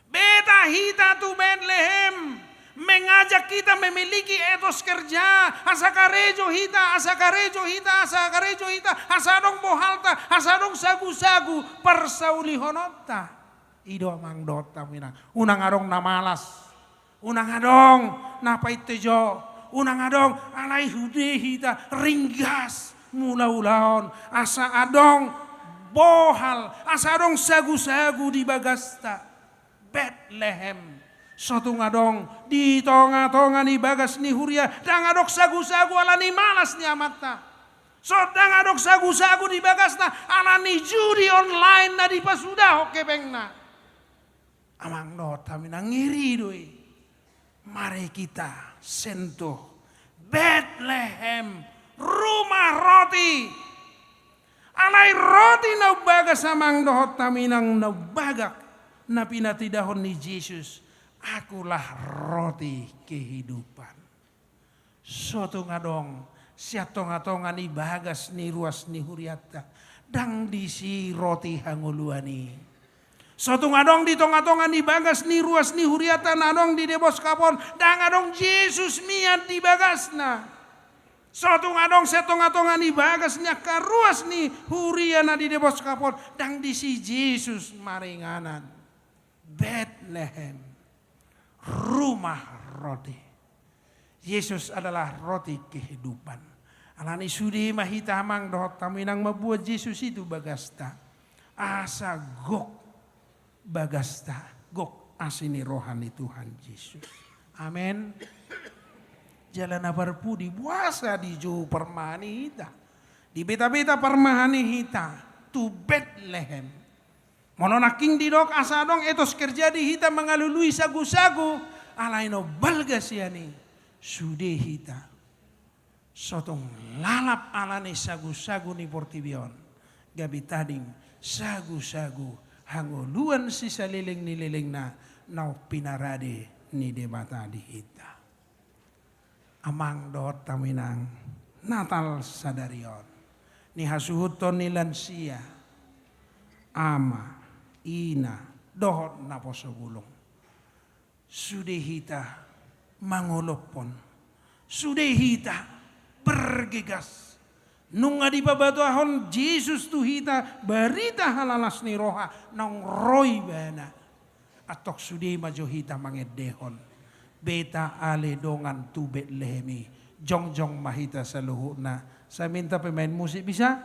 Beta hita tu Betlehem, mengajak kita memiliki etos kerja, asa karejo hita, asa karejo hita, asa karejo hita, asa adong bohalta, asa adong sagu-sagu parsaulihononta. I do amang dohot hamu inang. Unang adong na malas. Unang adong na paintejo. Unang adong alai sude hita ringgas mangula ulaon. Asa adong bohal. Asa adong sagu-sagu di bagasta. Betlehem. So tung adong di tonga-tonga ni bagas ni huria. Ndang adong sagu-sagu ala ni malas ni amanta. So ndang adong sagu-sagu di bagasna ala ni judi online na dipasudahon hepengna. Amang dohot hamu inang, ngeri do i. Mari kita sentuh Betlehem, rumah roti. Alai roti na umbagas amang dohot hamu inang na umbagak na pinatindahon ni Jesus. Akulah roti kehidupan. So tung adong sian tonga-tonga ni bagas ni ruas ni hurianta, ndang disi roti hangoluan i. So tung adong di tonga-tonga ni bagas ni ruas ni hurianta na adong di Debos Cup on, ndang adong Jesus mian di bagasna. So tung adong sian tonga-tonga ni bagas ni angka ruas ni huria na di Debos Cup on, ndang disi Jesus maringanan. Betlehem, rumah roti. Yesus adalah roti kehidupan. Alani i sude ma hita amang dohot hamu inang mambuat Jesus i tu bagasta. Asa gok bagasta, gok asi ni roha ni Tuhan Jesus. Amen. Jala na parpudi, boasa dijou parmahan ni hita, dibeta-beta parmahan ni hita tu Betlehem. Molo nangkin didok asa adong etos kerja di hita mangalului sagu-sagu, alai na balga sian i, sude hita so tung lalap alani sagu-sagu ni portibi on, gabe tading sagu-sagu hangoluan sisaleleng ni lelengna, naung pinarade ni Debata di hita. Amang dohot hamu inang, Natal sadari on, nihasuhuton ni lansia, ama, ina, dohot naposo bulung, sude hita mangolophon, sude hita bergegas. Nunga dipabatuahon Jesus tu hita barita halalas ni roha naung ro ibana. Antong sude ma jo hita mangendehon: Beta ale dongan tu Betlehem i. Jongjong ma hita saluhutna. Saya minta pemain musik bisa?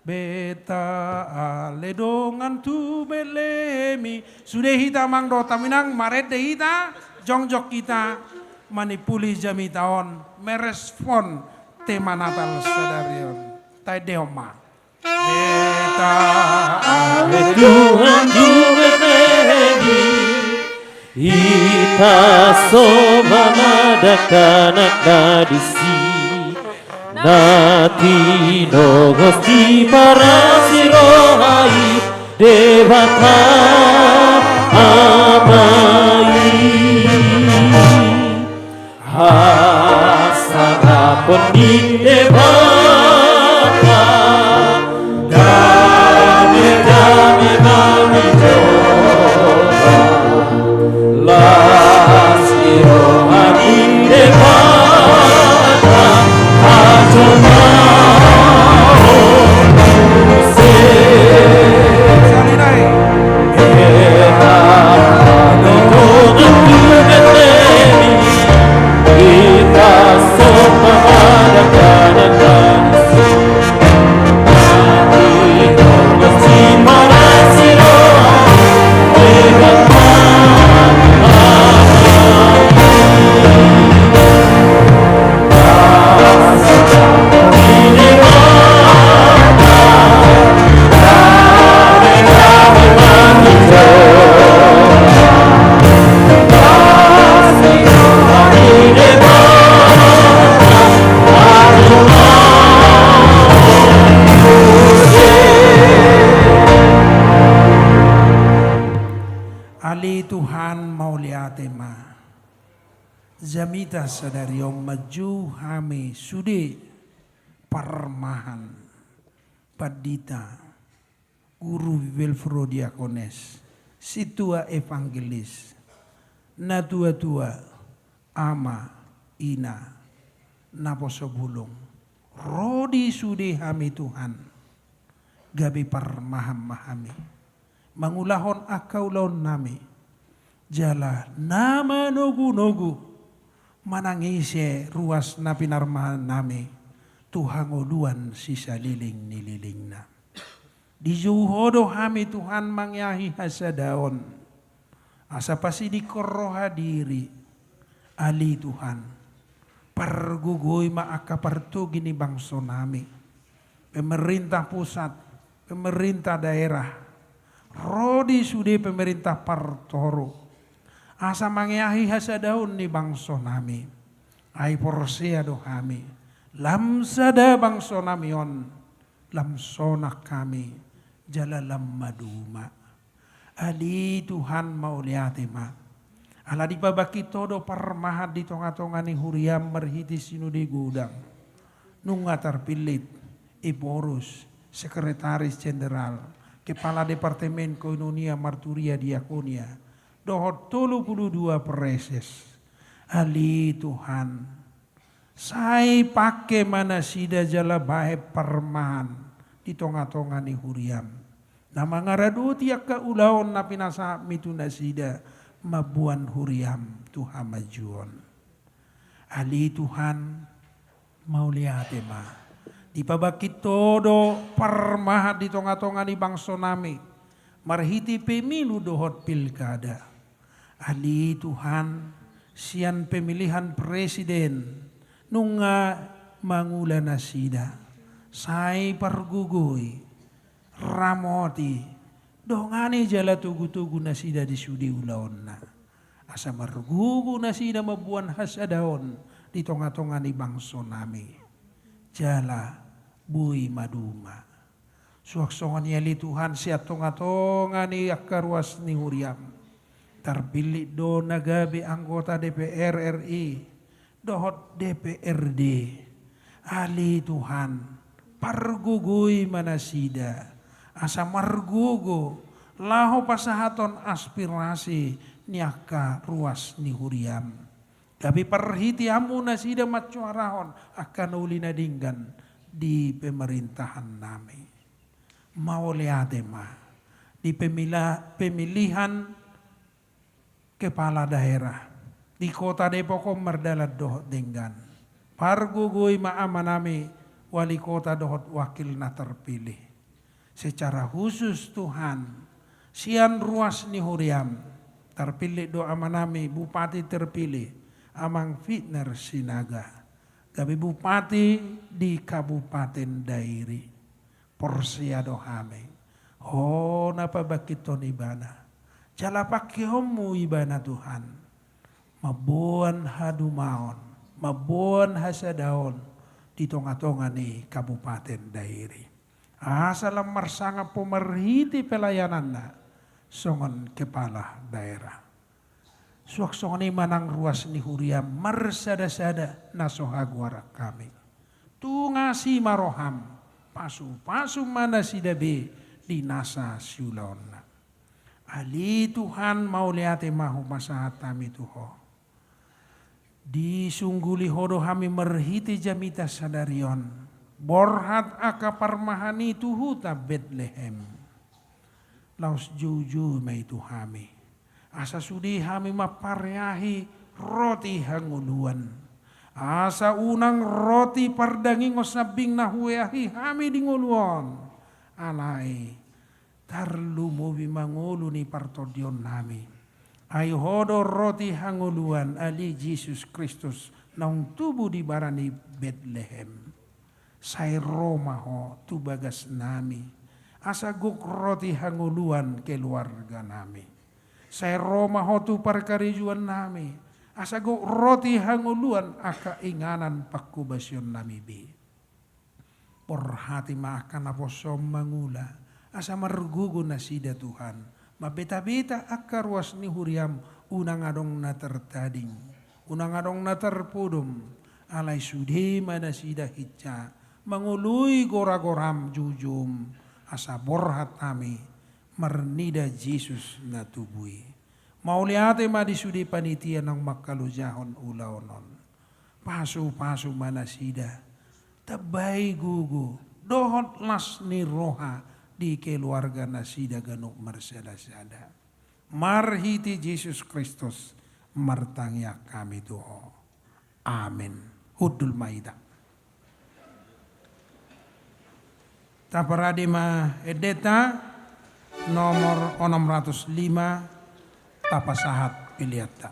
Beta ale dongan tu Betlehem i. Sude hita amang dohot hamu inang, marende hita, jongjong hita manimpuli jamita on, merespon tema Natal sadari on. Taendehon ma. Beta ale dongan tu Betlehem i, hita sombahon ma dakdanak na disi, na tinogos diparasi roha i Debata Ama i. Hasangapon ni Debata, dame-dame ma dijou, las ni roha ni Debata, ajo ma muse. Ale Tuhan, mauliate ma. Jamita sadari on manjou hami sude parmahan, pandita, guru, bibelvrouw, diakones, sintua, evangelis, natua-tua, ama, ina, naposo bulung, ro di sude hami Tuhan, gabe parmahan ma hami mangulahon angka ulaonnami, jala na manogu-nogu manang ise ruas na pinarmahan nami tu hangoluan sisaleleng ni lelengna. Dijou Ho do hami Tuhan mangeahi hasadaon, asa pasidingkon roha diri. Ale Tuhan, pargogoi ma angka partogi ni bangso nami, pemerintah pusat, pemerintah daerah, ro di sude pemerintah partoru, asa mangeahi hasadaon ni bangso nami. Ai porsea do hami, lam sada bangso nami on, lam sonang hami, jala lam maduma. Ale Tuhan, mauliate ma. Ala dipabangkit Ho do parmahan di tonga-tonga ni huriaM marhite sinode godang. Nunga tarpillit Ephorus, sekretaris jenderal, Kepala Departemen Koinonia, Marturia, Diakonia, dohot tolu pulu dua praeses. Ale Tuhan, sai pangke ma nasida jala bahen parmahan di tonga-tonga ni huriaM, na mangaradoti angka ulaon na pinasahatMi tu nasida mamboan huriaM tu hamajuon. Ale Tuhan, mauliate ma. Dipabangkit Ho do parmahan di tonga-tonga ni bangsonami, marhite pemilu dohot pilkada. Ale Tuhan, sian pemilihan presiden, nunga mangula nasida, sai pargogoi, ramoti, dongani jala togu-togu nasida di sude ulaonna. Asa margogo nasida mamboan hasadaon di tonga-tonga ni bangsonami. Jala boi maduma. Suang songon i ale Tuhan, sian tonga-tonga ni angka ruas ni huriaM, tarpillit do na gabe anggota D P R R I dohot D P R D. Ale Tuhan, pargogoi ma nasida, asa margogo laho pasahathon aspirasi ni angka ruas ni huriaM. Gabe parhiteanMu nasida mansoarahon angka na uli na denggan di pemerintahannami. Mauliate ma. Di pemila-, pemilihan kepala daerah di Kota Depok on mardalan dohot denggan. Pargogoi ma amanami wali kota dohot wakil na tarpilih. Secara khusus Tuhan, sian ruas ni huriaM, tarpillit do amanami bupati terpilih, Amang Fitner Sinaga, gabe bupati di Kabupaten Dairi. Porsea do hami, Ho na pabangkithon ibana, jala pangkeonMu ibana Tuhan, mamboan hadumaon, mamboan hasadaon di tonga-tonga ni Kabupaten Dairi. Asa lam marsangap Ho marhite pelayananna songon kepala daerah. Suang songon i ma nang ruas ni huriaM marsada-sada na so hagoaran hami. Tungasi ma rohaM, pasu-pasu ma nasida be di nasa siulaonna. Ale Tuhan, mauliate ma hupasahat hami tu Ho. Disungguli Ho do hami marhite jamita sadari on, borhat angka parmahan i tu huta Betlehem. Laos joujou ma i tu hami, asa sude hami mampareahi roti hangoluan. Asa unang roti pardangingon sambing na hueahi hami di ngolu on, alai tarlumobi ma ngolu ni partondionnami. Ai Ho do roti hangoluan, ale Jesus Kristus, naung tubu di bara ni Betlehem. Sai ro ma Ho tu bagasnami, asa gok roti hangoluan keluarganami. Sai ro ma Ho tu parkarejoannami, asa gok roti hangoluan angka inganan pangkobasionnami be. Borhati ma angka naposo on mangula, asa margogo nasida Tuhan, mambeta-beta angka ruas ni huriaM, unang adong na tartading, unang adong na tarpodom, alai sude ma nasida hinsa mangoloi gora-goraM, joujoum, asa borhat hami marnida Jesus na tubu i. Mauliate ma di sude panitia naung mangkalojahon ulaon on. Pasu-pasu ma nasida, tambai gogo dohot las ni roha di keluarga nasida ganup marsada-sada. Marhite Jesus Kristus martangiang hami tu Ho. Amen. Hundul ma hita. Taparade ma endenta nomor onom ratus lima, tapasahat peleanta.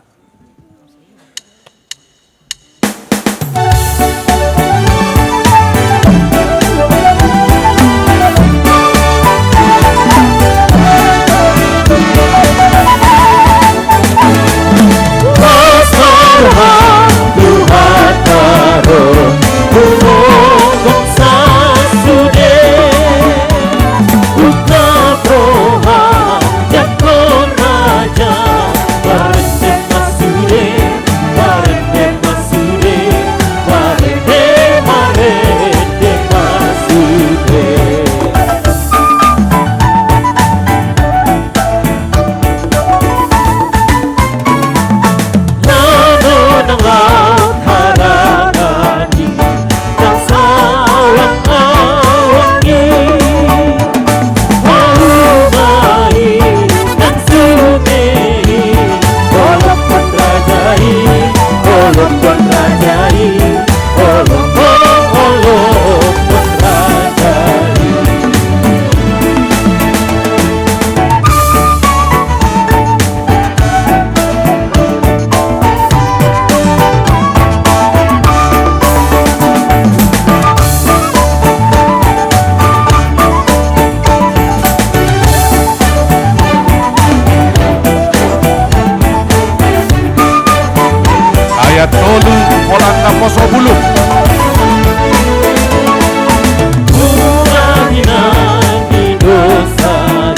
Tolu, holan naposo bulung.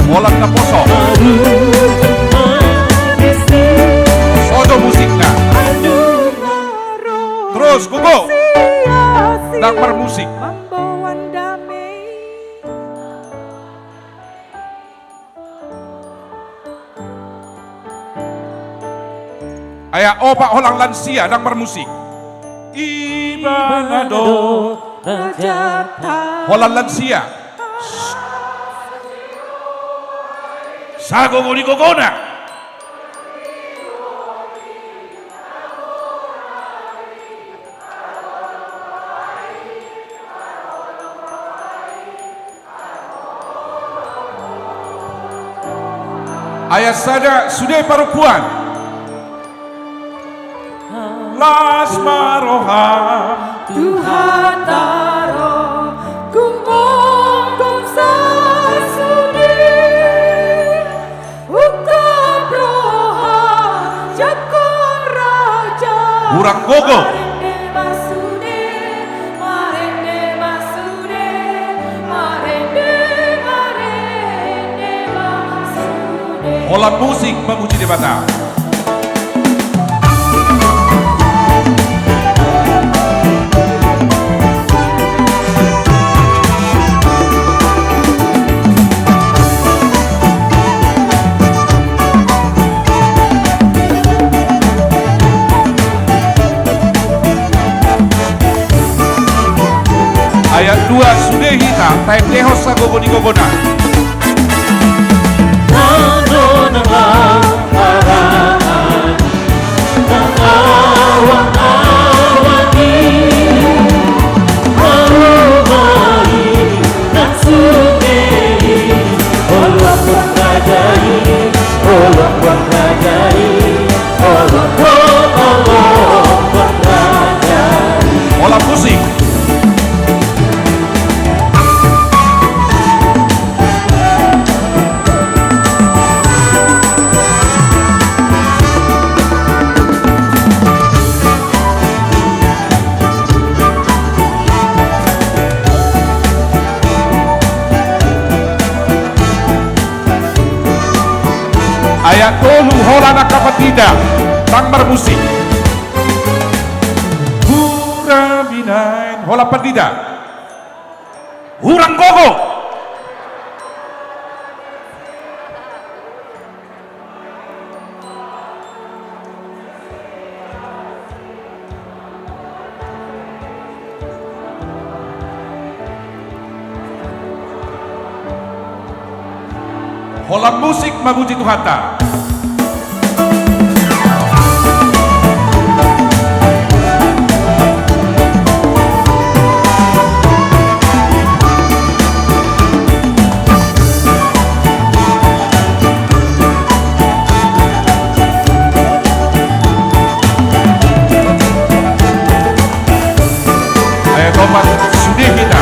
Holan naposo. Sojo musikna. Terus, gogo. Ndang marmusik. Ayat opat, holan lansia, ndang marmusik. Ibana do rajata. Holan lansia. Sagogo ni gogona. Ayat sada, sude parompuan. Las ma roham. Tuhanta ro, gumomgom sasude. Ungkap roha, jangkon raja. Hurang gogo. Marende ma sude, marende ma sude, marende, marende ma sude. Holan musik mamuji Debata. Ayat dua, sude hita taendehon sagogo ni gogona. Holan musik. Ayat tolu, holan angka pandita, ndang marmusik. Hura binaen, holan pandita. Hurang gogo. Holan musik mamuji Tuhanta. Ayat opat, sude hita.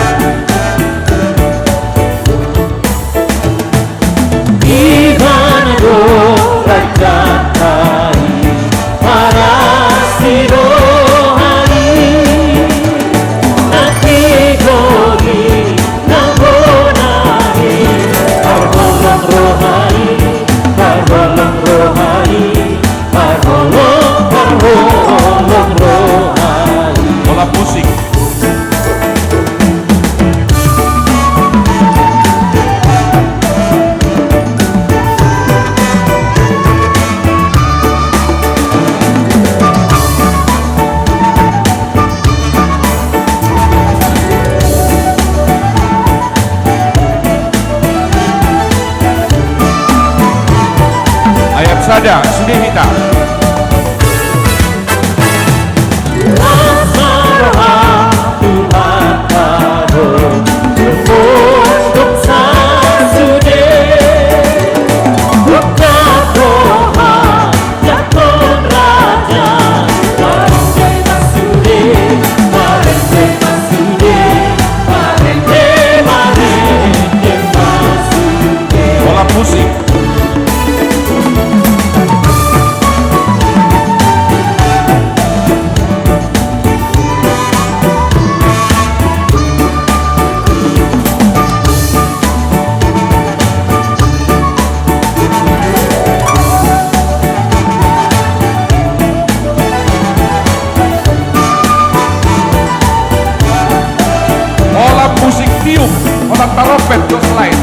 Ibana do Tarompet dos lain.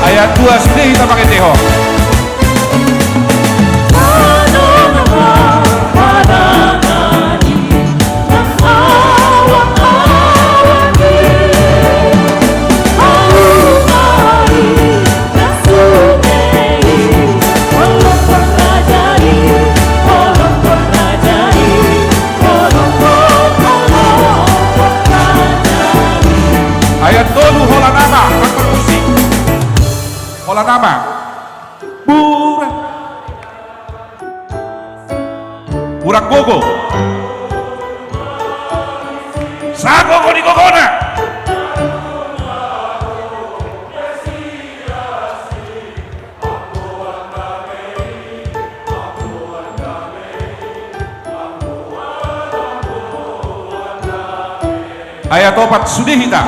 Ayat dua sendiri kita pakai teho. Ayat tolu, holan ama, angkat musik. Holan ama. Burang. Burang gogo. Sagogo ni gogona. Ayat opat sude hita.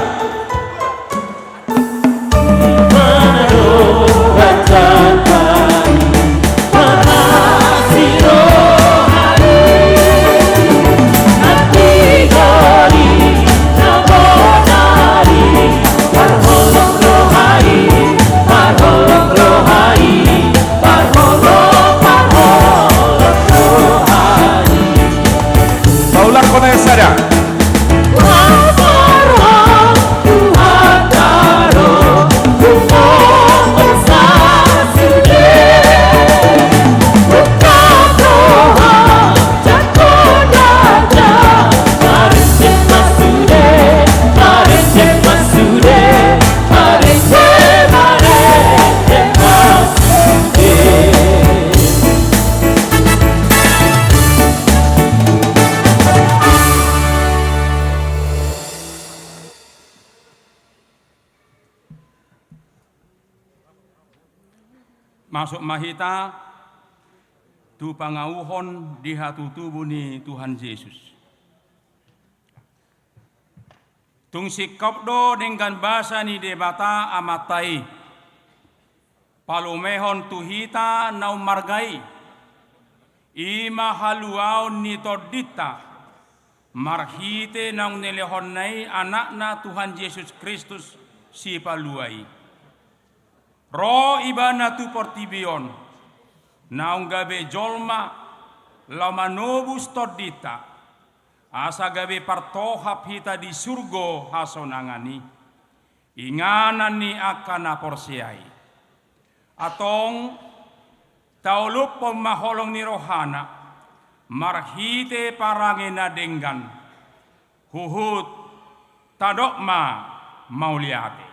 Paulak kona sada. Masuk ma hita tu pangauhon di hatutubu ni Tuhan Jesus. Tung singkop do denggan basa ni Debata Amanta i, palumehon tu hita na ummarga i, i ma haluaon ni tondinta, marhite naung nilehonna i Anakna Tuhan Jesus Kristus Sipalua i. Ro Ibana tu portibi on, naung gabe jolma, laho manobus tondinta, asa gabe partohap hita di surgo hasonangan i, inganan ni angka na porsea i. Antong, taoluphon ma holong ni rohana, marhite parange na denggan, huhut tadok ma mauliate.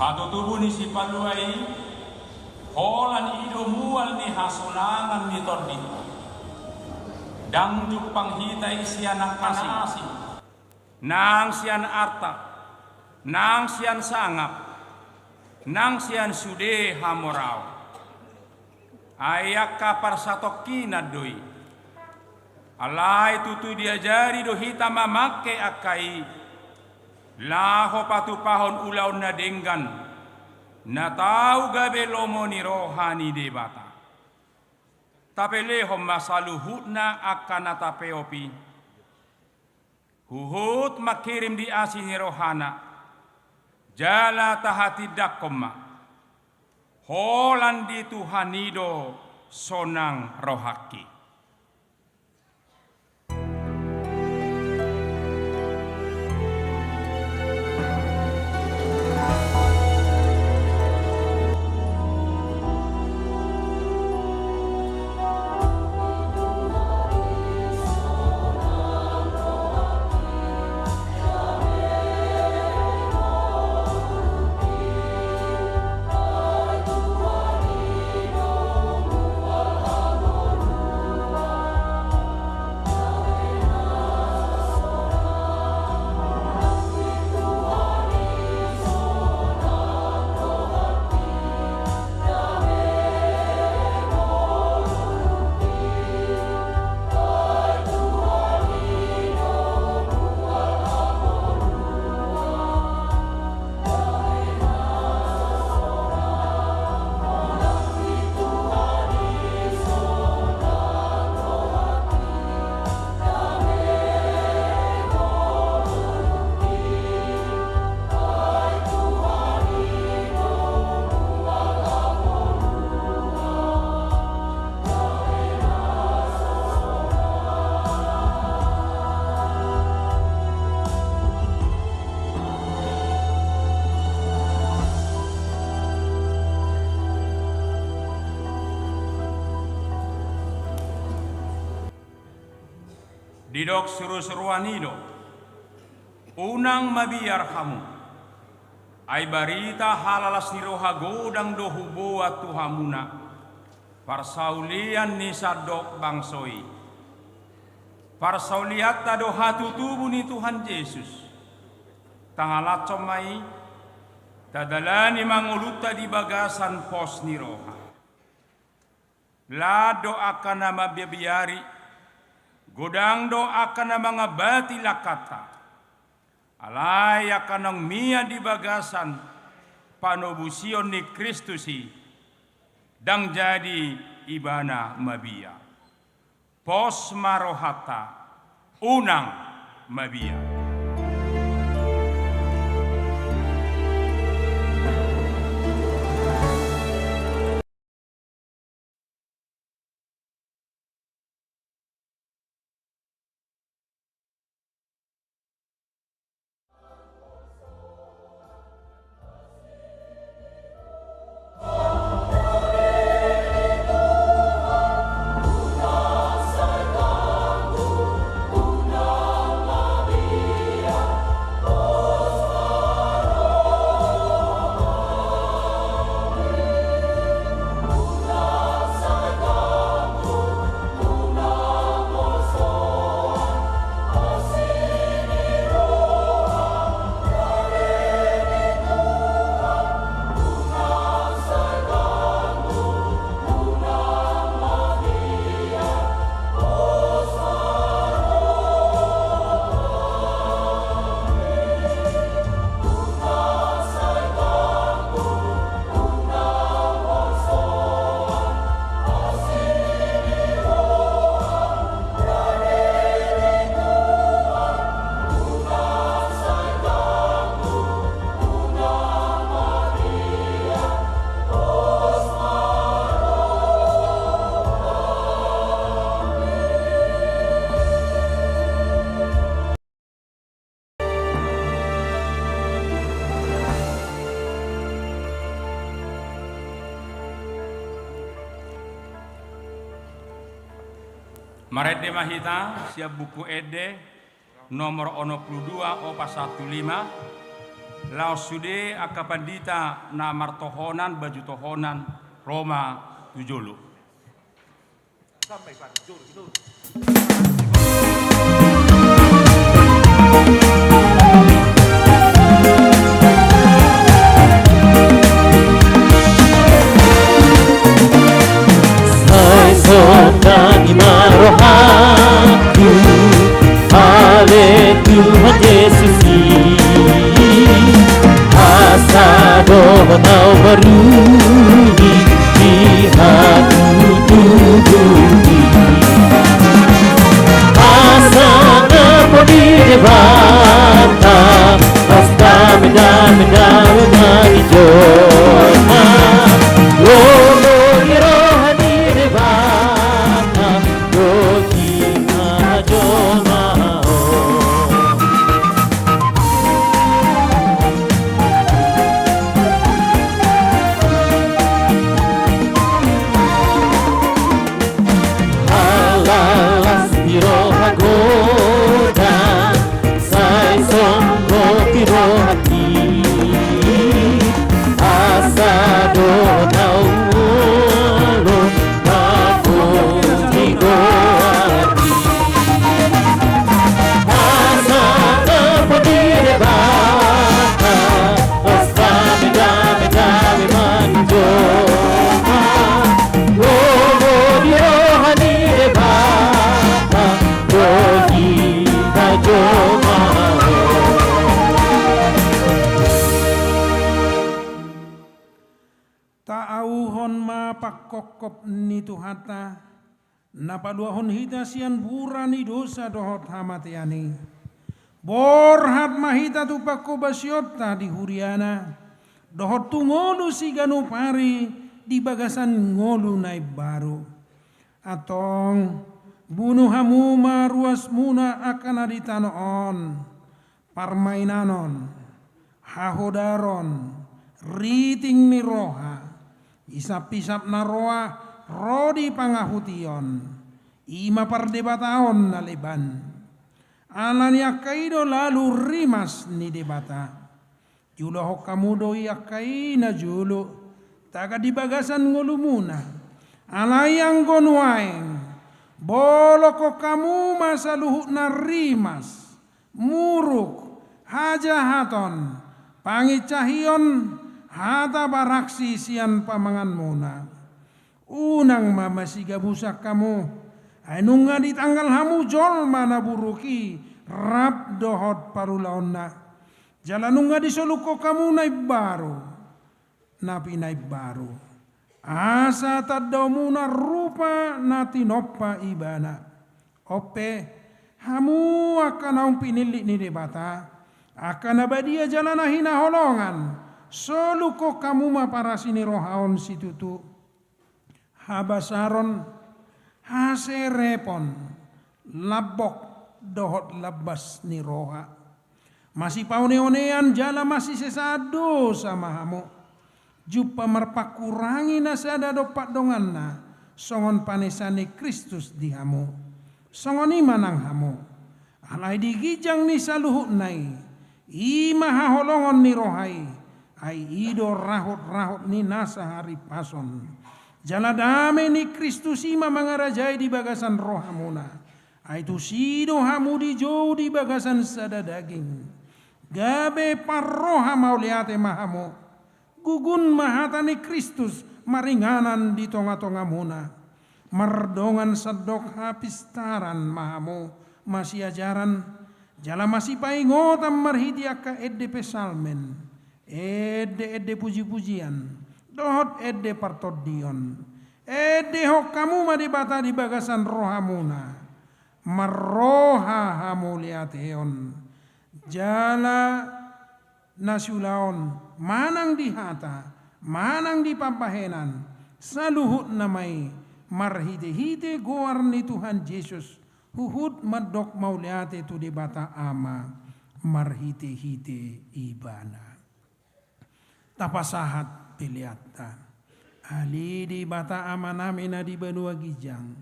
Hatutubu ni Sipalua i, Holan i do mual ni hasonangan ni tondinta. Ndang jumpang hita i sian angka na asing, nang sian arta, nang sian sangap, nang sian sude hamoraon. Ai angka parsatongkinan do i. Alai tutu diajari do hita mamangke angka i, laho patupahon ulaon na denggan, na tau gabe lomo ni roha ni Debata. Tapelehon ma saluhutna angka na tapeop i, huhut mangkirim di asi ni rohana, jala tahatindangkon ma, holan di Tuhan i do sonang rohangki. Didok surusuruan i do, unang mabiar hamu. Ai barita halalas ni roha godang do huboan tu hamuna, parsaulian ni sandok bangso i. Parsaulianta do hatutubu ni Tuhan Jesus. Tangalashon ma i, tadalani ma ngolunta di bagasan pos ni roha. Lan do angka na mambiarbiari, godang do angka na mangambati langkanta. Alai angka naung mian di bagasan panobusion ni Kristus i, ndang jadi ibana mabiar. Pos ma rohanta, unang mabiar. Marende ma hita sian Buku Ende nomor onom pulu dua, opat satu lima. Laos sude angka pandita na martohonan, baju tohonan, Ro ma tu jolo. Sai sonang i ma rohangku, ale Tuhan Jesus i, asa dohot au maruli di hatutubu i. Asa na poda Debata, asa dame, dame, dame ma di jolma. Lomo ni roha ni Debata, dohot hajolmaon. Ala las ni roha godang, sai songgop i rohangki, asa dohot au molo mamuji goarmi. Asa na poda Debata, asa dame, dame, dame ma di jolma. Lomo ni roha ni Debata, dohot hajolmaon. Taauhon ma pangkophop ni Tuhanta, na paluahon hita sian bura ni dosa dohot hamatean i. Borhat ma hita tu panghobasionta di huriana, dohot tu ngolu siganup ari di bagasan ngolu na imbaru. Antong, bunu hamu ma ruasmuna angka na di tano on, parmainanon, hahodaron, riting ni roha, isap-isap na roa ro di pangahution, i ma pardebataon na leban. Ala ni angka i do lalu rimas ni Debata. Diulahon hamu do i angka i najolo, tagan di bagasan ngolumuna. Alai anggo nuaeng, bolongkon hamu ma saluhutna rimas, muruk, hajahaton, pangincahion, hata baraksi sian pamanganmuna. Unang ma masigabusan hamu, ai nunga ditanggal hamu jolma na buruk i rap dohot parulaonna. Jala nunga disolukkon hamu na imbaru, na pinaimbaru, asa tandaonmuna rupa na tinompa ibana. On pe, hamu angka naung pinillit ni Debata, angka na badia jala na hinaholongan, solukkon hamu ma parasi ni roha on situtu. Habasaron, haserepon, lambok dohot lambas ni roha. Masipaone-onean jala masisesaan dosa ma hamu. Jumpa marpangkurangi na sada dompak donganna, songon panesa ni Kristus di hamu. Songon i ma nang hamu. Alai di ginjang ni saluhutna i, i ma haholongon ni roha i, ai i do rahut-rahut ni na saharipason. Jala dame ni Kristus i ma mangarajai di bagasan rohamuna. Ai tusi do hamu dijou di bagasan sada daging. Gabe parroha mauliate ma hamu. Gugun ma hata ni Kristus maringanan di tonga-tongamuna. Mardongan sandok hapistaran ma hamu masiajaran, jala masipaingotan marhite angka ende psalmen, ende-ende puji-pujian, dohot ende partondion. Endehon hamu ma Debata di bagasan rohamuna, marroha hamauliateon, jala na siulaon, manang di hata, manang di pambahenan, saluhutna ma i marhite-hite goar ni Tuhan Jesus, huhut mandok mauliate tu Debata Ama marhite-hite Ibana. Tapasahat peleanta. Ale Debata Amanami na di banua ginjang,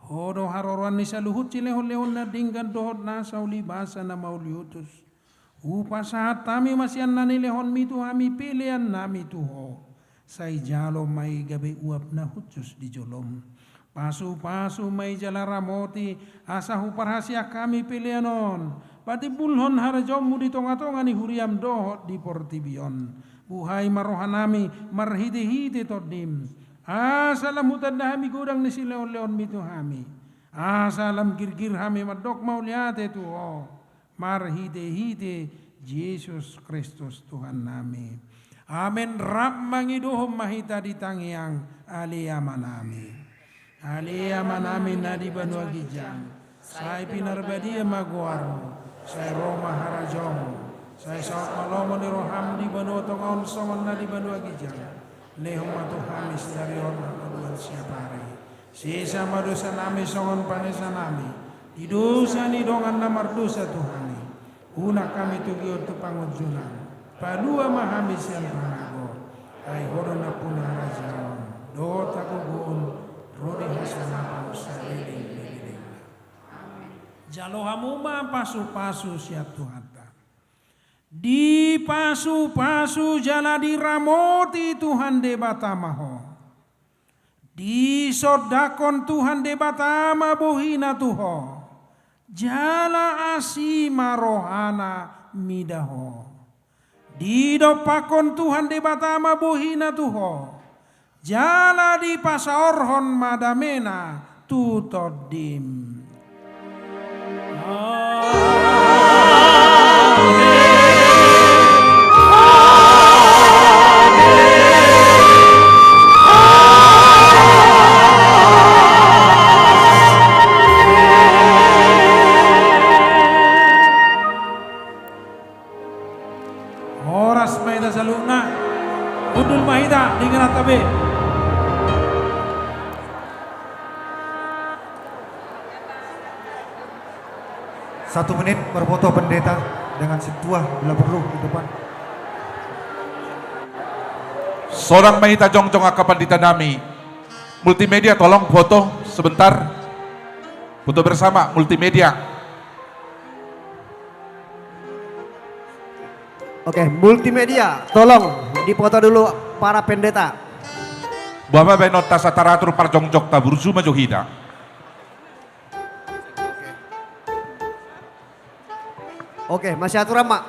Ho do haroroan ni saluhut silehon-lehon na denggan dohot nasa ulibasa na mauliutus. Hupasahat hami ma sian na nilehonmi tu hami peleannami tu Ho. Sai jalo ma i gabe uap na hushus di jolom. Pasupasu ma i jala ramoti, asa huparhasiang hami pelean on. Patimbulhon harajaonmu di tongatonga ni huriam dohot di portibi on. Buhai ma rohanami marhitehite Tondim. Asa lam hutanda hami godang ni silehonlehonmi tu hami. Asa lam girgir hami mandok mauliate tu Ho. Marhitehite Jesus Kristus Tuhannami. Amen. Rap mangidohon ma hita di tangiang. Ale Amanami. Ale Amanami na di banua ginjang. Sai pinarbadia ma goarmu. Sai ro ma harajaonmu. Sai saut ma lomo ni roham di banua tonga on songon na di banua ginjang. Lehon ma tu hami sadari on hangoluan siapari. Sesa ma dosanami songon panesanami di dosa ni dongan na mardosa tu hami. Unang hami togihon tu pangunjunan. Palua ma hami sian pangago. Ai Ho do nampuna harajaon dohot hagogoon ro di hasangapon saleleng ni lelengna. Amen. Jalo hamu ma pasupasu sian Tuhanta. Dipasupasu jala diramoti Tuhan Debata ma ho. Disondangkon Tuhan Debata ma bohina tu ho, jala asi ma rohana mida ho. Didompakkon Tuhan Debata ma bohina tu ho, jala dipasaorhon ma damena tu tondim. Horas ma hita saluhutna. Hundul ma hita di ingananta be. Satu menit berfoto pendeta dengan sintua bila perlu di depan. Sonang ma hita jongjong angka pandita nami. Multimedia tolong foto sebentar. Foto bersama multimedia. Oke, multimedia, tolong dipoto dulu para pendeta. Boha ma baenonta asa taratur parjongjongta, burju ma jo hita. Oke, masih aturan ma.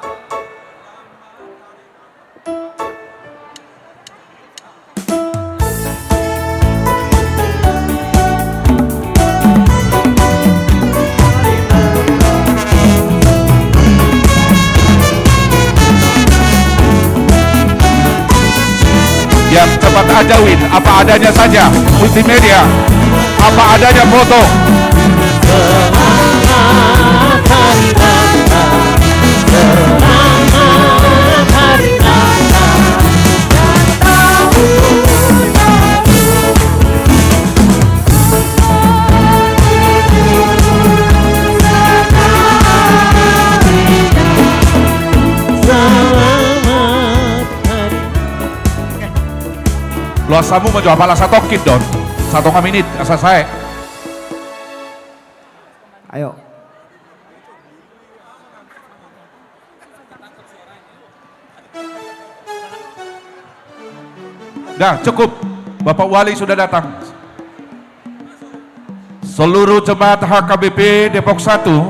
Yang cepat aja, Win, apa adanya saja. Multimedia, apa adanya foto. Loas hamu ma jo, apala satongkin do on. Satonga minit asa sae. Ayo. Dah, cukup. Bapak Wali sudah datang. Seluruh jemaat H K B P Depok satu.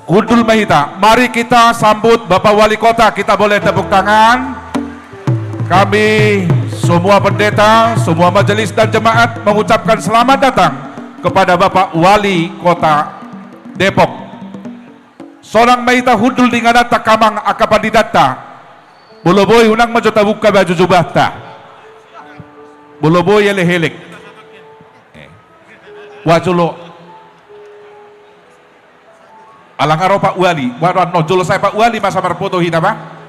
Hundul ma hita. Mari kita sambut Bapak Wali Kota. Kita boleh tepuk tangan. Kami semua pendeta, semua majelis dan jemaat mengucapkan selamat datang kepada Bapak Wali Kota Depok. Sonang ma hita hundul di ingananta, amang angka panditanta. Molo boi, unang ma jo tabungka baju jubahta. Molo boi, elek-elek. Eh. Ua jolo. Ala nga ro Pak Wali. Ua ro annon, jolo sae Pak Wali ma asa marfoto hita, ba.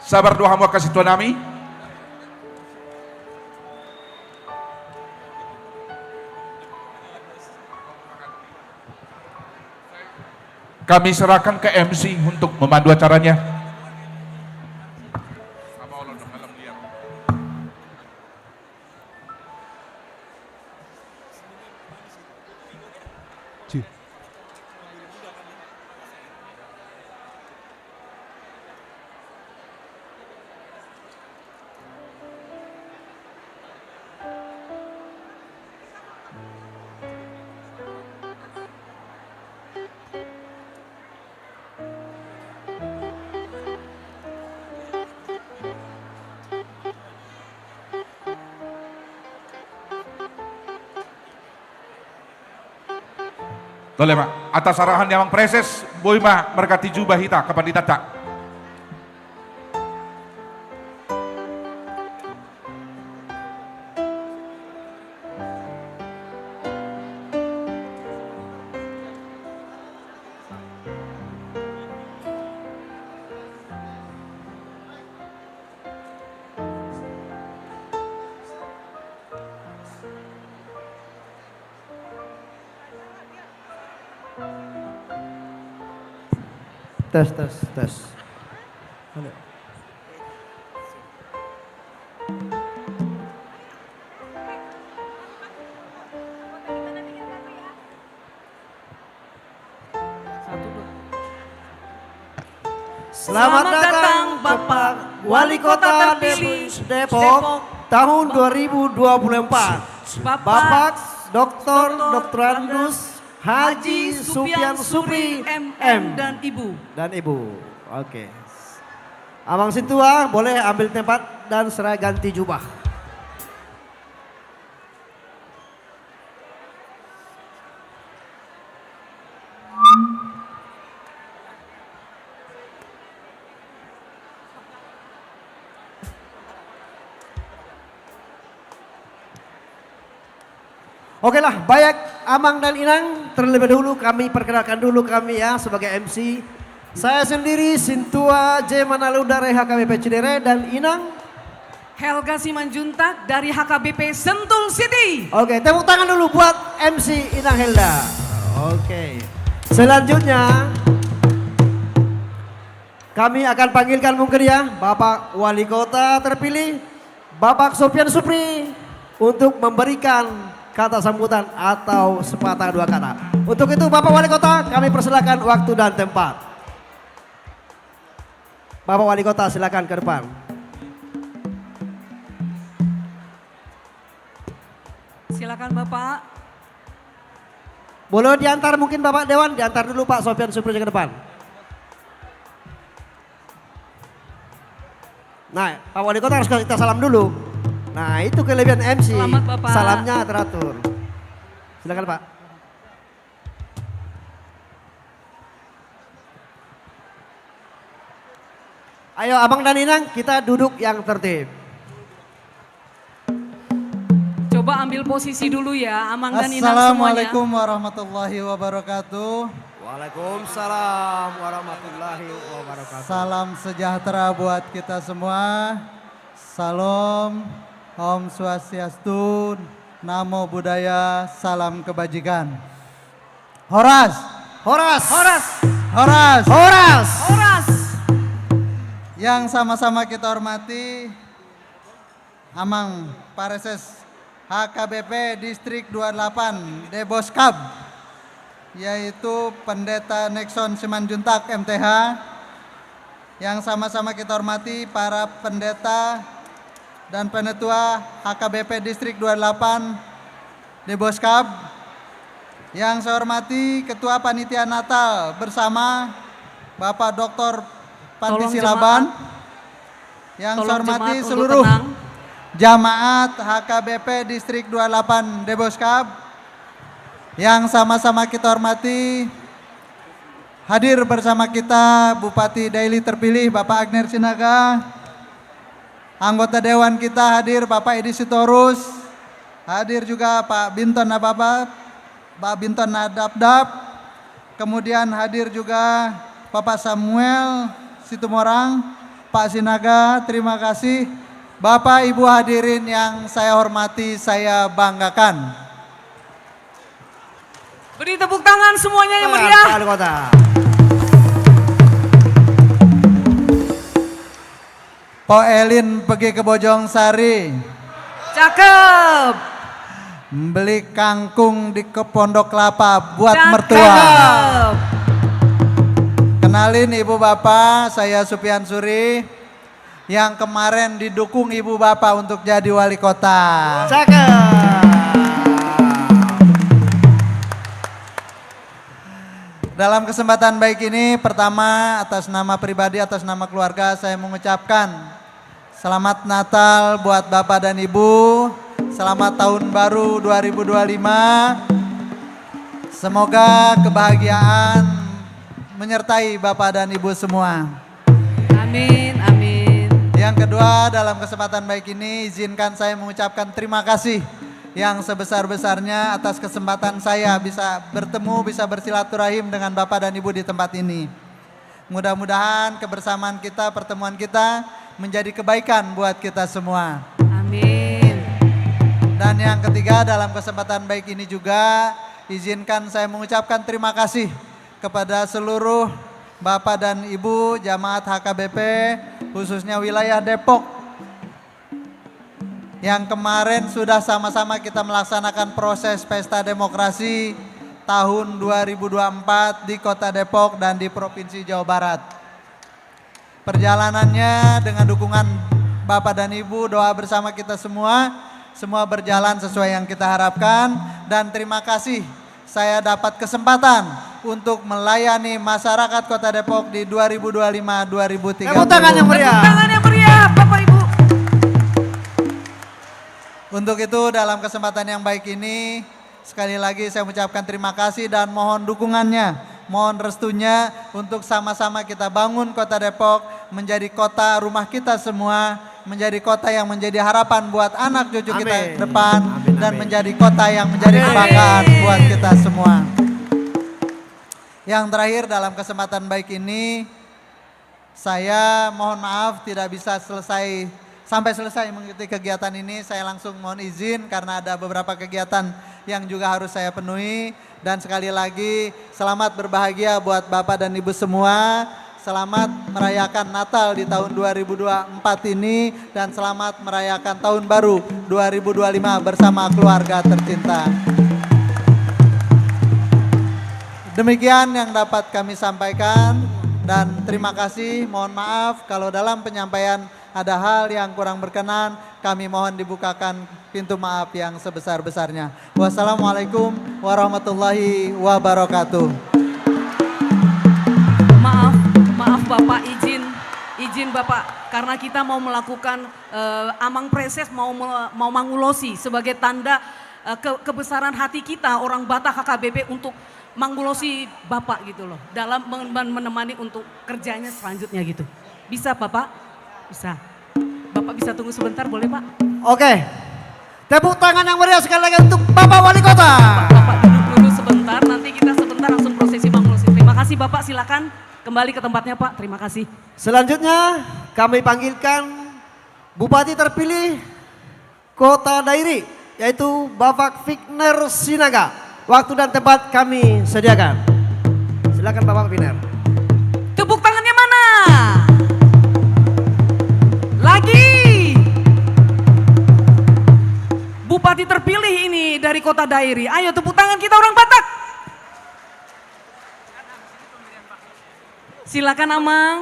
Sabar do hamu angka sintua nami. Kami serahkan ke M C untuk memandu acaranya. Boleh, Pak. Atas arahan ni Amang Praeses, boi ma marganti jubah hita, kapanditanta. Tes, tes, tes. Halo. Satu, dua. Selamat datang, Bapak Wali Kota terpilih Depok tahun dua ribu dua puluh empat. Bapak Doktor Doktorandus Haji Supian Supri, M M dan Ibu. Dan Ibu. Oke. Amang Sintua, boleh ambil tempat dan segera ganti jubah. Oke lah, baik Amang dan Inang, terlebih dahulu kami perkenalkan dulu kami ya sebagai M C. Saya sendiri Sintua J Manaludare H K B P Cidere dan Inang Helga Simanjuntak dari H K B P Sentul City. Oke, tepuk tangan dulu buat M C Inang Helga. Oke. Selanjutnya, kami akan panggilkan mungkin ya, Bapak Wali Kota terpilih, Bapak Sofian Supri, untuk memberikan kata sambutan atau sepatah dua kata. Untuk itu, Bapak Wali Kota, kami persilakan waktu dan tempat. Bapak Wali Kota, silakan ke depan. Silakan, Bapak. Boleh diantar mungkin Bapak Dewan, diantar dulu Pak Sofian Supri ke depan. Nah, Pak Wali Kota harus kita salam dulu. Nah, itu kelebihan M C. Selamat, Bapak. Salamnya teratur. Silakan, Pak. Ayo, Amang dan Inang, kita duduk yang tertib. Coba ambil posisi dulu ya, Amang dan Inang semuanya. Assalamualaikum warahmatullahi wabarakatuh. Waalaikumsalam warahmatullahi wabarakatuh. Salam sejahtera buat kita semua. Salam, Om Swastiastu, Namo Buddhaya, salam kebajikan. Horas. Horas. Horas. Horas. Horas. Horas. Yang sama-sama kita hormati, Amang Praeses H K B P Distrik dua delapan Deboskab, yaitu Pendeta Nexon Simanjuntak M T H, yang sama-sama kita hormati para pendeta dan penatua H K B P Distrik dua delapan Deboskab, yang saya hormati Ketua Panitia Natal bersama Bapak Doktor Panti Silaban, yang saya hormati seluruh jamaat H K B P Distrik dua delapan Deboskab, yang sama-sama kita hormati, hadir bersama kita Bupati Daily terpilih Bapak Agner Sinaga, anggota dewan kita hadir Bapak Edi Sitorus, hadir juga Pak Binton Nababan, Pak Binton Nadapdap, kemudian hadir juga Bapak Samuel Situmorang, Pak Sinaga, terima kasih. Bapak Ibu hadirin yang saya hormati, saya banggakan. Beri tepuk tangan semuanya yang meriah. Pak Wali Kota. Po Elin pergi ke Bojong Sari. Cakep. Beli kangkung di ke Pondok Kelapa buat mertua. Cakep. Kenalin ibu bapak, saya Supian Suri. Yang kemarin didukung ibu bapak untuk jadi wali kota. Cakep. Dalam kesempatan baik ini, pertama, atas nama pribadi, atas nama keluarga, saya mengucapkan selamat Natal buat Bapak dan Ibu. Selamat Tahun Baru dua ribu dua lima. Semoga kebahagiaan menyertai Bapak dan Ibu semua. Amin, amin. Yang kedua, dalam kesempatan baik ini, izinkan saya mengucapkan terima kasih yang sebesar-besarnya atas kesempatan saya bisa bertemu, bisa bersilaturahim dengan Bapak dan Ibu di tempat ini. Mudah-mudahan kebersamaan kita, pertemuan kita menjadi kebaikan buat kita semua. Amin. Dan yang ketiga, dalam kesempatan baik ini juga, izinkan saya mengucapkan terima kasih kepada seluruh Bapak dan Ibu jamaat H K B P, khususnya wilayah Depok, yang kemarin sudah sama-sama kita melaksanakan proses pesta demokrasi tahun dua ribu dua puluh empat di Kota Depok dan di Provinsi Jawa Barat. Perjalanannya dengan dukungan Bapak dan Ibu, doa bersama kita semua, semua berjalan sesuai yang kita harapkan, dan terima kasih saya dapat kesempatan untuk melayani masyarakat Kota Depok di dua ribu dua puluh lima dua ribu tiga puluh. Tepuk tangan yang meriah. Tepuk tangan yang meriah, Bapak Ibu. Untuk itu, dalam kesempatan yang baik ini, sekali lagi saya mengucapkan terima kasih dan mohon dukungannya, mohon restunya untuk sama-sama kita bangun Kota Depok menjadi kota rumah kita semua, menjadi kota yang menjadi harapan buat anak cucu kita ke depan, dan menjadi kota yang menjadi kebanggaan buat kita semua. Yang terakhir, dalam kesempatan baik ini, saya mohon maaf tidak bisa selesai, sampai selesai mengikuti kegiatan ini. Saya langsung mohon izin karena ada beberapa kegiatan yang juga harus saya penuhi. Dan sekali lagi, selamat berbahagia buat Bapak dan Ibu semua. Selamat merayakan Natal di tahun dua ribu dua puluh empat ini, dan selamat merayakan Tahun Baru dua ribu dua puluh lima bersama keluarga tercinta. Demikian yang dapat kami sampaikan, dan terima kasih. Mohon maaf kalau dalam penyampaian ada hal yang kurang berkenan, kami mohon dibukakan pintu maaf yang sebesar-besarnya. Wassalamualaikum warahmatullahi wabarakatuh. Maaf, maaf Bapak, izin, izin Bapak, karena kita mau melakukan, eh, Amang Preses mau me-, mau mangulosi sebagai tanda, eh, ke-, kebesaran hati kita orang Batak H K B P untuk mangulosi Bapak gitu loh, dalam men-, men-, menemani untuk kerjanya selanjutnya gitu. Bisa, Bapak? Bisa. Bapak bisa tunggu sebentar, boleh, Pak? Oke. Tepuk tangan yang meriah sekali lagi untuk Bapak Wali Kota. Bapak duduk dulu sebentar, nanti kita sebentar langsung prosesi mangulosi. Terima kasih, Bapak. Silakan kembali ke tempatnya, Pak. Terima kasih. Selanjutnya, kami panggilkan Bupati terpilih Kota Dairi, yaitu Bapak Figner Sinaga. Waktu dan tempat kami sediakan. Silakan, Bapak Figner. Tepuk tangannya mana? Lagi. Bupati terpilih ini dari Kota Dairi. Ayo, tepuk tangan kita orang Batak. Silakan, Amang.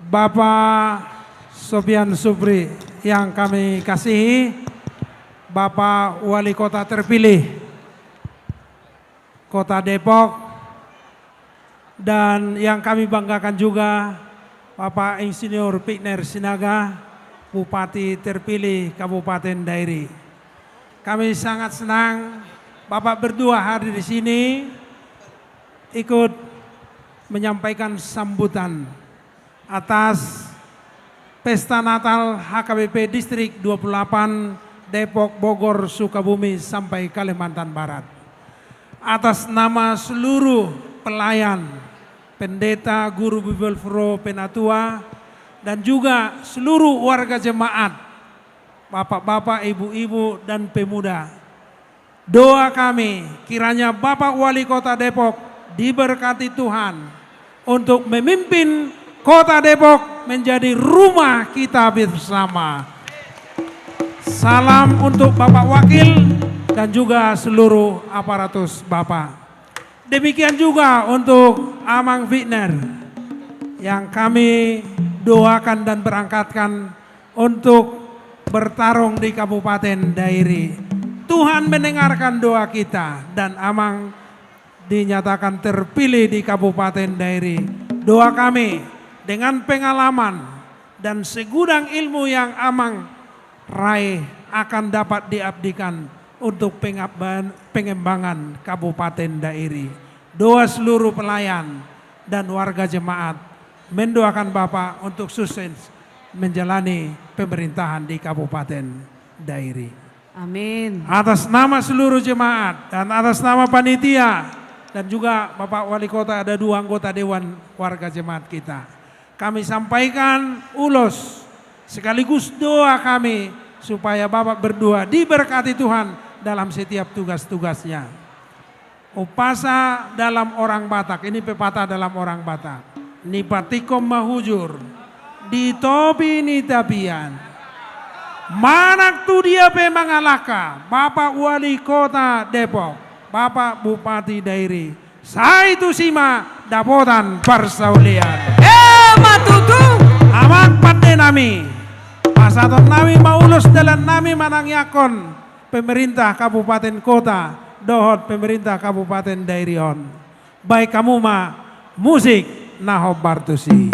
Bapak Sofyan Supri yang kami kasihi, Bapak Wali Kota terpilih Kota Depok, dan yang kami banggakan juga, Bapak Insinyur Figner Sinaga, Bupati terpilih Kabupaten Dairi. Kami sangat senang Bapak berdua hadir di sini, ikut menyampaikan sambutan atas Pesta Natal H K B P Distrik dua puluh delapan, Depok, Bogor, Sukabumi, sampai Kalimantan Barat. Atas nama seluruh pelayan, pendeta, guru Bible Pro, penatua, dan juga seluruh warga jemaat, bapak-bapak, ibu-ibu, dan pemuda. Doa kami, kiranya Bapak Wali Kota Depok diberkati Tuhan untuk memimpin Kota Depok menjadi rumah kita bersama. Salam untuk Bapak Wakil dan juga seluruh aparatus Bapak. Demikian juga untuk Amang Figner yang kami doakan dan berangkatkan untuk bertarung di Kabupaten Dairi. Tuhan mendengarkan doa kita dan Amang dinyatakan terpilih di Kabupaten Dairi. Doa kami, dengan pengalaman dan segudang ilmu yang Amang raih, akan dapat diabdikan untuk pengabdian, pengembangan Kabupaten Dairi. Doa seluruh pelayan dan warga jemaat mendoakan Bapak untuk sukses menjalani pemerintahan di Kabupaten Dairi. Amin. Atas nama seluruh jemaat dan atas nama panitia dan juga Bapak Wali Kota, ada dua anggota dewan warga jemaat kita, kami sampaikan ulos sekaligus doa kami supaya Bapak berdua diberkati Tuhan dalam setiap tugas-tugasnya. Umpasa dalam orang Batak, ini pepatah dalam orang Batak. Nipatikon ma hujur di topi ni tapian. Manang tu dia pe mangalangka, Bapak Wali Kota Depok, Bapak Bupati Dairi, sai tusi ma dapotan parsaulian. Emma tutu. Amang pande nami, pasahaton nami ma ulos dalan nami manangiangkon pemerintah kabupaten kota dohot pemerintah Kabupaten Dairi on. Bahen hamu ma musik na hombar tusi.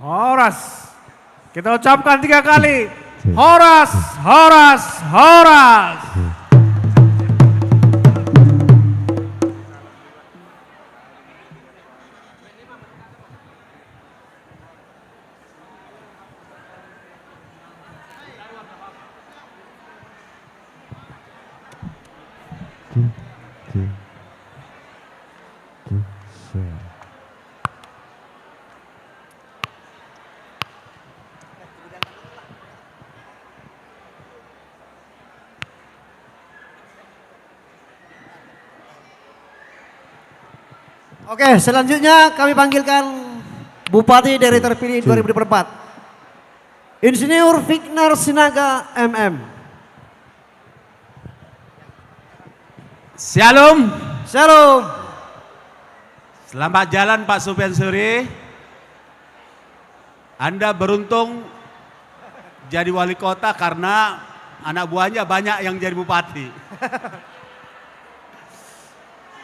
Horas. Kita ucapkan tiga kali. Horas, horas, horas. Oke, selanjutnya kami panggilkan Bupati Dairi terpilih dua ribu dua puluh empat, Insinyur Fiknar Sinaga, M M. Syalom. Syalom. Selamat jalan, Pak Sufyan Syuri. Anda beruntung jadi wali kota karena anak buahnya banyak yang jadi bupati.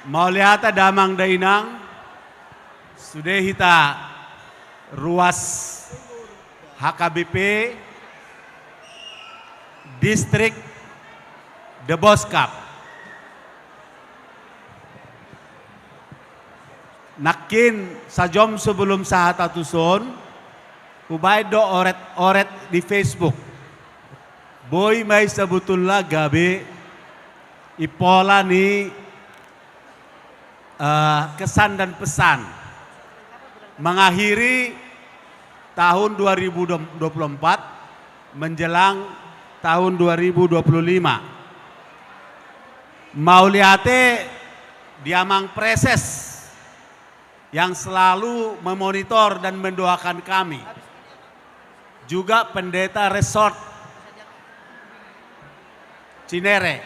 Mauliate damang dainang, sude hita ruas H K B P Distrik Deboskap. Nangkin sajom sebelum sahata tuson, hubaen do oret-oret di Facebook. Boi ma i sebetulna gabe impola ni, eh, kesan dan pesan mengakhiri tahun dua ribu dua puluh empat menjelang tahun dua ribu dua puluh lima. Mauliate di Amang Preses yang selalu memonitor dan mendoakan kami. Juga pendeta resort Cinere,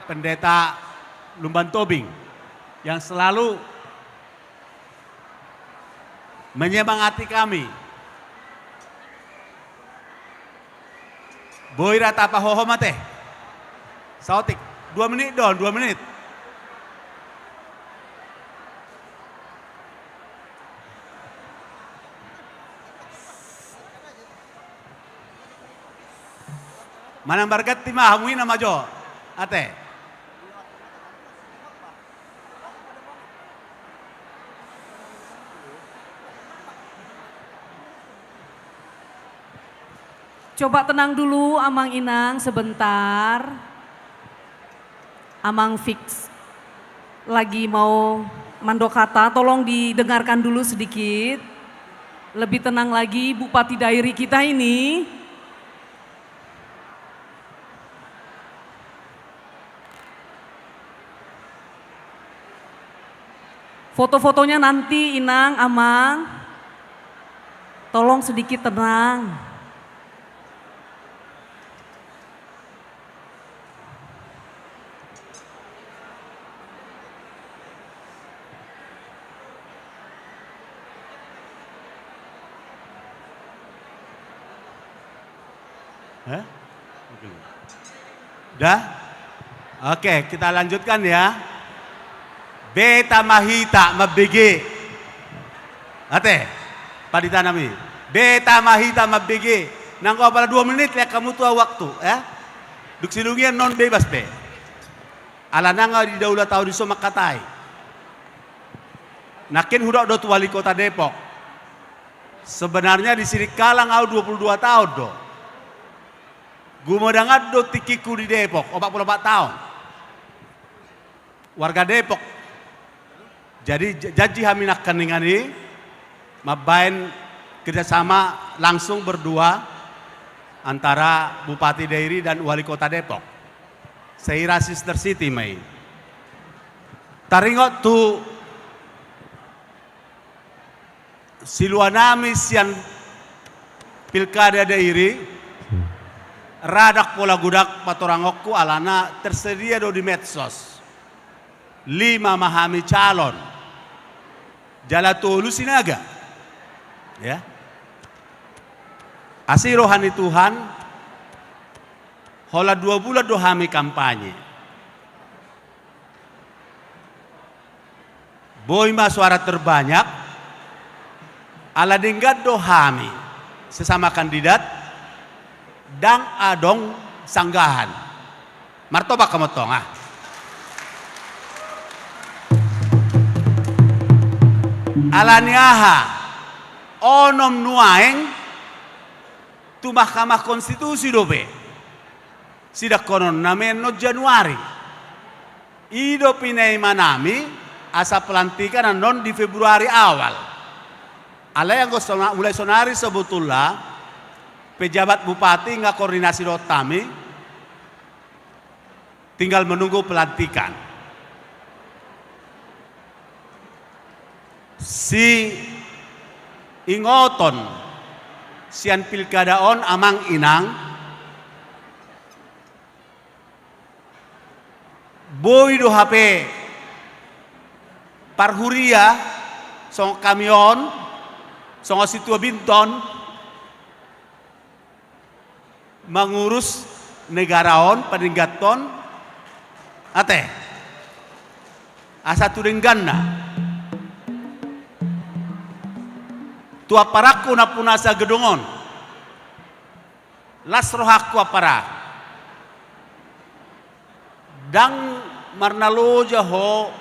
Pendeta Lumban Tobing, yang selalu menyemangati kami. Boi ra tapahohom ate. Saotik, dua menit do, dua menit. Manang marganti ma hamu, ina ma jo. Ate. Coba tenang dulu, Amang Inang, sebentar. Amang Fix lagi mau mandok kata, tolong didengarkan dulu sedikit. Lebih tenang lagi, Bupati Dairi kita ini. Foto-fotonya nanti, Inang, Amang. Tolong sedikit tenang. Hah? Oke. Udah? Oke, kita lanjutkan ya. Beta ma hita mambege. Ate, pandita nami. Beta ma hita mambege. Nanggo apala dua menit, lean hamu tu waktu, ya. Dung sidung i annon bebas be. Ala nunga didaulat ahu dison mangkatai. Nangkin hudok do tu Wali Kota Depok. Sebenarnya di Sirikkalang ahu dua puluh dua taon do. Gumodangan do tingkingku di Depok, opat puluh opat taon. Warga Depok. Jadi, j-, janji hami nangkaningan i mambaen kerjasama langsung berdua antara Bupati Dairi dan Wali Kota Depok. Seira sister city ma i. Taringot tu siluanami sian Pilkada Dairi, hmm, ra ndang pola godang patorangonku alana tersedia do di medsos. Lima ma hami calon. Jala tolu Sinaga. Ya. Asi roha ni Tuhan, holan dua bulan do hami kampanye. Boi ma suara terbanyak, ala denggan do hami sesama kandidat, ndang adong sanggahan. Martopak hamu antong, ah. Ala ni aha? Onom nuaeng tu Mahkamah Konstitusi dope. Sidangkononna ma annon Januari. I do pinaimanami asa pelantikan annon di Februari awal. Alai anggo sona-, mulai sonari sebetulna pejabat bupati nga koordinasi dohot hami, tinggal menunggu pelantikan. Siingoton sian pilkada on, Amang Inang, boi do hape parhuria songon hami on, songon Situa Binton, mangurus negara on, padengganhon, ate, asa tu dengganna. Tu amparangku nampunasa gedung on, las rohangku ampara. Ndang marnaloja ho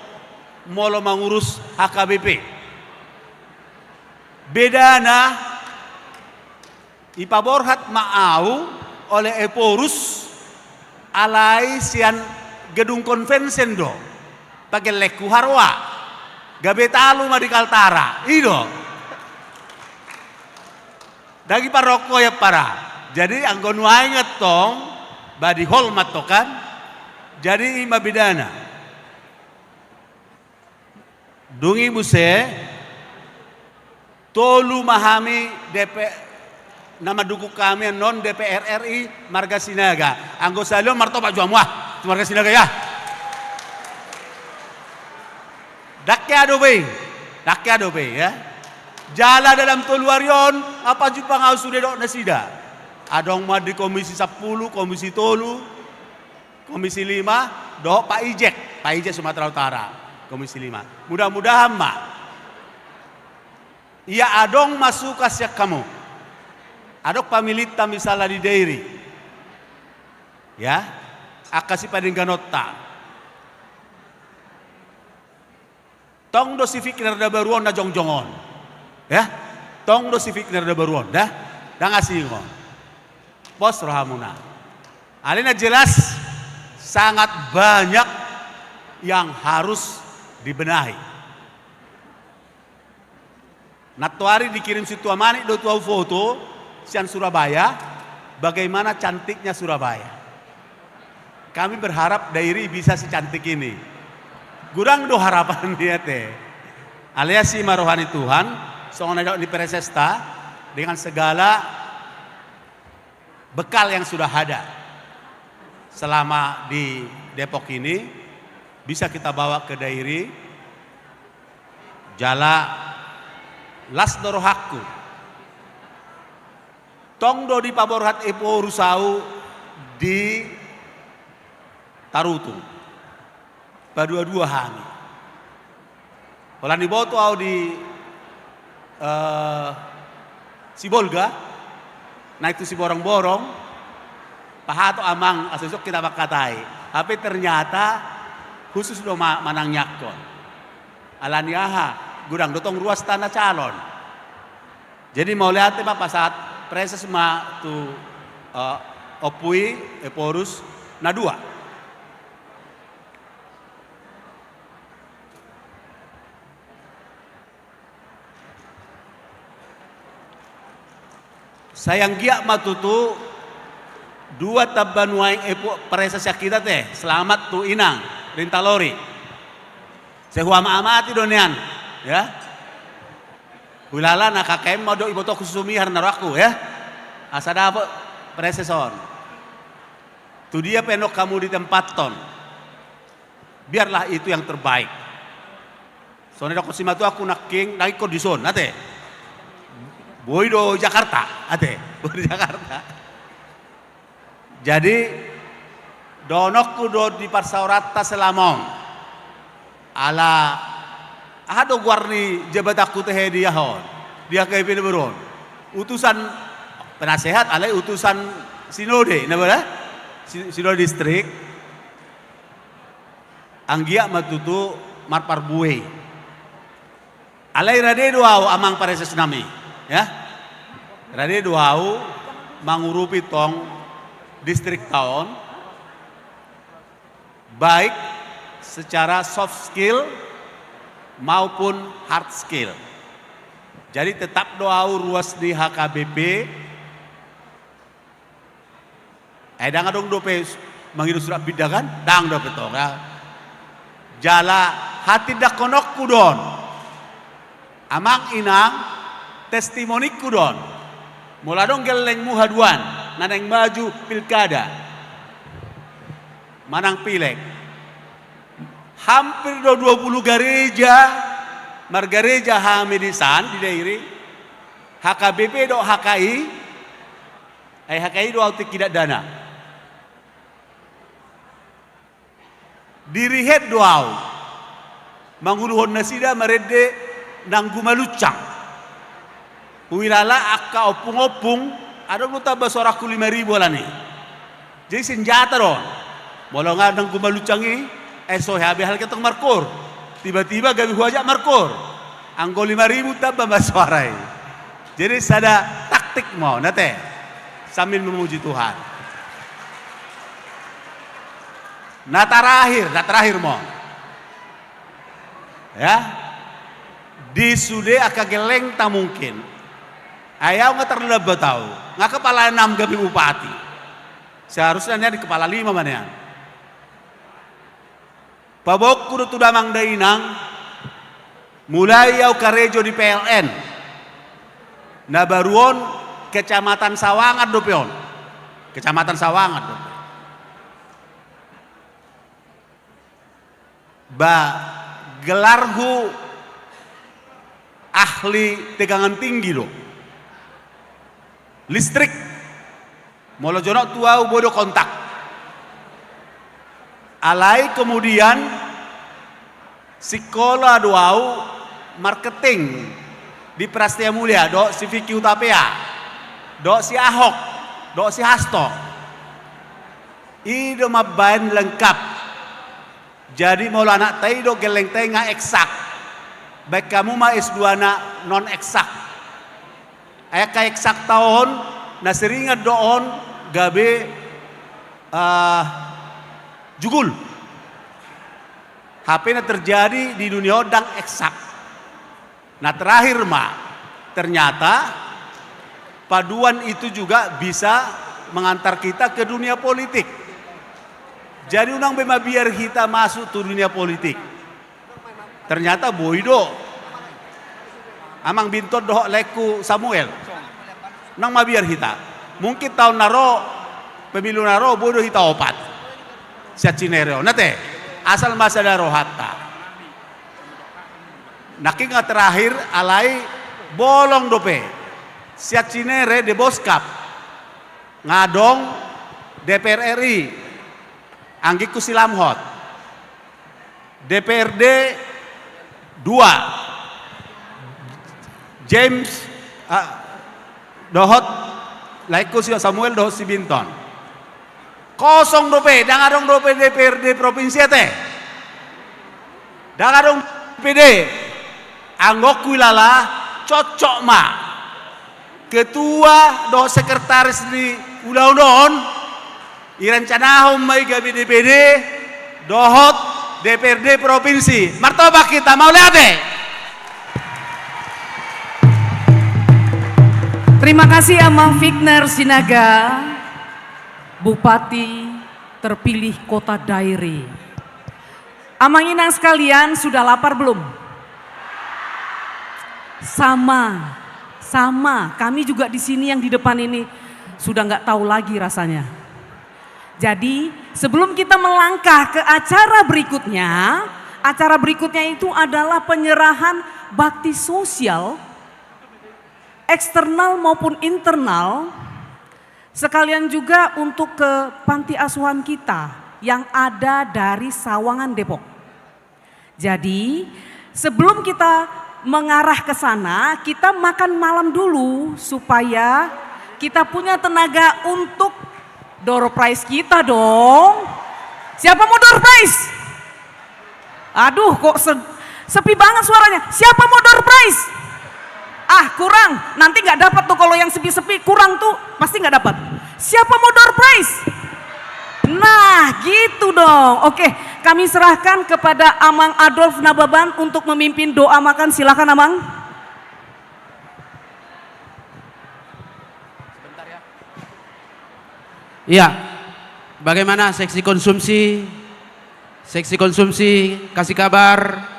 molo mangurus H K B P. Bedana, ipaborhat ma ahu oleh Ephorus, alai sian gedung konvensi do pagellenku haroa. Gabe talu ma di Kaltara, i do. Ndang iparongko i ampara. Jadi anggo nuaeng antong, ba di hol ma antong kan. Jadi i ma bedana. Dung i muse, tolu ma hami D P, na mandukung hami annon D P R R I marga Sinaga. Anggo sahali on martopak jo hamu ah tu marga Sinaga ya. Ndang hea dope i, ndang hea dope i ya. Jala dalam tolu ari on, nga pajumpang ahu sude dohot nasida. Adong ma di Komisi Sampulu, Komisi Tolu, Komisi Lima, dohot Pak Ijek, Pak Ijek Sumatera Utara, Komisi Lima. Mudah-mudahan ma ia adong masukan sian hamu, adong familinta misalna di Dairi, ya, angka sipaningganonta. Tong do si Fikner na baru on na jongjong on, ya. Tong do si Fikner na baru on da, ndang asing on. Pos rohamuna. Alai na jelas, sangat banyak yang harus dibenahi. Nantoari dikirim si Tua Manik do tu ahu foto sian Surabaya, bagaimana cantiknya Surabaya. Kami berharap Dairi bisa secantik ini. Godang do harapan i ate. Alai asi ma roha ni Tuhan, songon na didok ni presesta, dengan segala bekal yang sudah ada selama di Depok ini, bisa kita bawa ke Dairi. Jala las do rohangku. Tong do dipaborhat Ephorus ahu di Tarutung. Padua-dua hami. Holan diboto ahu di, eh, Sibolga, naeng tu Siborongborong, pahato amang, asa ison hita mangkatai. Hape ternyata khusus do ma-, manangiangkon. Alani aha, godang do tong ruas tanda calon. Jadi mauliate ma pasahat preses ma tu, eh, ompu i, Ephorus, na dua. Sai anggiat ma tutu dua tamba nuaeng Ephorus, preses sian hita te, selamat tu inang Rintalori. Sai huamat-amati do nian, ya. Huilala na K K M ma do ibotongku, susumihar na rohangku, ya. Asa dapot preses on. Tu dia pe annon hamu ditempathon, biarlah itu yang terbaik. Songon na didokkon simatuangku nangkin, nangkin ingkon dison ate. Boi do Jakarta ate, boi do Jakarta. Jadi dohononku do di parsaoranta selama on. Ala aha do goar ni jabatanku tehe di aha on, di H K B P na baru on? Utusan penasehat, alai utusan sinode, na bala? Si-, sinode distrik. Anggiat ma tutu marparbue. Alai rade do ahu amang pareses nami, ya. Rade do ahu mangurupi tong distrikta on, baik secara soft skill maupun hard skill. Jadi tetap do ahu ruas ni H K B P. Ai ndang adong dope mangido surat pindangan, ndang dope tong, ya. Jala hatindangkononku do on. Amang inang, testimoningku do on. Molo adong gellengmu haduan na naeng maju pilkada manang pilek, hampir do dua puluh gareja, margareja hami di san di Dairi, H K B P dohot H K I, ai H K I do ahu tingki dakdanak. Dirihet do ahu manguluhon nasida marende nanggu maluncang. Huilala angka ompung-ompung, adong do tamba suarangku lima ribu alani. Jadi senjata do on. Molo nga nanggu maluncang i, eh, so hea be halak i tong markoor. Tiba-tiba gabe huajak markoor. Anggo lima ribu tamba ma suara i. Jadi sada taktik ma on ate, sambil memuji Tuhan. Na tarakhir, na tarakhir ma on. Ya. Di sude angka gellengta mungkin. Ai ahu nga tarlambat ahu. Nga kepala enam gabe bupati. Seharusna nian di kepala lima ma nian. Paboaonku do tu damang dainang, mulai ahu karejo di P L N. Na baru on Kecamatan Sawangan dope on. Kecamatan Sawangan dope. Ba, gelarhu ahli tegangan tinggi do. Listrik. Molo jonok tu au boi do kontak. Alai kemudian sikola do au marketing di Prastia Mulia, dohot si Vicky Hutapea, dohot si Ahok, dohot si Hasto. I do mambaen lengkap. Jadi molo anakta i do gellengta i nga eksak. Baen hamu ma S dua na non eksak. Ai angka eksakta on, na seringan do on gabe, eh, jugul. Hape na terjadi di dunia on ndang eksak. Nah, terakhir ma, ternyata paduan itu juga bisa mengantar kita ke dunia politik. Jadi unang be mabiar hita masuk tu dunia politik. Ternyata boi do. Amang Binton dohot laengku Samuel. Unang mabiar hita. Mungkin taon na ro, pemilu na ro, boi do hita opat. Sian Cinere on. Ate, asal ma sada rohanta. Nangkin nga terakhir, alai bolong dope. Sian Cinere, Deboskap. Nga adong D P R R I. Anggingku si Lamhot. D P R D dua. James, ah, dohot, laengku si Samuel dohot si Binton. Kosong dope, ndang adong dope D P R D provinsi ate. Ndang adong D P D. Anggo huilala, cocok ma. Ketua dohot sekretaris ni ulaon on, irencanahon ma i gabe D P D, dohot D P R D provinsi. Martopak hita, mauliate. Terima kasih Amang Figner Sinaga, Bupati terpilih Kota Dairi. Amang inang sekalian, sudah lapar belum? Sama, sama. Kami juga di sini yang di depan ini sudah nggak tahu lagi rasanya. Jadi, sebelum kita melangkah ke acara berikutnya, acara berikutnya itu adalah penyerahan bakti sosial, eksternal maupun internal, sekalian juga untuk ke panti asuhan kita yang ada dari Sawangan Depok. Jadi, sebelum kita mengarah ke sana, kita makan malam dulu supaya kita punya tenaga untuk door prize kita dong. Siapa mau door prize? Aduh, kok se-, sepi banget suaranya. Siapa mau door prize? Ah, kurang. Nanti nggak dapat tuh kalau yang sepi-sepi, kurang tuh, pasti nggak dapat. Siapa mau door prize? Nah, gitu dong. Oke, kami serahkan kepada Amang Adolf Nababan untuk memimpin doa makan. Silakan, Amang. Iya. Bagaimana seksi konsumsi? Seksi konsumsi, kasih kabar.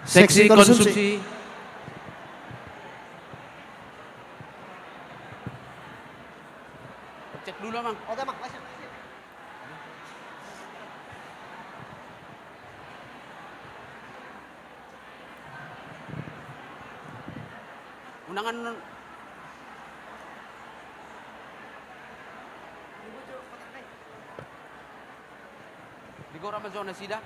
Seksi konsumsi. Cek dulu, Amang. Oke, Amang. Unangan. Digora ma jo nasida.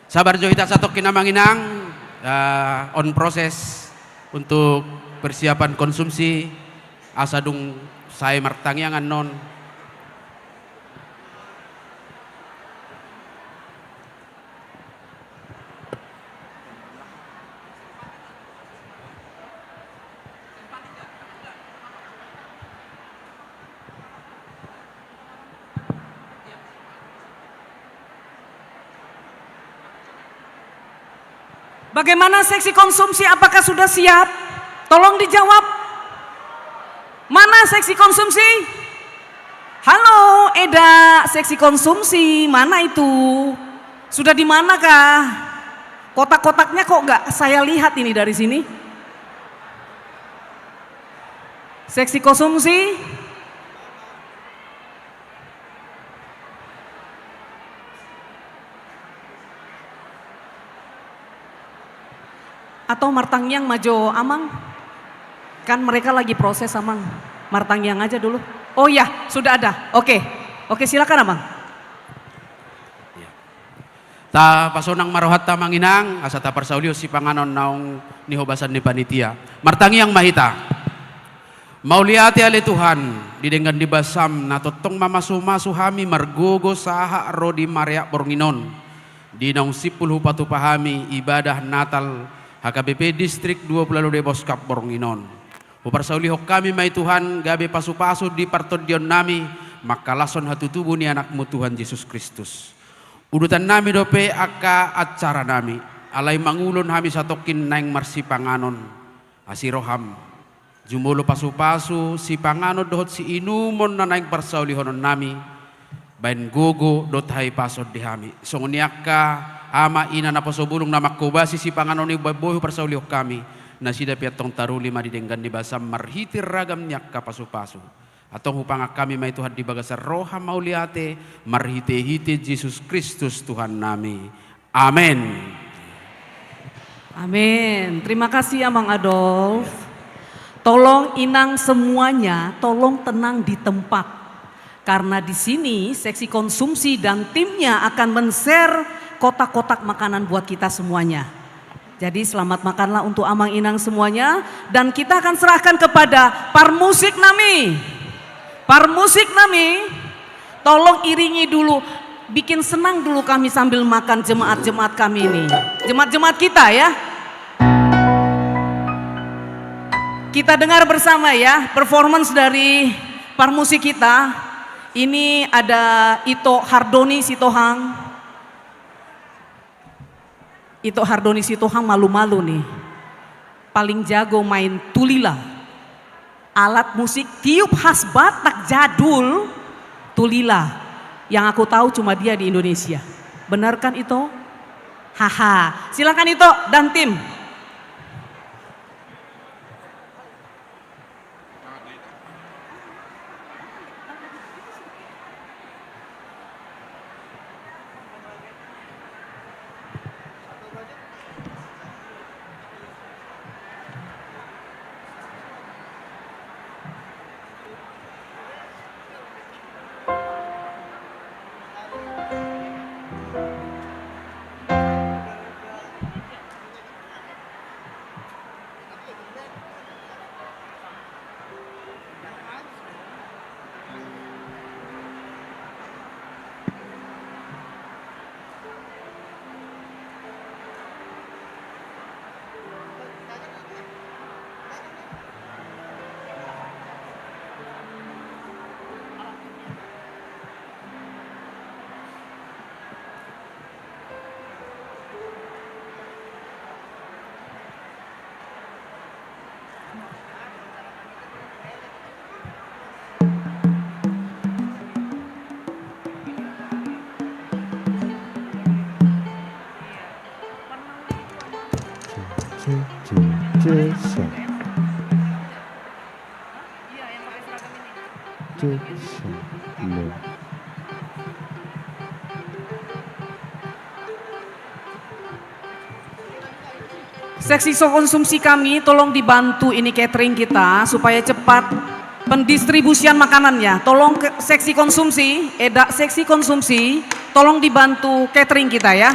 Sabar jo hita satongkin, Amang Inang, eh, on proses untuk persiapan konsumsi, asa dung sae martangiang annon. Bagaimana seksi konsumsi, apakah sudah siap? Tolong dijawab. Mana seksi konsumsi? Halo, Eda, seksi konsumsi, mana itu? Sudah di manakah? Kotak-kotaknya kok nggak saya lihat ini dari sini? Seksi konsumsi? Atau martangiang ma jo, Amang? Kan mereka lagi proses, Amang. Martangiang aja dulu. Oh iya, sudah ada. Oke. Oke, silakan, Amang. Iya. Tapasonang ma rohanta, Amang Inang, asa taparsaulihon sipanganon naung nihobasan ni panitia. Martangiang ma hita. Mauliate ale Tuhan, di denggan ni basaM na tongtong mamasumasu hami margogo sahat ro di mareak borngin on. Di naung simpul hupatupa hami ibadah Natal H K B P Distrik dua pulu ualu Deboskap borngin on. Huparsaulihon hami ma i Tuhan gabe pasupasu di partondionnami, mangkalashon hatutubu ni AnakMu Tuhan Jesus Kristus. Udutannami dope angka acaranami, alai mangulon hami satongkin naeng marsipanganon. Asi rohaM, jumolo pasupasu sipanganon dohot siinumon na naeng parsaulihononnami, baen gogo dohot hahipason di hami. Songon i angka ama ina naposo bulung na manghobasi sipanganon i, baen boi huparsaulihon hami, nasida pe antong taruli ma di denggan ni basaM marhite ragam ni angka pasupasu. Antong hupangan hami ma i Tuhan di bagasan roha mauliate, marhitehite Jesus Kristus Tuhannami. Amen. Amin. Terima kasih, Amang Adolf. Tolong, Inang semuanya, tolong tenang di tempat. Karena di sini seksi konsumsi dan timnya akan men-share kotak-kotak makanan buat kita semuanya. Jadi, selamat makanlah untuk Amang Inang semuanya. Dan kita akan serahkan kepada parmusik nami. Parmusik nami, tolong iringi dulu, bikin senang dulu kami sambil makan, jemaat-jemaat kami ini. Jemaat-jemaat kita, ya. Kita dengar bersama, ya, performance dari parmusik kita. Ini ada Ito Hardoni Sitohang. Ito Hardoni Sitohang malu-malu nih. Paling jago main tulila. Alat musik tiup khas Batak jadul, tulila. Yang aku tahu cuma dia di Indonesia. Benar kan, Ito? Haha. Silakan, Ito dan tim. Seksi konsumsi kami, tolong dibantu ini catering kita supaya cepat pendistribusian makanannya. Tolong ke, seksi konsumsi, Eda, seksi konsumsi, tolong dibantu catering kita, ya.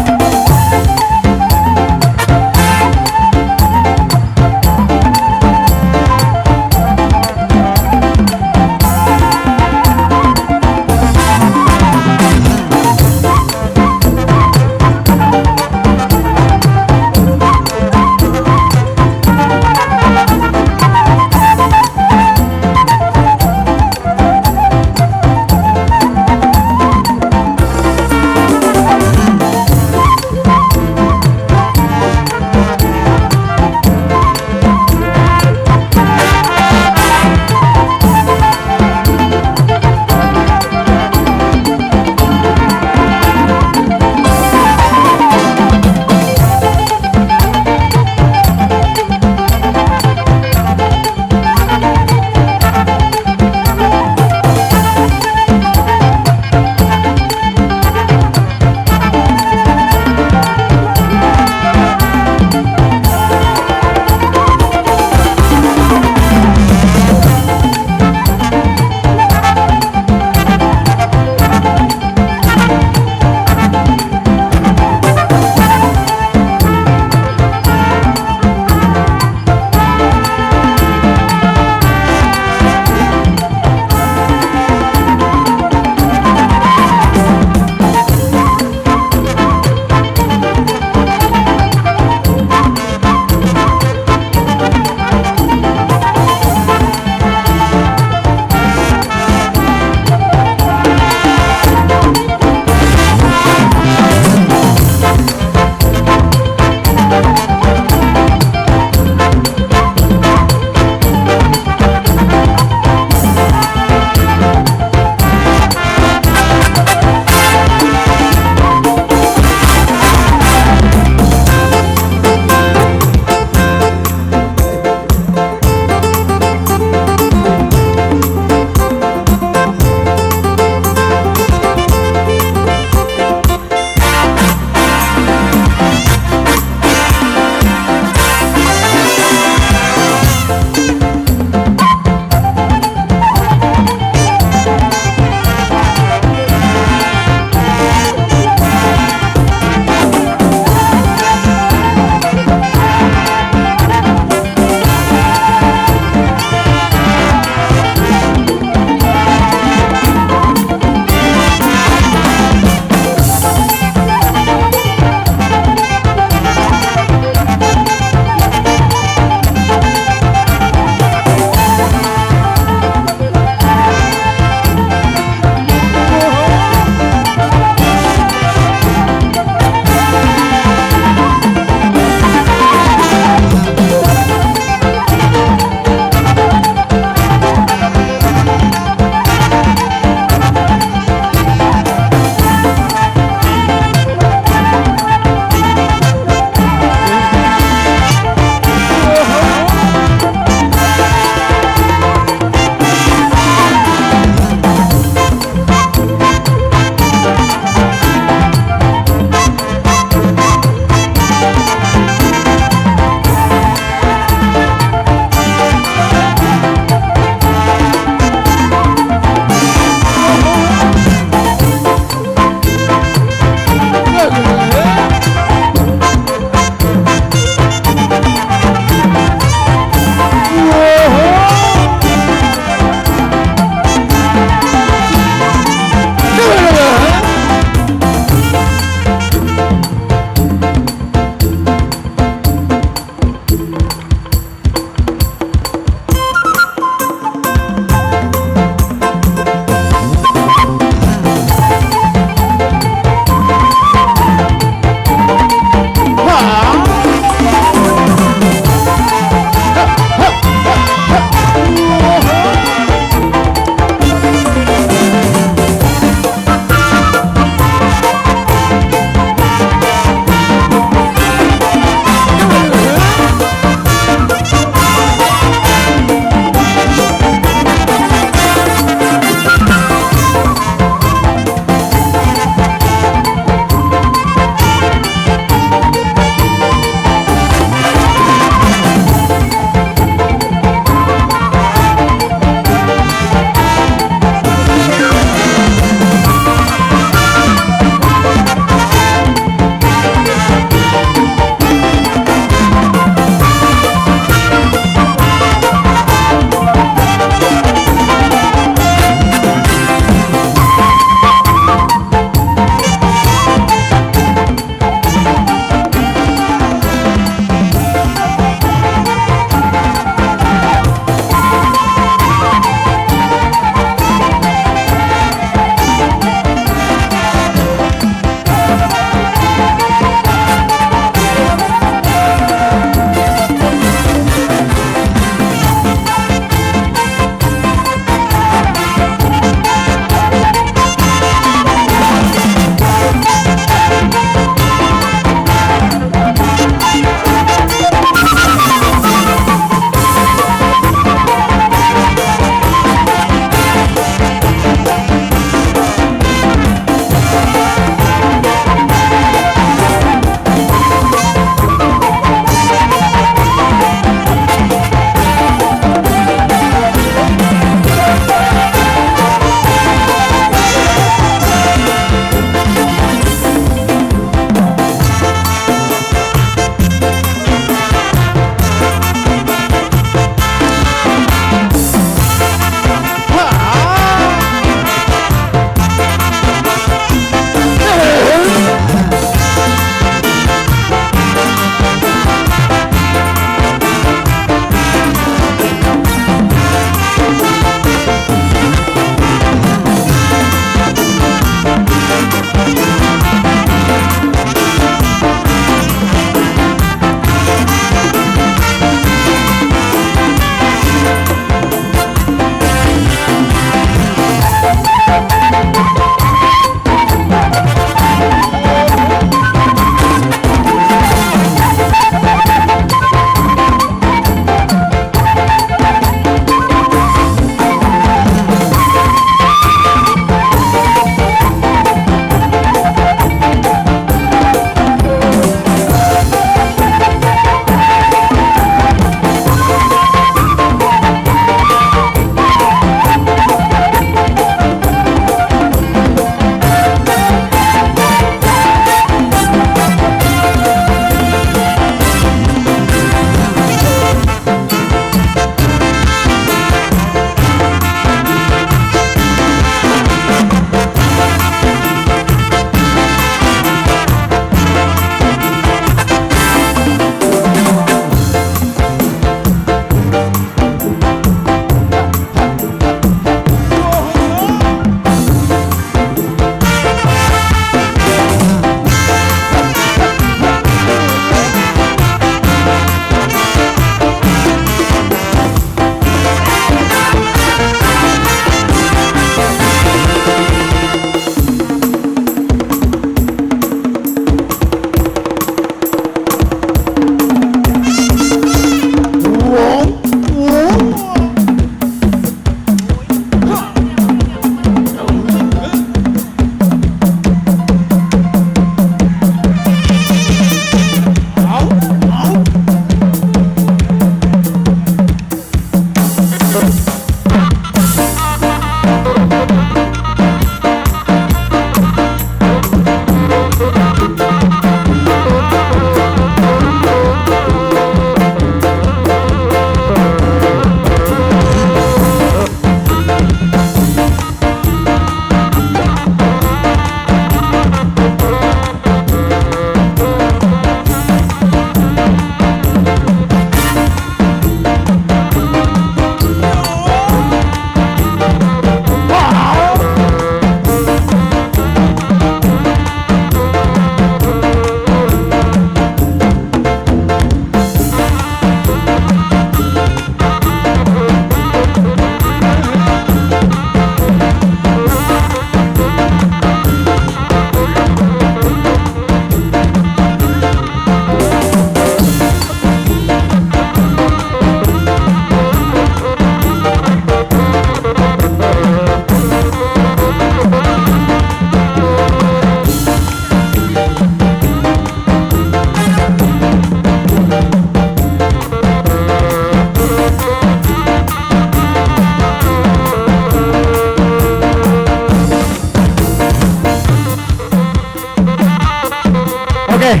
Oke,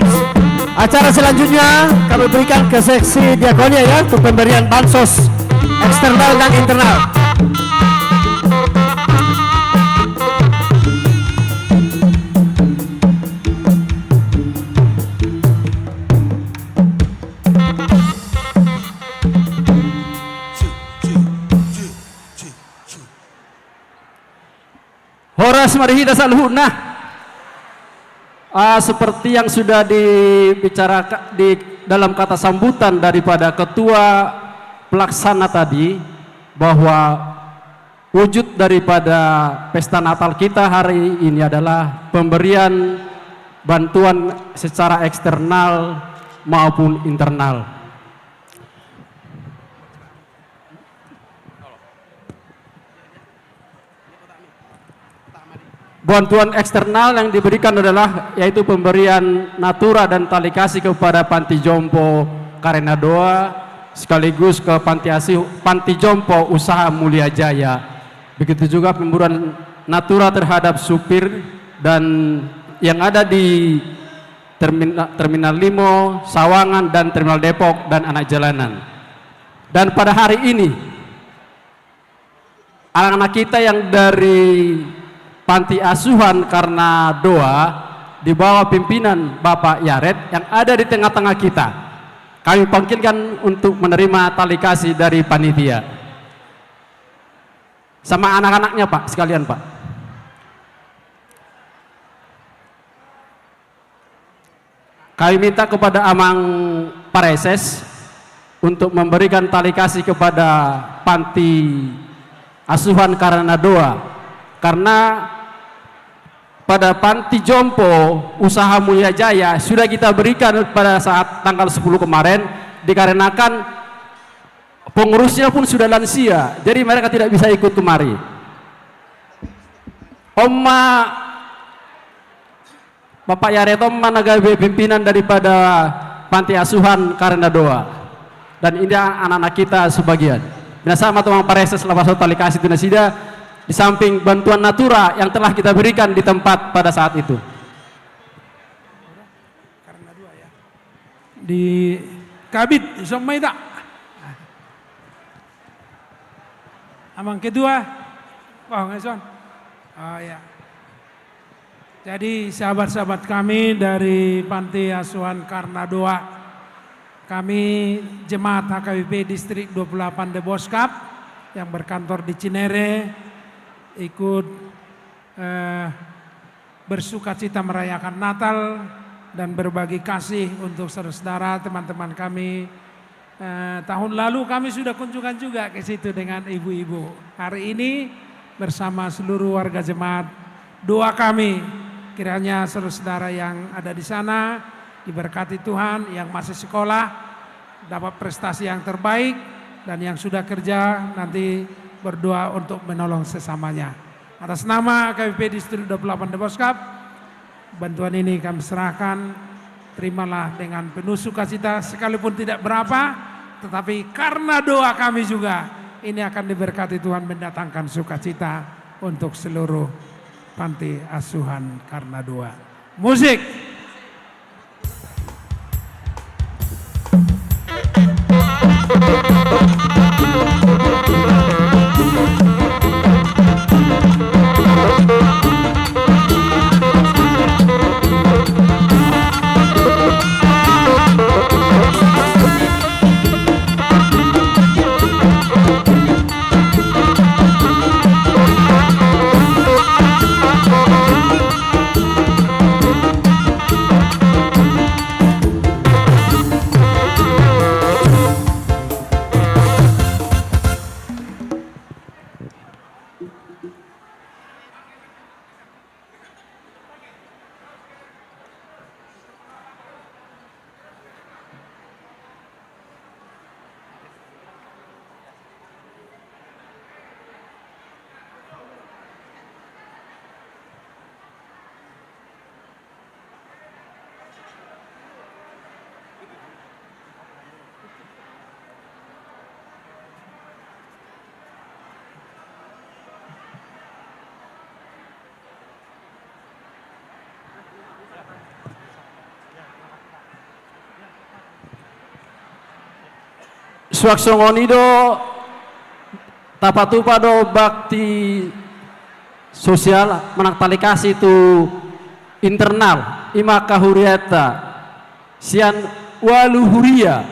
acara selanjutnya kami berikan ke seksi diakonia ya, untuk pemberian bansos eksternal dan internal. Horas ma di hita saluhutna. Ah, seperti yang sudah dibicarakan di dalam kata sambutan daripada ketua pelaksana tadi, bahwa wujud daripada pesta Natal kita hari ini adalah pemberian bantuan secara eksternal maupun internal. Bantuan eksternal yang diberikan adalah yaitu pemberian natura dan tali kasih kepada Panti Jompo Karena Doa, sekaligus ke Panti Asih, Panti Jompo Usaha Mulia Jaya. Begitu juga pemberian natura terhadap supir dan yang ada di termina-, Terminal Limo, Sawangan, dan Terminal Depok, dan anak jalanan. Dan pada hari ini, anak-anak kita yang dari Panti Asuhan Karena Doa di bawah pimpinan Bapak Yaret yang ada di tengah-tengah kita, kami panggilkan untuk menerima tali kasih dari panitia. Sama anak-anaknya, Pak, sekalian, Pak. Kami minta kepada Amang Pareses untuk memberikan tali kasih kepada Panti Asuhan Karena Doa. Karena pada Panti Jompo Usaha Mulia Jaya sudah kita berikan pada saat tanggal sepuluh kemarin, dikarenakan pengurusnya pun sudah lansia, jadi mereka tidak bisa ikut kemari. Oma Bapak Yaret on ma na gabe pimpinan daripada Panti Asuhan Karena Doa. Dan ini anak-anak kita sebagian. Nah, sama tu Amang Pareses lapas tali kasih tu nasida, di samping bantuan natura yang telah kita berikan di tempat pada saat itu. Di Kabid, ison ma ita. Amang ketua. Wah, nggak ison. Oh, iya. Jadi, sahabat-sahabat kami dari Panti Asuhan Karena Doa, kami jemaat H K B P Distrik dua puluh delapan Deboskap yang berkantor di Cinere ikut, eh, bersukacita merayakan Natal dan berbagi kasih untuk saudara-saudara, teman-teman kami. Eh, tahun lalu kami sudah kunjungan juga ke situ dengan ibu-ibu. Hari ini bersama seluruh warga jemaat, doa kami kiranya saudara-saudara yang ada di sana diberkati Tuhan, yang masih sekolah dapat prestasi yang terbaik, dan yang sudah kerja nanti berdoa untuk menolong sesamanya. Atas nama H K B P Distrik dua puluh delapan Deboskap, bantuan ini kami serahkan, terimalah dengan penuh sukacita, sekalipun tidak berapa, tetapi karena doa kami juga, ini akan diberkati Tuhan, mendatangkan sukacita untuk seluruh Panti Asuhan Karena Doa. Musik. Tuak songon i do, tapatupa do bakti sosial manang tali kasih tu internal, i ma angka hurianta. Sian ualu huria,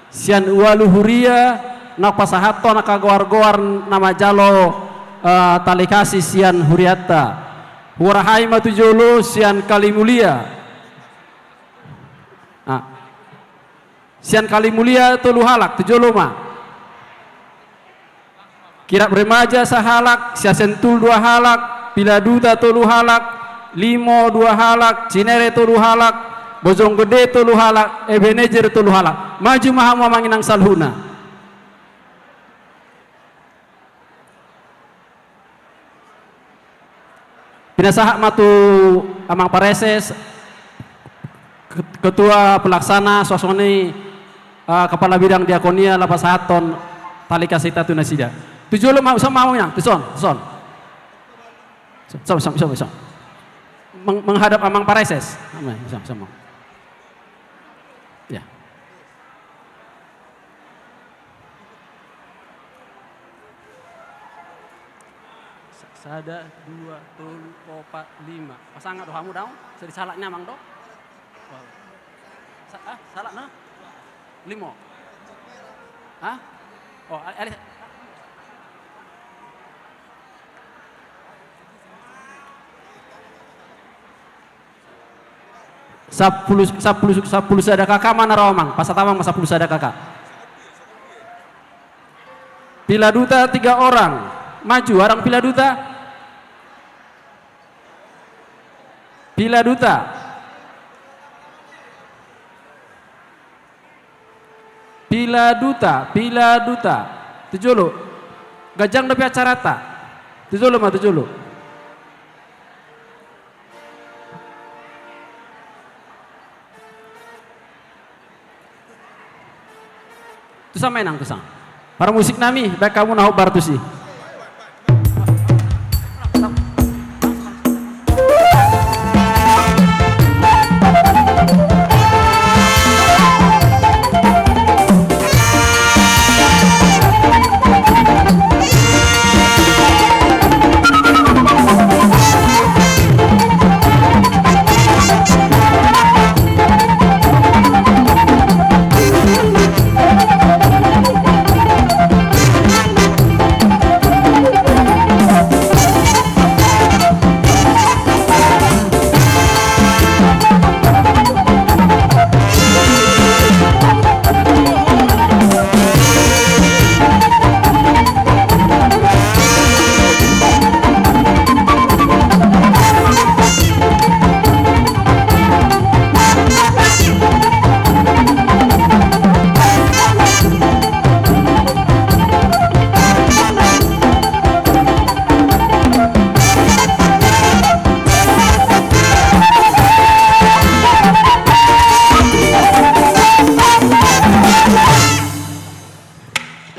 sian ualu huria, na pasahathon angka goar-goar na manjalo, eh, tali kasih sian hurianta. Huarahai ma tu jolo sian Kalimulia. Ah. Sian Kalimulia tolu halak, tu jolo ma. Kirap Remaja sahalak, Siasentul dua halak, Piladuta tolu halak, Limo dua halak, Cinere tolu halak, Bojonggede tolu halak, Ebenezer tolu halak. Maju ma hamu amang inang saluhutna. Pinasahat ma tu amang pareses, ket-, ketua pelaksana, suasoni, eh, kepala bidang diakonia, laho pasahathon tali kasihta tu nasida. Tu jolo ma, son ma hamu inang, tu son, tu son. Son, son, son, son, son. Meng-, menghadap amang pareses. Son, son, son. Ya. Sa-, sada, dua, tolu, opat, lima. Pasangat do hamu daong? Seri sahalak ni amang do? Sa-, ah, sahalak na? Limo. Hah? Oh, ale, ale. Sampulu, sampulu, sampulu sada K K ma na ro amang, pasahat amang ma sampulu sada K K. Piladuta tiga orang, maju arang Piladuta. Piladuta. Piladuta, Piladuta. Tu jolo. Ganjang dope acaranta. Tu jolo ma, tu jolo. Tusan ma inang, tusan. Parmusik nami, baen hamu na hombar tusi.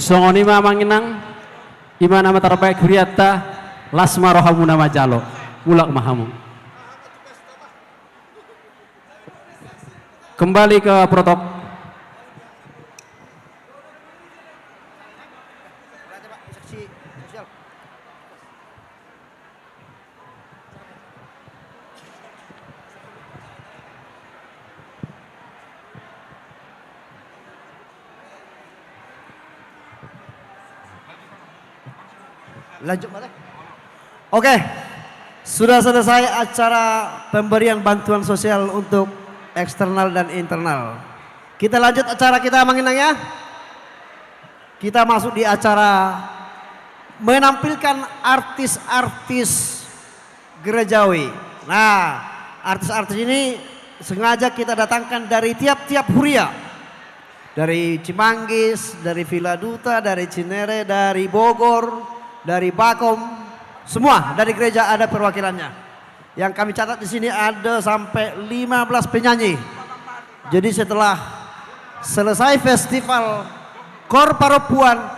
Songon i ma amang inang, i ma na tarbahen hurianta, las ma rohamuna manjalo, mulak ma hamu. Kembali ke protokol. Lanjut, Mas. Oke, sudah selesai acara pemberian bantuan sosial untuk eksternal dan internal. Kita lanjut acara kita, Amang Inang, ya. Kita masuk di acara menampilkan artis-artis gerejawi. Nah, artis-artis ini sengaja kita datangkan dari tiap-tiap huria. Dari Cimanggis, dari Villa Duta, dari Cinere, dari Bogor, dari Bakom. Semua dari gereja ada perwakilannya. Yang kami catat di sini ada sampai lima belas penyanyi. Jadi setelah selesai festival Kor Parompuan,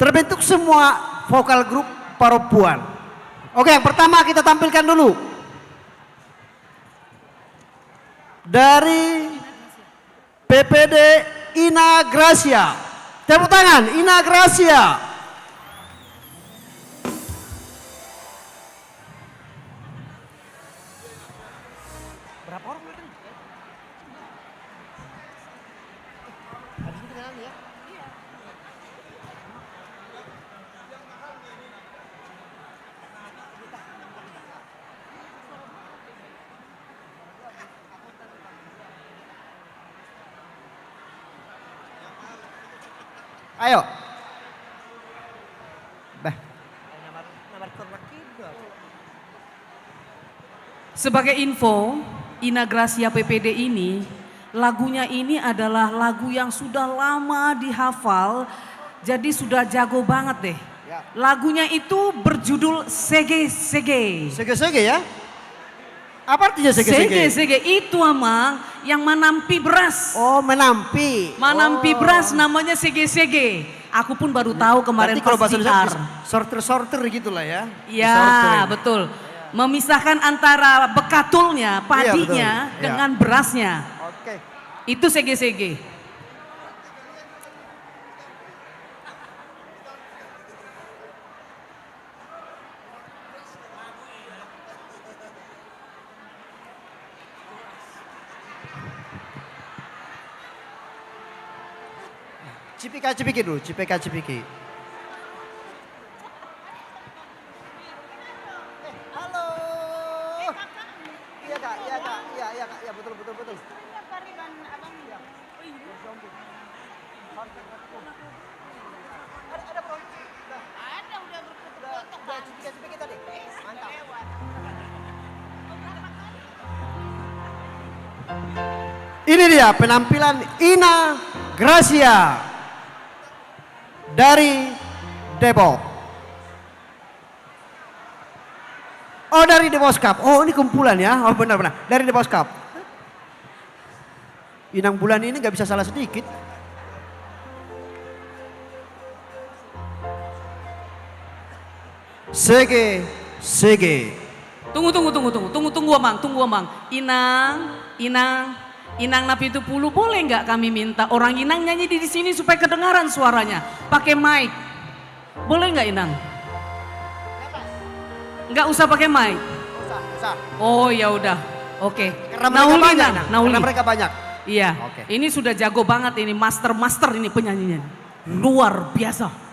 terbentuk semua vokal grup Parompuan. Oke, yang pertama kita tampilkan dulu. Dari P P D Ina Gracia. Tepuk tangan, Ina Gracia. Berapa orang datang? Habis itu kenalan ya. Ayo. Bah. Sebagai info, Ina Gracia P P D ini, lagunya ini adalah lagu yang sudah lama dihafal, jadi sudah jago banget deh. Ya. Lagunya itu berjudul Sege Sege. Sege Sege ya? Apa artinya sege-sege? Sege-sege itu, Amang, yang manampi beras. Oh, menampi. Manampi beras namanya sege-sege. Aku pun baru tahu kemarin pas siar. Berarti kalau bahasa Indonesia sorter-sorter gitu lah ya. Iya, betul. Memisahkan antara bekatulnya, padinya, dengan berasnya. Oke. Itu sege-sege. Cipika cipiki dulu, cipika cipiki. Eh, halo. Iya kak, iya kak, iya iya kak, iya betul betul betul. Ada, ada, Bro. Ada, udah berfoto-foto, kan? Ini dia penampilan Ina Gracia dari Depok. Oh, dari The Boss Cup. Oh, ini kumpulan ya. Oh, benar-benar. Dari The Boss Cup. Inang Bulan ini nggak bisa salah sedikit. Sege, sege. Tunggu, tunggu, tunggu, tunggu, tunggu, tunggu, Amang, tunggu, Amang. Inang, Inang, Inang na pitu pulu, boleh nggak kami minta orang Inang nyanyi di, di sini supaya kedengaran suaranya? Pakai mic. Boleh nggak, Inang? Nggak usah pakai mic. Usah, usah. Oh, ya udah. Oke. Karena mereka banyak, Inang. Karena mereka banyak. Iya. Oke. Ini sudah jago banget ini, master-master ini penyanyinya. Luar biasa.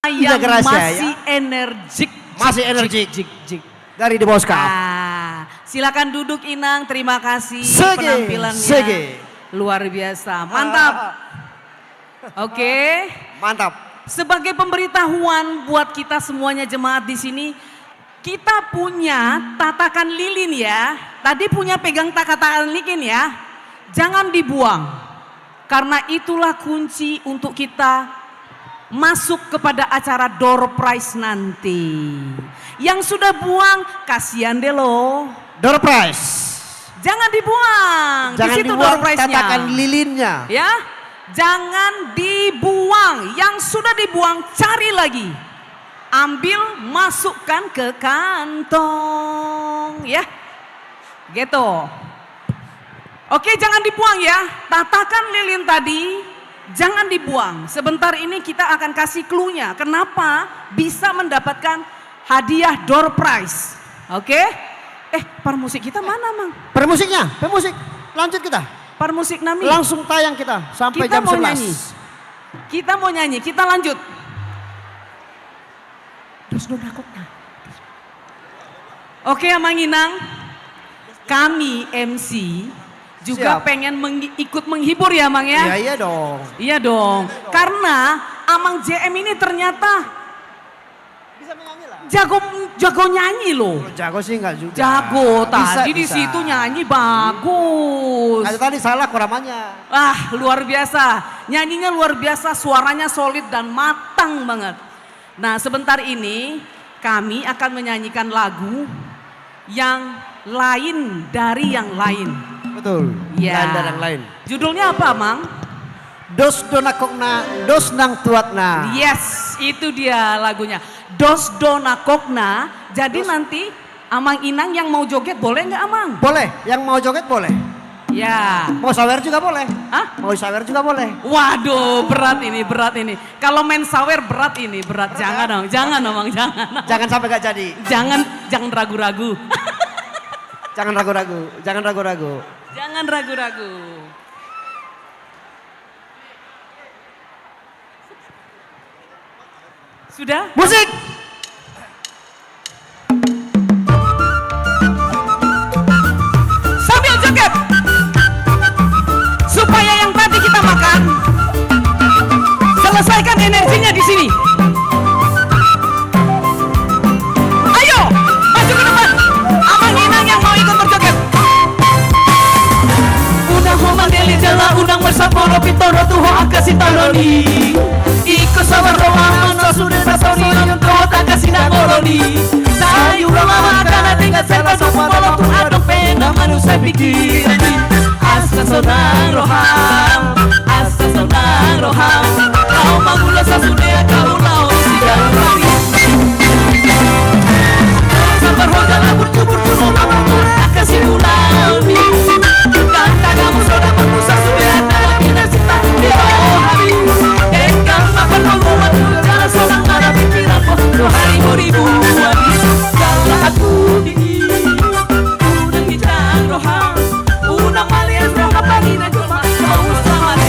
Ina yang Gracia, masih ya. Energik. Masih energik. Jik, jik, jik. Dari The Boss Cup. Ah, silakan duduk, Inang. Terima kasih. Sege, penampilannya sege. Luar biasa. Mantap. Ah. Oke. Mantap. Sebagai pemberitahuan buat kita semuanya jemaat di sini, kita punya tatakan lilin ya. Tadi punya pegang tatakan lilin ya. Jangan dibuang. Karena itulah kunci untuk kita masuk kepada acara door prize nanti. Yang sudah buang, kasihan deh lo. Door prize. Jangan dibuang. Di situ door prize-nya. Jangan dibuang tatakan lilinnya. Ya. Jangan dibuang. Yang sudah dibuang, cari lagi. Ambil, masukkan ke kantong, ya. Gitu. Oke, jangan dibuang ya. Tatakan lilin tadi, jangan dibuang. Sebentar ini kita akan kasih clue-nya. Kenapa bisa mendapatkan hadiah door prize. Oke? Eh, parmusik kita mana, Mang? Parmusiknya, parmusik. Lanjut kita. Parmusik nami. Langsung tayang kita sampai jam sebelas. Kita mau nyanyi. Kita mau nyanyi. Kita lanjut. Dos do nakokna. Oke, Amang Inang. Kami M C juga pengen meng-, ikut menghibur ya, Mang, ya? Iya, iya dong. Iya dong. Karena Amang J M ini ternyata jago, jago nyanyi loh. Jago sih enggak juga. Jago, tadi di situ nyanyi bagus. Ada tadi salah koramanya. Ah, luar biasa. Nyanyinya luar biasa, suaranya solid dan matang banget. Nah, sebentar ini kami akan menyanyikan lagu yang lain dari yang lain. Betul. Ya. Lain dari yang lain. Judulnya apa, Mang? Dos do nakokna, dos nang tuatna. Yes, itu dia lagunya. Dos do nakokna. Jadi nanti Amang Inang yang mau joget boleh nggak, Amang? Boleh, yang mau joget boleh. Ya. Mau sawer juga boleh. Hah? Mau sawer juga boleh. Waduh, berat ini, berat ini. Kalau main sawer berat ini, berat. Berat, jangan, ya? Dong, jangan, Amang, jangan. Jangan sampai nggak jadi. Jangan, jangan ragu-ragu. Jangan ragu-ragu, jangan ragu-ragu. Jangan ragu-ragu. Sudah? Musik! Sambil joget. Supaya yang tadi kita makan, selesaikan energinya di sini. Ayo, maju ke depan. Amang Inang yang mau ikut berjoget. Unang ho mandele jala unang marsaporo, pintor do tu ho angka sitaonon i. Ingkon sabar do amang na sude na saur i, on dohot angka sinangolon i. Sai ulang amang angka na denggan, sai padomu molo tung adong pe na manusai pingkiran i. Asa sonang roham, asa sonang roham, laho mangulos sasude angka ulaon siganup ari. Sabar ho jala burju-burju ma mangulos angka siulaon i. Dang tagamon sonang marmusa sude angka na pinasita di roha i. Denggan ma parngoluan jala sonang ma na pingkiranmu tu harimu ribuan i. Jala angkup i, unang ginjang roham, unang maleas roham, panginan jolma ma usaha.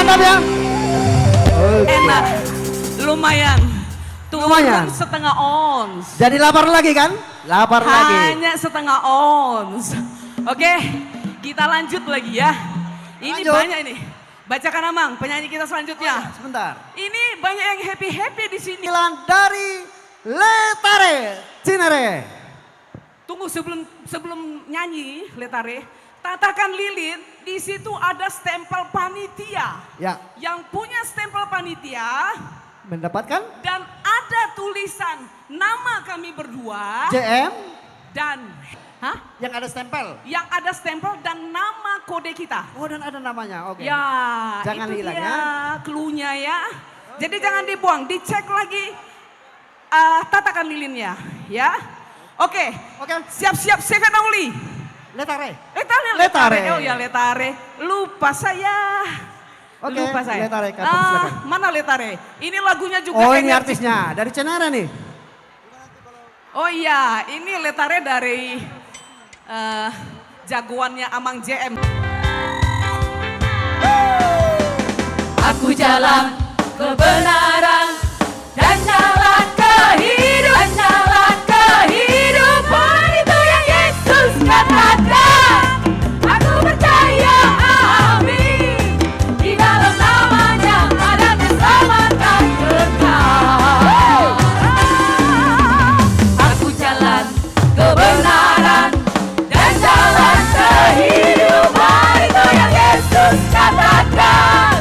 Mantap ya. Oke. Enak. Lumayan. Lumayan. Turun setengah ons. Jadi lapar lagi kan? Lapar lagi. Hanya setengah ons. Oke, kita lanjut lagi ya. Ini lanjut. Banyak ini. Bacakan, Amang, penyanyi kita selanjutnya. Oh, iya, sebentar. Ini banyak yang happy-happy di sini. Panggilan dari Letare Cinere. Tunggu, sebelum, sebelum nyanyi, Letare, Tatakan Lilin, di situ ada stempel panitia. Ya. Yang punya stempel panitia mendapatkan? Dan ada tulisan nama kami berdua. J M. Dan, hah? Yang ada stempel. Yang ada stempel dan nama kode kita. Oh, dan ada namanya. Oke. Ya, jangan hilang ya. Itu dia clue-nya ya. Jadi jangan dibuang, dicek lagi, eh, tatakan lilinnya, ya. Oke. Oke. Siap-siap, siap, Nauli. Letare. Letare, Letare. Letare. Oh ya, Letare. Lupa saya. Oke, lupa saya. Letare, kantong, ah, silakan. Mana Letare? Ini lagunya juga. Oh, ini energi. Artisnya dari Cinere nih. Oh iya, ini Letare dari, eh, jagoannya Amang J M. Aku jalan kebenaran dan jalan kehidupan, jalan kehidupan, itu yang Yesus katakan. Aku percaya, amin. Di dalam nama-Nya ada keselamatan kekal. Aku jalan kebenaran dan jalan kehidupan, itu yang Yesus katakan.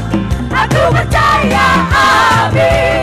Aku percaya, amin.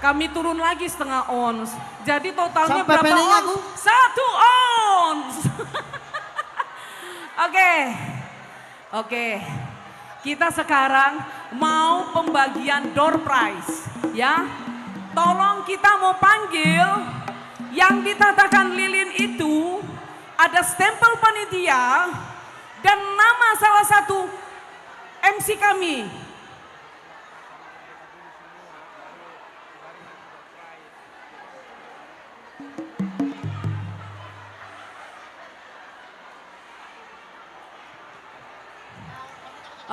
Kami turun lagi setengah ons. Jadi totalnya sampai berapa pening ons? Aku. Satu ons. Oke. Oke. Kita sekarang mau pembagian door prize, ya. Tolong kita mau panggil yang ditatakan lilin itu, ada stempel panitia dan nama salah satu M C kami.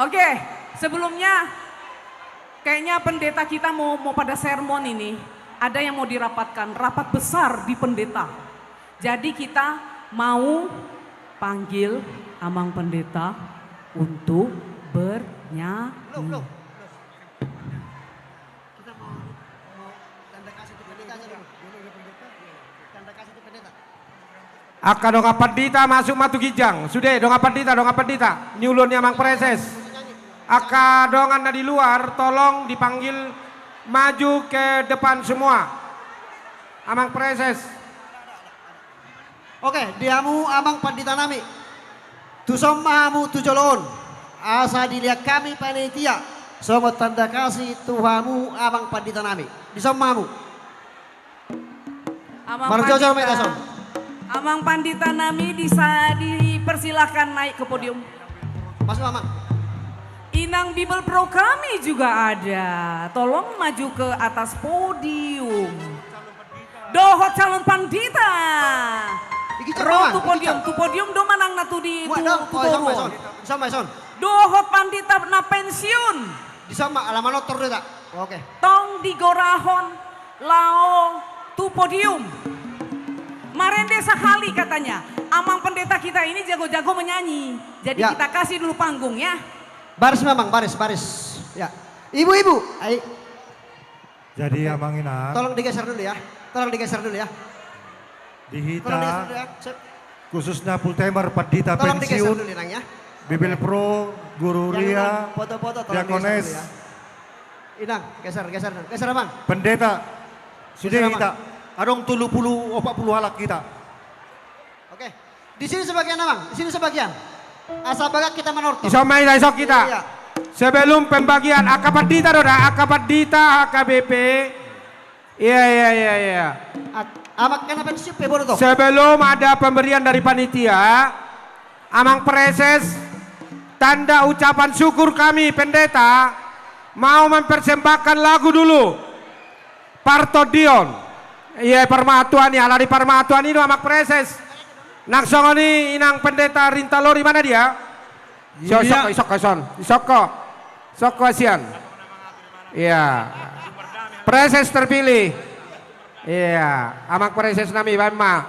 Oke, sebelumnya kayaknya pendeta kita mau, mau pada sermon ini. Ada yang mau dirapatkan, rapat besar di pendeta. Jadi kita mau panggil Amang Pendeta untuk bernyanyi. Belum, belum, belum. Kita mau, mau tanda kasih tu pendeta aja dulu. Tanda kasih tu pendeta. Angka dongan pandita masuk ma tu ginjang. Sude, dongan pandita, dongan pandita. Niulon ni Amang Praeses. Angka dongan na di luar, tolong dipanggil maju ke depan semua. Amang Praeses. Oke, di hamu amang pandita nami. Tuson ma hamu tu jolo on. Asa dilehon hami panitia songon tanda kasih tu hamu amang pandita nami. Dison ma hamu. Amang Marjojo pandita. Medason. Amang pandita nami disa-, dipersilahkan naik ke podium. Masuk, Amang. Inang Bibelvrouw kami juga ada. Tolong maju ke atas podium. Dohot calon pandita. Ro tu podium, tu podium do manang na tu di tu, tu toru. Dohot pandita na pensiun. Dison ma, ala manortor do hita. Oke. Tong digorahon laho tu podium. Marende sahali katanya. Amang pendeta kita ini jago-jago menyanyi. Jadi kita kasih dulu panggung ya. Baris memang, baris, baris. Ya. Ibu-ibu, ai. Jadi, Amang Inang. Tolong digeser dulu ya. Tolong digeser dulu ya. Di hita, tolong digeser dulu ya. Sip. Khususnya full timer, pandita pensiun, tolong digeser dulu, Inang, ya. Bibelvrouw, guru huria, foto-foto, tolong digeser dulu ya. Diakones. Inang, geser, geser, geser, Amang. Pendeta. Sude hita. Adong tolu pulu, opat pulu halak hita. Oke. Di sini sebagian, Amang. Di sini sebagian. Asa bagak kita manortor. Dison ma hita, dison hita. Iya. Sebelum pembagian, angka pandita do da, angka pandita, H K B P. Iya, iya, iya, iya. Amang, kena pensiun pe boru to. Sebelum ada pemberian dari panitia, Amang Praeses, tanda ucapan syukur kami, pendeta, mau mempersembahkan lagu dulu. Partondion. Iya, parmatuan i, ala ni parmatuan i do Amang Praeses. Nang songon i Inang Pendeta Rintalori, mana dia? Iya. Isongko, isongko, ison. Isongko. Isongko hasian. Iya. Praeses terpilih. Iya, Amang Praeses nami, baen ma.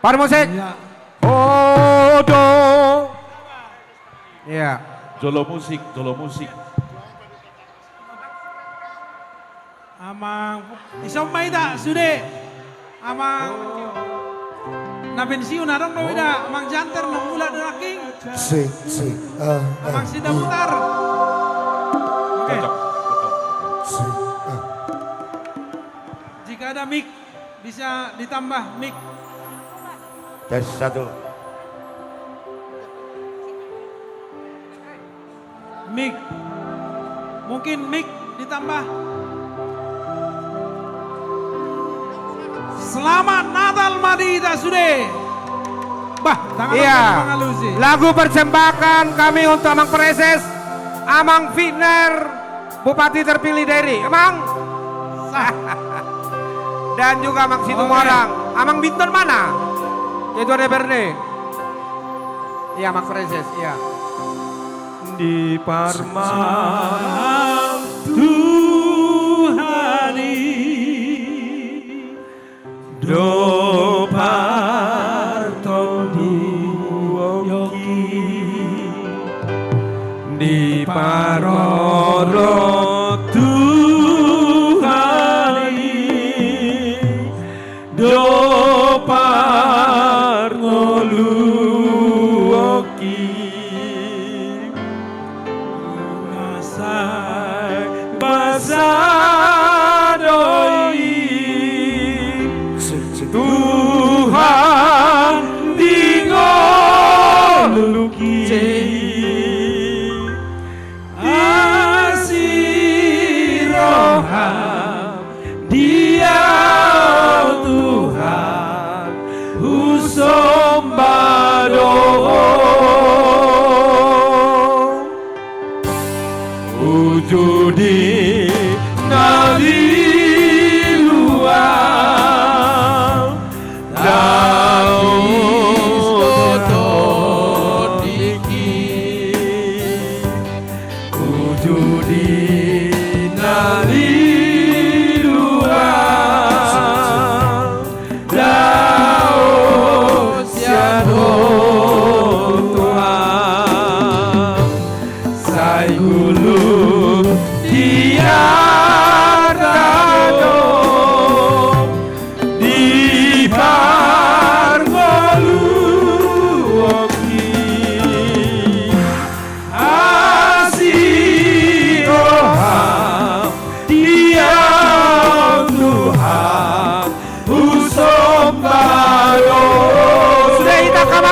Parmusik. Iya. Odo. Iya. Jolo musik, jolo musik. Amang, dison ma hita, sude. Amang na pensiun, adong do hita, Amang Janter, na mulak do nangkin. Si, si, ah, ah. Amang Sidabutar. Oke. Cocok, cocok. Si, ah. Jika ada mic, bisa ditambah mic. Tes satu. Mic. Mungkin mic ditambah. Selamat Natal ma di hita sude. Bah, tangan. Iya. Mangalusi. Lagu persembahkan kami untuk Amang Praeses, Amang Fitner, Bupati terpilih Dairi, Amang. Sah. Dan juga Amang Situmorang. Oke. Amang Binton mana? Ketua D P R D. Iya, Amang Praeses, iya. Di parmahan Tuhan i do partondiongki, di parorot Tuhan i do parngoluonki. Sai basa do i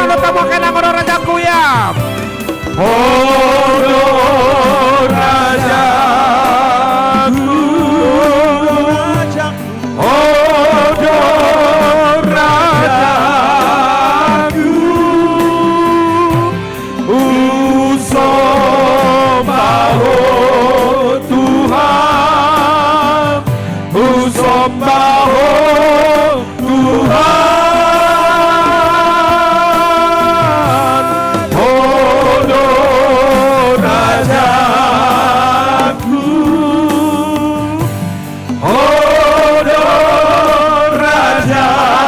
Lo tamo ke nang ro rajaku ya. Ho do rajaku. Ho do rajaku. Husomba ho Tuhan. Husomba ho Tuhan, ho do rajaku, ho do rajaku,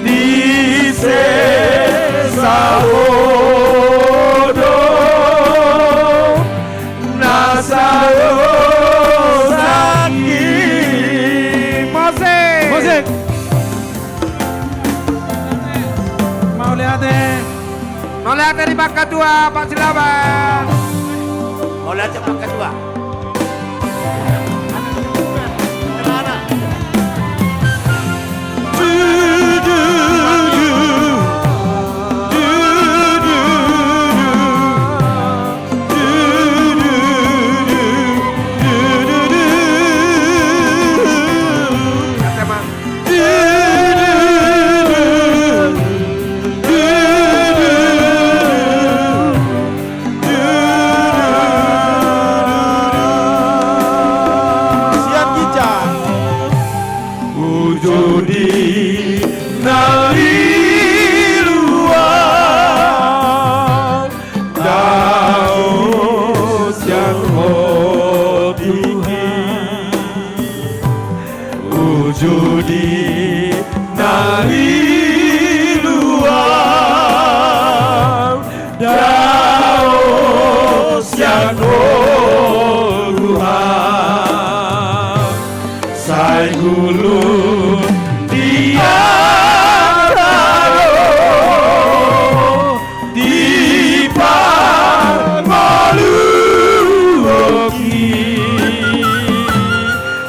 di sesa ho do na salosaki. Musik. Musik. Mauliate. Mauliate di Pak Ketua, Pak Silaban. Mauliate Pak Ketua. Sian ginjang. Uju di na liluan dao sian Ho Tuhan. Uju di na liluan dao sian Ho Tuhan. Sai ngolu di angka ro dipangoluhon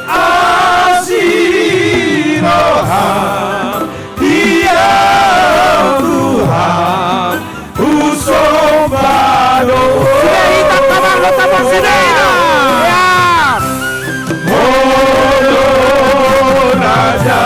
asi roham, dia Tuhan, husomba do. Sude hita kabar lo tabo sude. Ya. Ho do raja.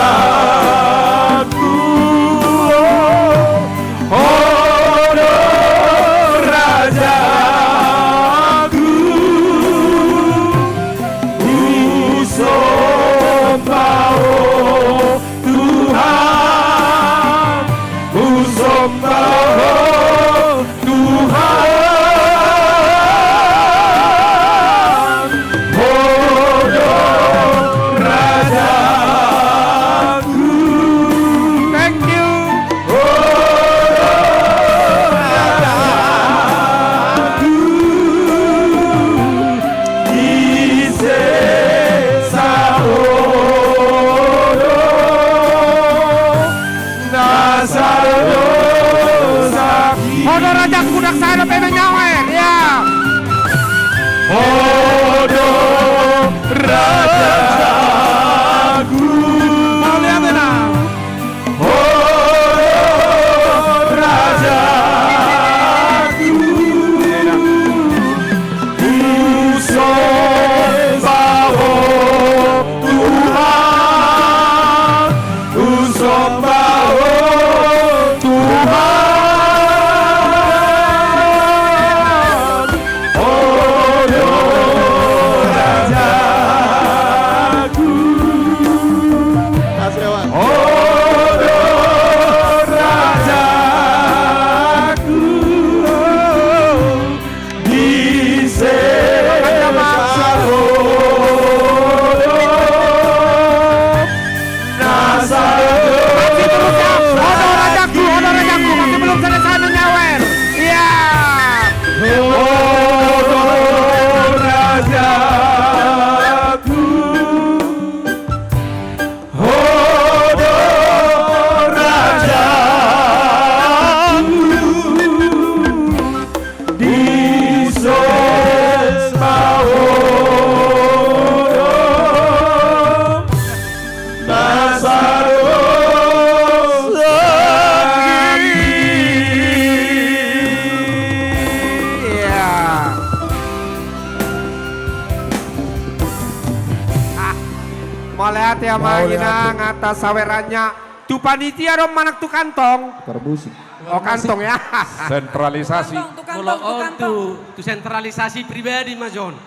Amang, inang, atas sawerannya. Tu panitia do manang tu kantong? Tukar musik. Oh, kantong ya. Sentralisasi. Tukang, tukang, tukang, tukang. Molo on tu, tu sentralisasi pribadi ma jo on.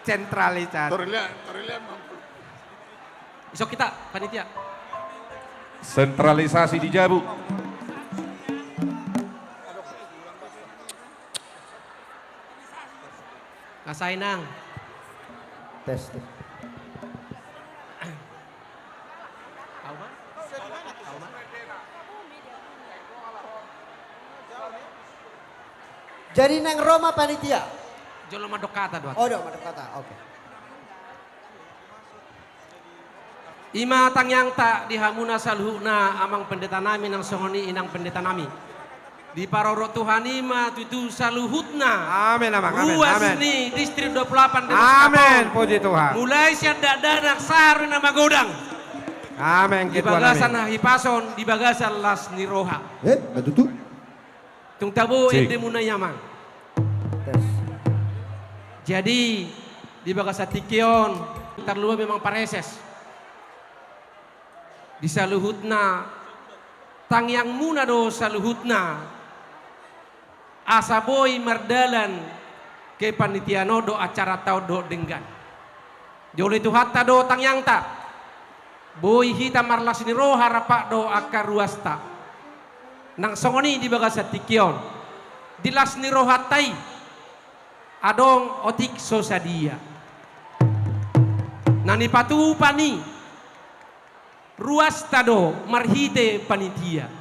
Sentralisasi. Torila, torila mampu. Isok hita, panitia. Sentralisasi di jabu. Asa, inang. Tes, tes. Au ma? Au ma? Jadi naeng ro ma panitia? Jolo mandok hata do. Oh, do mandok hata. Oke. I ma tangiangta di hamuna saluhutna, amang pendeta nami, nang songon i inang pendeta nami. Diparorot Tuhan i ma tutu saluhutna. Amin, amang, amin, amin. Ruas ni Distrik dua puluh delapan Demos Kapolres. Amin, puji Tuhan. Mulai sian dakdanak sahat tu na magodang. Amin, Tuhan, amin. Di bagasan hahipason, di bagasan las ni roha. Eh, na tutu. Tung tabo endemuna i, amang. Tes. Jadi, di bagasan tingki on, tarlumobi amang pareses. Di saluhutna, tangiangmuna do saluhutna. Asa boi mardalan kepanitiaan on dohot acaranta on dohot denggan. Dioloi Tuhanta do tangiangta. Boi hita marlas ni roha rap dohot angka ruasta. Nang songon i di bagasan tingki on. Di las ni rohanta i. Adong otik so sadia. Na nipatupa ni ruasta do marhite panitia.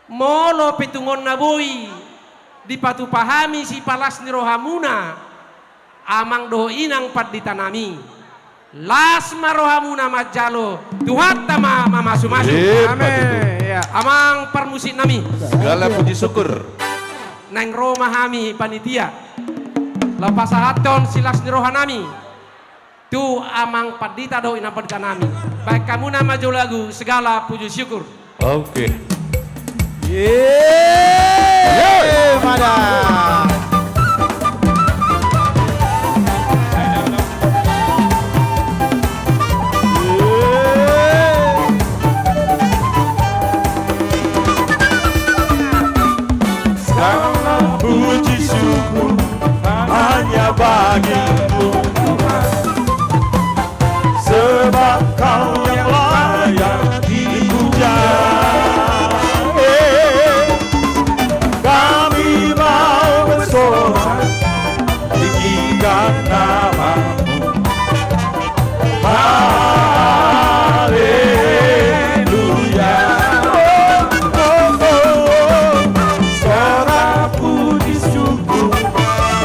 Molo pe tung on na boi dipatupa hami sipalas ni rohamuna, amang dohot inang pandita nami, las ma rohamuna manjalo, Tuhanta ma mamasumasu. Amin. Iya. Amang parmusik nami. Segala puji syukur. Naeng ro ma hami panitia. Laho pasahathon silas ni roha nami. Tu amang pandita dohot inang pandita nami. Baen hamuna ma jo lagu segala puji syukur. Oke. Yeay. Mada. Segala puji syukur hanya bagi-Mu Tuhan, sebab Kau yang layak dipuja. Eh, kami mau bersorak, tinggikan nama-Mu. Haleluya. Oh, oh, oh. Sorak puji syukur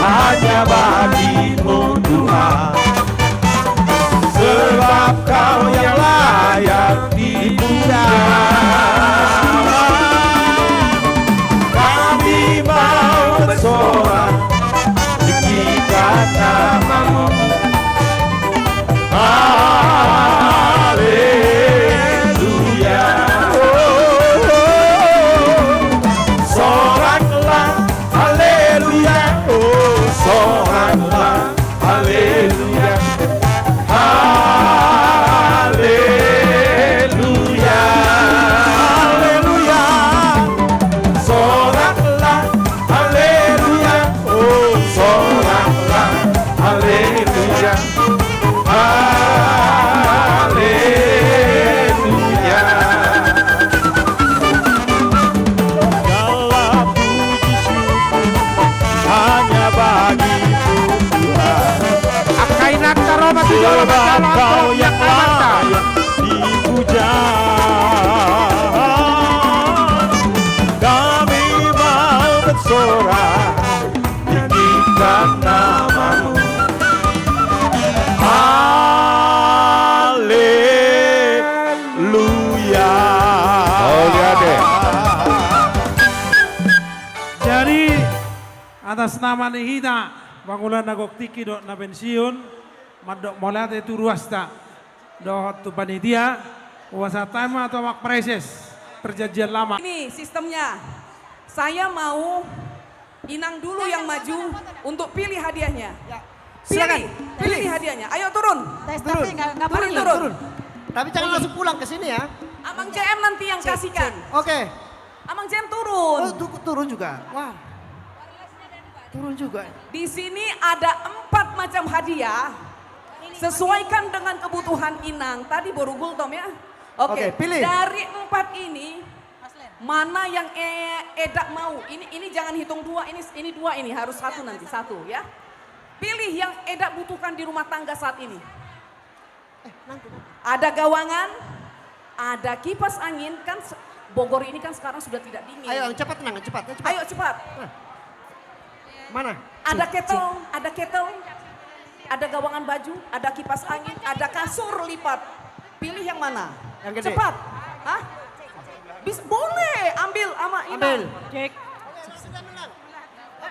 hanya bagi-Mu Tuhan, sebab Kau yang layak dipuja. Kami mau bersorak, tinggikan nama-Mu. Haleluya. Oh, soraklah, haleluya. Oh, soraklah, haleluya. Haleluya. Haleluya. Soraklah, haleluya. Oh, soraklah, haleluya. Haleluya. Segala puji syukur hanya bagi-Mu Tuhan. Angka inanta ro ma tu jolo manjalo Kau yang layak dipuja. Kami mau bersorak, tinggikan nama-Mu. Haleluya. Mauliate. Jadi, atas nama ni hita, pangula na gok tingki dohot na pensiun, mandok mauliate tu ruasta dohot tu panitia, hupasahat hami ma tu amang praeses perjanjian lama. Ini sistemnya. Saya mau inang dulu yang maju untuk pilih hadiahnya. Ya. Silakan, pilih, pilih hadiahnya. Ayo turun. Tes, turun, tapi nggak, nggak turun, pergi. Turun, turun. Tapi jangan langsung pulang ke sini ya. Amang J M nanti yang kasihkan. Oke. Amang J M turun. Oh, tu-, turun juga. Wah. Turun juga. Di sini ada empat macam hadiah. Sesuaikan dengan kebutuhan Inang. Tadi boru Gultom ya. Oke, oke, pilih. Dari empat ini, mana yang e-, Eda mau? Ini, ini jangan hitung dua, ini, ini dua ini, harus satu nanti, satu ya. Pilih yang Eda butuhkan di rumah tangga saat ini. Eh, nanti, nanti. Ada gawangan, ada kipas angin, kan se-, Bogor ini kan sekarang sudah tidak dingin. Ayo, cepat, Nang, cepat, cepat. Ayo, cepat. Nah. Mana? Ada ketel, ada ketel, ada gawangan baju, ada kipas angin, ada kasur lipat. Pilih yang mana? Yang gede. Cepat. Hah? Bis-, boleh, ambil ama Inang. Ambil. Cek.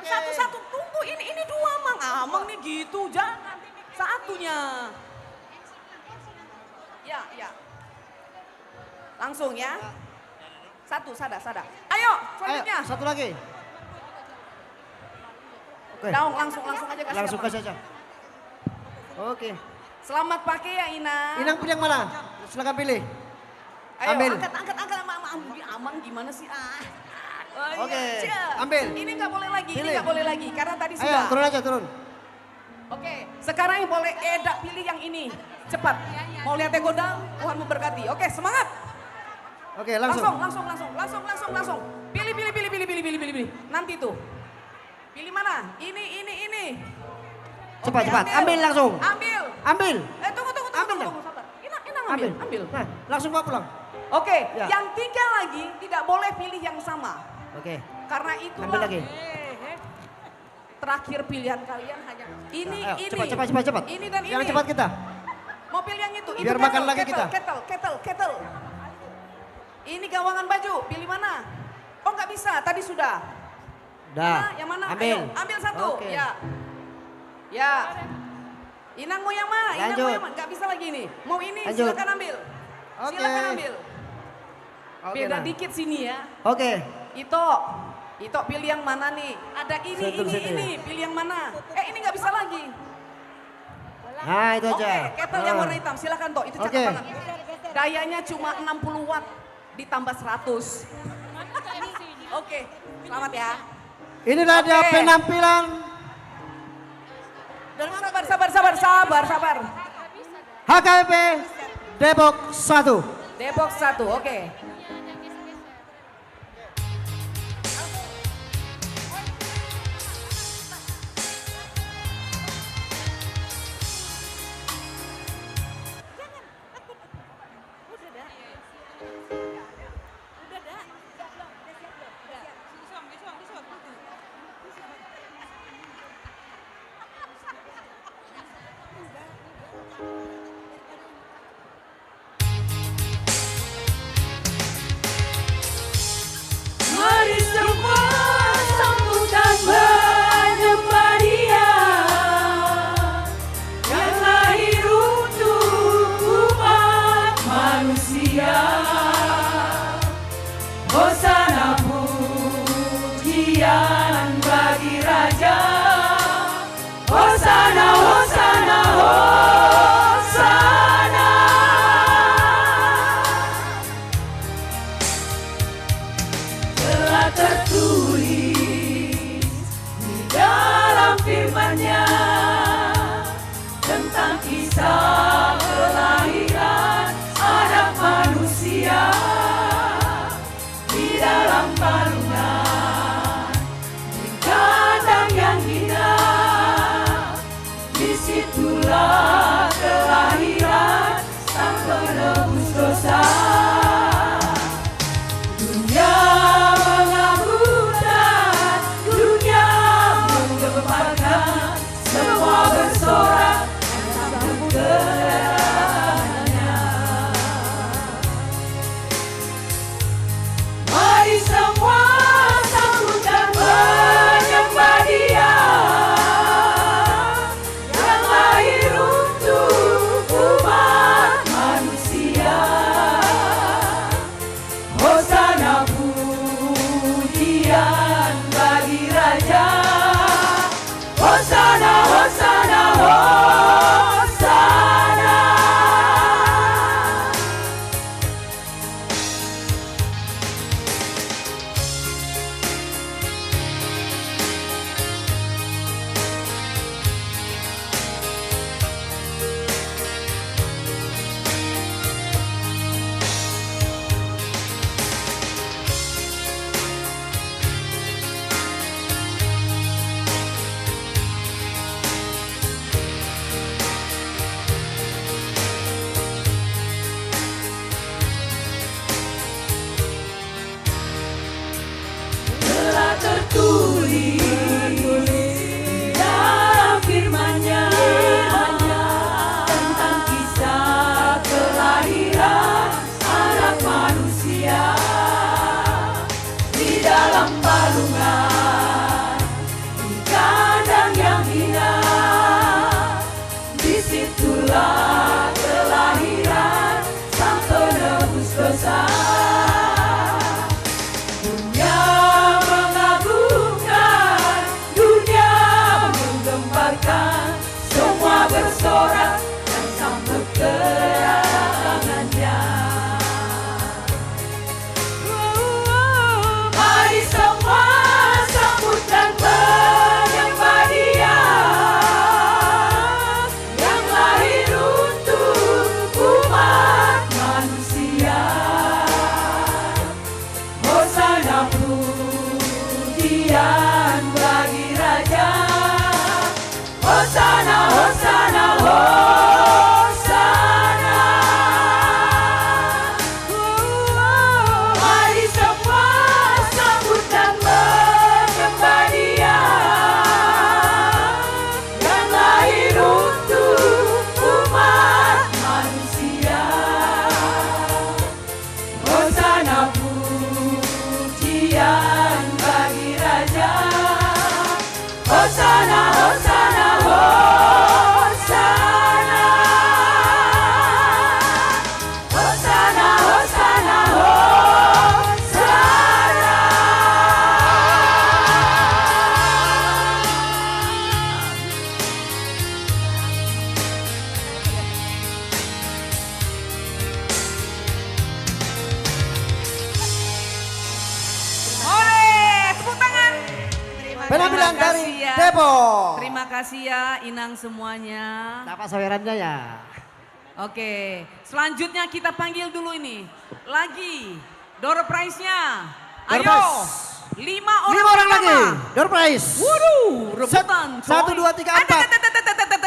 Satu-satu, tunggu, ini, ini dua, Mang. Amang nih gitu, jangan. Satunya. Ya, ya. Langsung ya. Satu, sada, sada. Ayo, selanjutnya. Ayo, satu lagi. Oke. Daong, langsung, langsung aja kasih. Langsung apa? Kasih aja. Oke. Selamat pakai ya, Inang. Inang pilih yang mana? Silakan pilih. Ayo, ambil. Angkat, angkat, angkat, Amang, Amang, Amang, gimana sih? Ah. Oh, oke, iya. Ambil. Ini nggak boleh lagi, ini nggak boleh lagi, karena tadi sudah. Ayo, turun aja, turun. Oke, sekarang yang boleh Eda pilih yang ini. Cepat. Mau lihat ya, Godang? Tuhan memberkati. Oke, semangat. Oke, langsung. Langsung, langsung, langsung, langsung, langsung, langsung. Pilih, pilih, pilih, pilih, pilih, pilih, pilih, pilih. Nanti tuh. Pilih mana? Ini, ini, ini. Cepat, oke, cepat. Ambil. Ambil langsung. Ambil. Ambil. Eh, tunggu, tunggu, tunggu, ambil, tunggu, tunggu, sabar. Inang, Inang, ambil, ambil. Ambil. Nah, langsung bawa pulang. Oke, ya. Yang tiga lagi tidak boleh pilih yang sama. Oke. Karena itulah. Ambil lagi. Terakhir pilihan kalian hanya ini, nah, ayo, ini. Cepat, cepat, cepat, cepat. Ini dan ini. Jangan cepat kita. Mau pilih yang itu. Biar itu makan ketel, lagi ketel, kita. Ketel, ketel, ketel. Ini gawangan baju, pilih mana? Oh, nggak bisa, tadi sudah. Dah. Mana? Yang mana? Ambil. Ayo, ambil satu. Oke. Ya. Ya. Inang mau yang mana? Inang mau yang mana? Lanjut. Nggak bisa lagi ini. Mau ini, lanjut. Silakan ambil. Oke. Silakan ambil. Oke, beda dikit sini ya. Oke. Ito, Ito pilih yang mana nih? Ada ini, ini, ini. Pilih yang mana? Eh, ini nggak bisa lagi. Nah, itu aja. Oke, ketel yang warna hitam. Silakan, Tok. Itu cakep banget. Oke. Dayanya cuma enam puluh watt ditambah seratus. Oke, selamat ya. Inilah dia penampilan. Sabar, sabar, sabar, sabar, sabar. H K B P Depok satu. Depok satu, oke. Terima kasih ya. Depok. Terima kasih ya, Inang semuanya. Dapat sawerannya ya. Oke, selanjutnya kita panggil dulu ini. Lagi. Door prize-nya. Door prize. Ayo. Lima orang pertama. Lima orang lagi. Door prize. Waduh, rebutan, coy. Satu, dua, tiga, empat.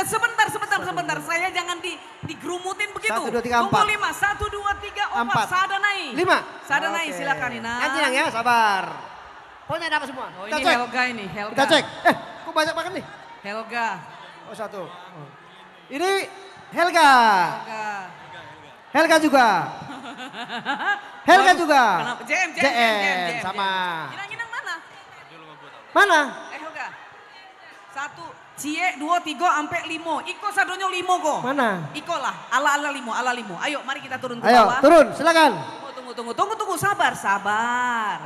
Sebentar, sebentar, sebentar. Saya jangan di, digerumutin begitu. Satu, dua, tiga, empat. Tunggu, lima. Satu, dua, tiga, empat. Empat. Sada nai. Lima. Sada nai, oke. Silakan, Inang. Nanti, Nang, ya, sabar. Pokoknya dapat semua. Oh, ini Helga ini, Helga. Kita cek. Eh, kok banyak banget nih? Helga. Oh, satu. Ini Helga. Helga. Helga juga. Helga juga. Kenapa? J M, J M, J M, J M, J M, sama. Inang, Inang mana? Mana? Eh, Helga. Satu, cie, dua, tiga, ampe limo. Iko sadonyo limo ko. Mana? Iko lah, ala-ala limo, ala limo. Ayo, mari kita turun ke bawah. Ayo, turun, silakan. Tunggu, tunggu, tunggu, tunggu, tunggu, sabar, sabar.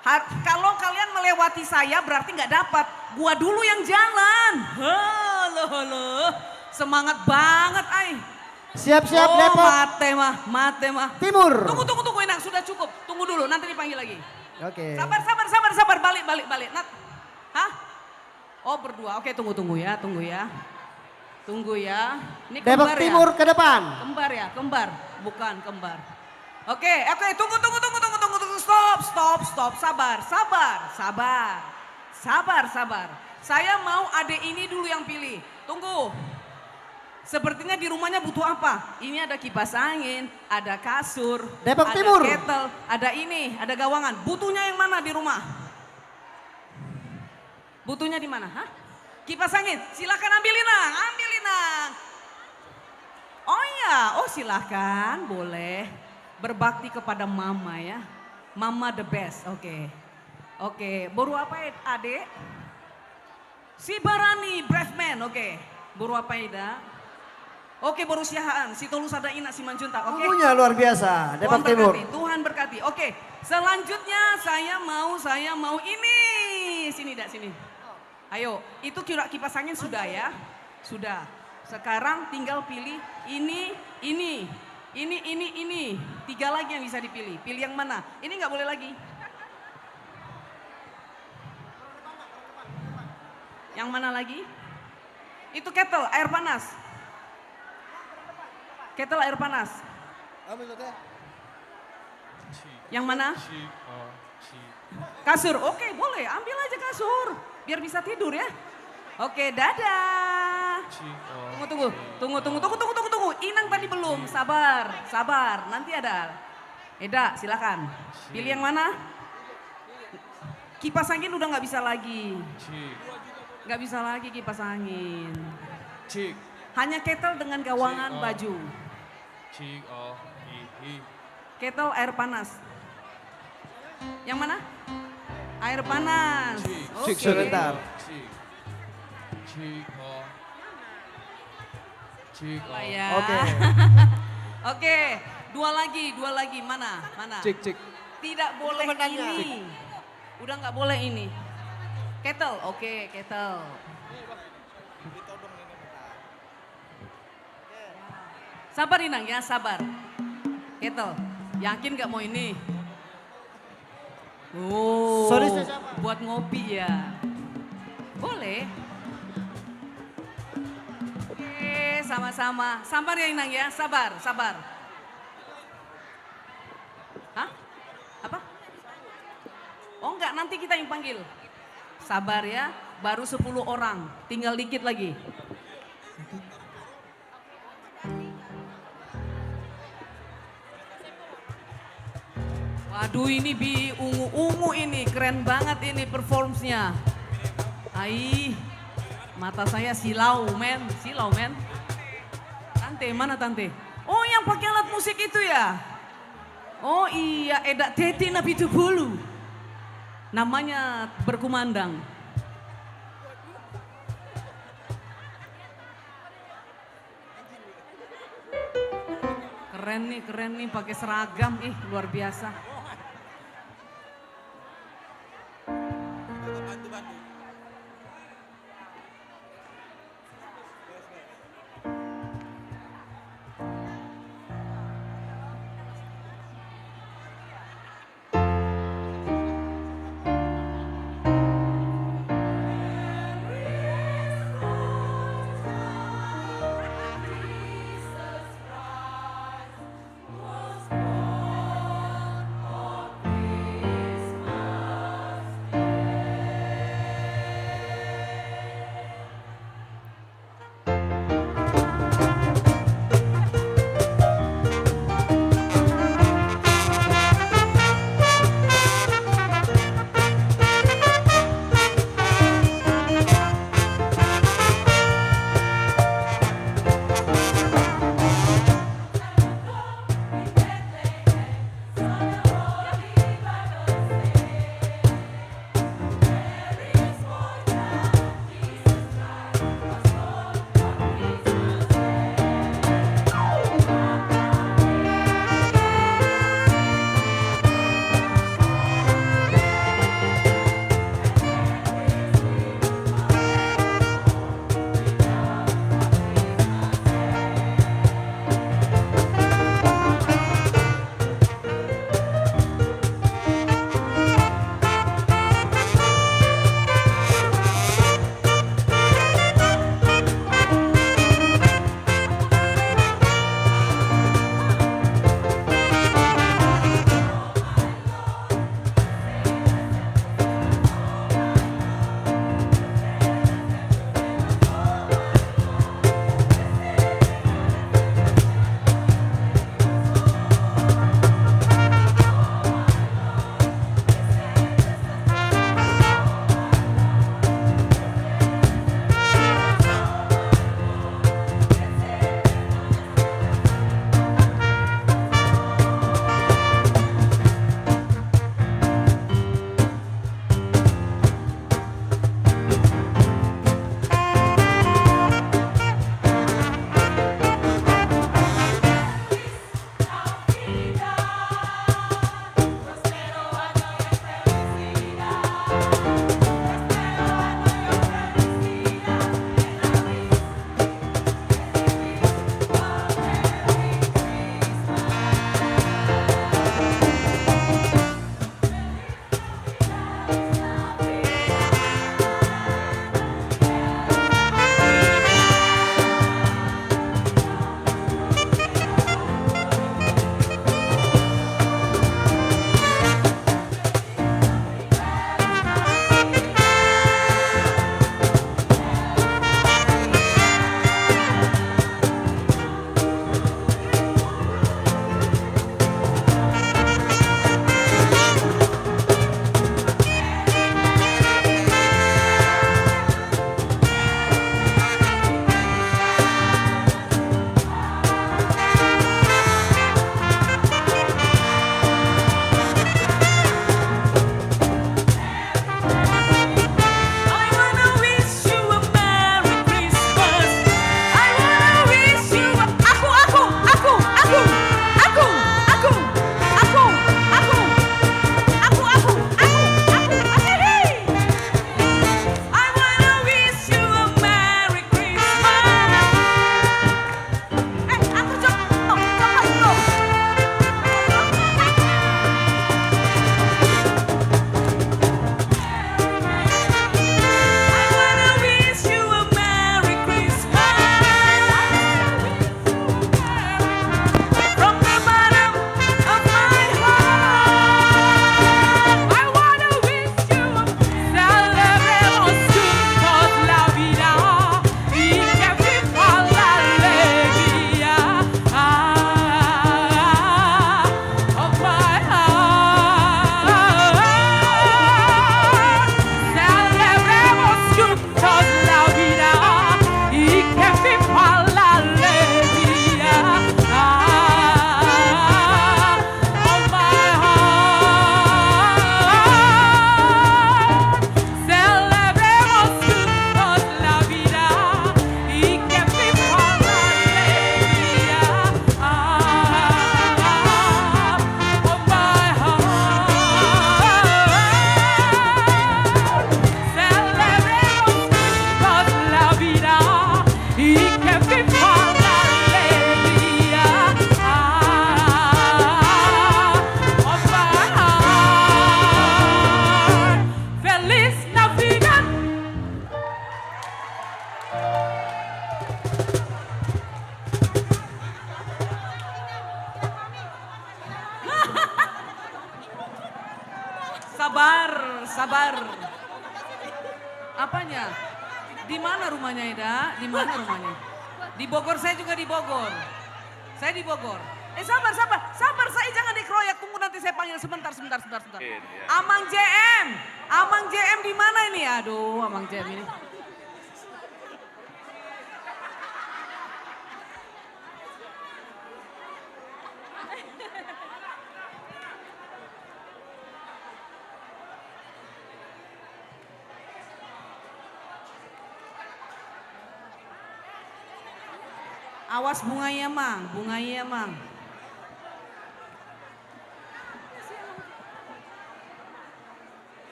Har-, kalau kalian melewati saya berarti nggak dapat. Gua dulu yang jalan. Halo, halo. Semangat banget, ai. Siap-siap, oh, Depok. Mate mah, mate mah. Timur. Tunggu, tunggu, tunggu, Inang, sudah cukup. Tunggu dulu, nanti dipanggil lagi. Oke. Sabar, sabar, sabar, sabar. Balik, balik, balik. Nat. Hah? Oh, berdua. Oke, tunggu, tunggu ya, tunggu ya. Tunggu ya. Ini Depok Timur ke depan. Kembar ya, kembar. Bukan kembar. Oke, oke, tunggu, tunggu, tunggu, tunggu, tunggu, tunggu. Stop, stop, stop. Sabar, sabar, sabar. Sabar, sabar. Saya mau adek ini dulu yang pilih. Tunggu. Sepertinya di rumahnya butuh apa? Ini ada kipas angin, ada kasur, Depok Timur, ada ketel, ada ini, ada gawangan. Butuhnya yang mana di rumah? Butuhnya di mana? Hah? Kipas angin. Silakan ambil, Inang, ambil, Inang. Oh iya, oh silakan, boleh. Berbakti kepada mama ya. Mama the best, oke. Oke, boru apa, Ed-, adek? Si Barani, brave man, oke. Boru apa, Eda? Oke, boru Siahaan, si Tolu Sada Ina, Simanjuntak, oke. Punya luar biasa, Depok Timur. Tuhan berkati, Tuhan berkati. Oke, selanjutnya saya mau, saya mau ini. Sini, Dak, sini. Ayo, itu kira kipas angin sudah ya? Sudah. Sekarang tinggal pilih ini, ini, ini, ini, ini. Tiga lagi yang bisa dipilih. Pilih yang mana? Ini nggak boleh lagi. Yang mana lagi? Itu ketel, air panas. Ketel, air panas. Ambil, Teh. Yang mana? Kasur, oke, boleh. Ambil aja kasur. Biar bisa tidur ya. Oke, dadah. Tunggu, tunggu. Tunggu, tunggu, tunggu, tunggu, tunggu, tunggu. Inang tadi belum. Sabar, sabar. Nanti ada. Eda, silakan. Pilih yang mana? Kipas angin udah nggak bisa lagi. Nggak bisa lagi kipas angin. Hanya ketel dengan gawangan baju. Ketel air panas. Yang mana? Air panas. Oke. Sebentar. Oke. Oke, dua lagi, dua lagi. Mana? Mana? Cek, cek. Tidak boleh ini. Udah nggak boleh ini. Ketel, oke, ketel. Sabar, Inang, ya, sabar. Ketel, yakin nggak mau ini? Oh, buat ngopi ya? Boleh. Oke, sama-sama. Sabar ya, Inang, ya, sabar, sabar. Hah? Apa? Oh, enggak, nanti kita yang panggil. Sabar ya, baru sepuluh orang, tinggal dikit lagi. Waduh, ini Bi Ungu-Ungu ini, keren banget ini performsnya. Ai, mata saya silau, men, silau, men. Tante, mana Tante? Oh, yang pakai alat musik itu ya? Oh iya, Eda Teti na pitu pulu. Namanya berkumandang. Keren nih, keren nih, pakai seragam, ih, luar biasa. I wanna wish you a Merry Christmas. I wanna wish you a, aku, aku, aku, aku, aku, aku, aku, aku, aku, aku, aku, aku, aku, aku, hey! I wanna wish you a Merry Christmas. Feliz Navidad! Sabar, sabar. Apanya? Di mana rumahnya, Eda? Di mana rumahnya? Di Bogor, saya juga di Bogor. Saya di Bogor. Eh, sabar, sabar. Sabar, saya jangan dikeroyok. Tunggu nanti saya panggil. Sebentar, sebentar, sebentar, sebentar. Ini, ya. Amang J M. Amang J M di mana ini? Aduh, Amang J M ini. Awas bunga i, Amang, bunga i, Amang.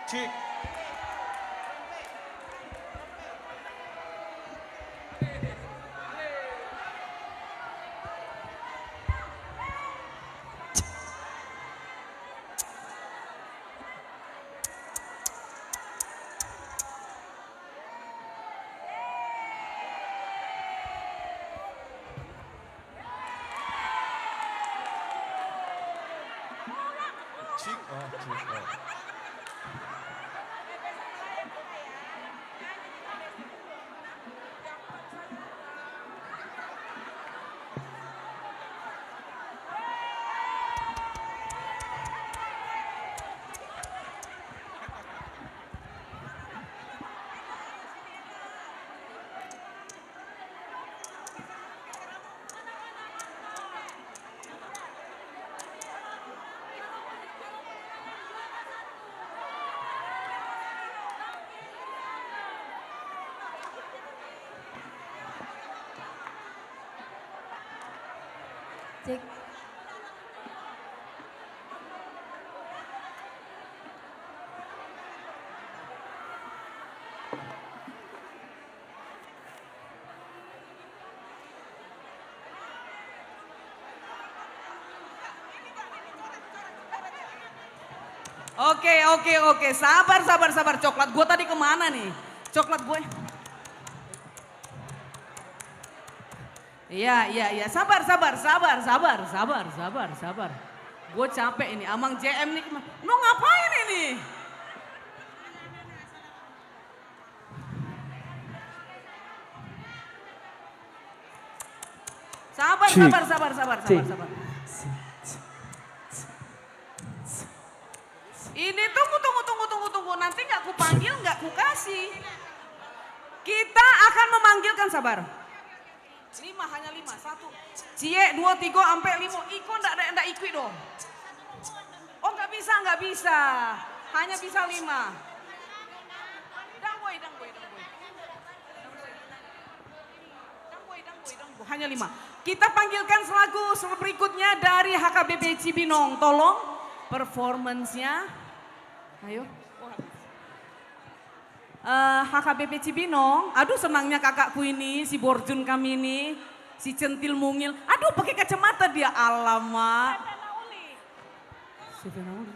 Cik. Cik, oh, cik, oh. Cek. Oke, oke, oke. Sabar, sabar, sabar. Coklat gua tadi kemana nih? Coklat gue. Iya, iya, iya. Sabar, sabar, sabar, sabar, sabar, sabar, sabar. Gue capek ini. Amang J M nih kema-, lu ngapain ini? Sabar, cik, sabar, sabar, sabar, cik, sabar, sabar. Ini tunggu, tunggu, tunggu, tunggu, tunggu. Nanti nggak kupanggil, nggak kukasih. Kita akan memanggilkan, sabar. Lima, hanya lima. Satu. Cie, dua, tiga, ampe, lima. Iko ndak, ndak, ndak ikui dong. Oh, nggak bisa, nggak bisa. Hanya bisa lima. Dang boy, dang boy, dang boy. Dang boy, dang boy, dang boy. Hanya lima. Kita panggilkan selaku sel-, berikutnya dari H K B P Cibinong. Tolong performance-nya. Ayo. Eh, H K B P Cibinong, aduh, senangnya kakakku ini, si Borjun kami ini, si centil mungil. Aduh, pakai kacamata dia, alamak. Sefena Uli.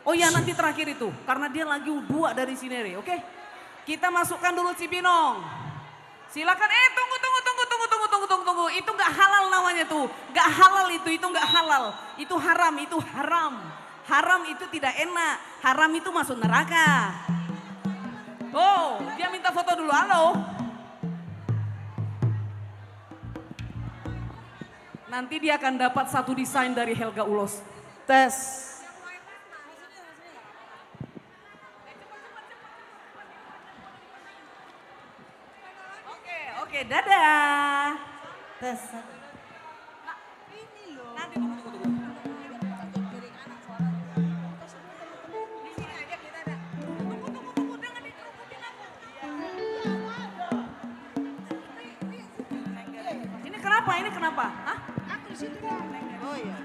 Oh iya, nanti terakhir itu, karena dia lagi dua dari Cinere, oke? Kita masukkan dulu Cibinong. Silakan. Eh, tunggu, tunggu, tunggu. Itu nggak halal namanya tuh. Nggak halal itu, itu nggak halal. Itu haram, itu haram. Haram itu tidak enak. Haram itu masuk neraka. Oh, dia minta foto dulu. Halo. Nanti dia akan dapat satu desain dari Helga Ulos. Tes. Oke, oke, dadah. Tes. Nah, ini loh. Nanti tunggu, tunggu, tunggu. Di sini aja kita ada. Tunggu, tunggu, tunggu, jangan dikerubutin aku. Ini kenapa? Ini kenapa? Hah? Aku di situ, Bang. Oh iya.